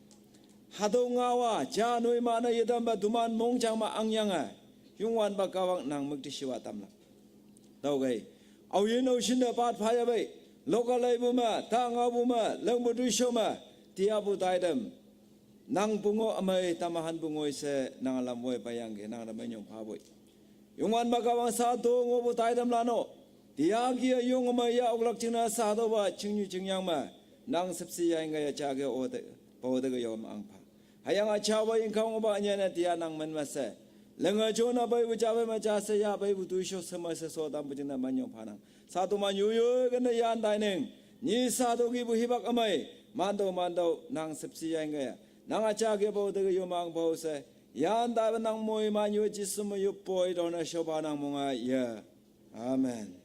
Hado ngawa, cha nui mana yedam ba duman mong chang ma angyanga, yungwan ba kawang nang mukti shiwa tamla. Tau gai. Au yin au shin da pat phaya bai. Loka lai bu ma, ta ngau bu ma, lang bu dui sho ma, tia bu tai dem. Nang bungo amai tamahan bungo ise nang lam woi payang ke nang da mai nyong pha bui. Yungwan ba kawang sa to ngo bu tai dem lano. Tia kia yung amai ya oklak chingna sa to ba chingyu chingyang ma. Nang sepsi ya inga ya cha ke o te, pa o te ke yom ang pha. Hayang a cha ba ing kawang ba nya na tia nang men ma se. Lenga jo na bai bu cha bai ma cha se ya bai bu tu sho se ma se so tam bu jing na man nyong pha nang. Sa to man yu yu ke na yan dai neng. Nyi sa to ki bu hibak amai. Man to man to nang sepsi ya inga ya. Nang a cha ke ba o te ke yom ang pha o se. Yan dai ba nang moi man yu Jisu ma yu poi do na sho ba nang mong a ya. Amen.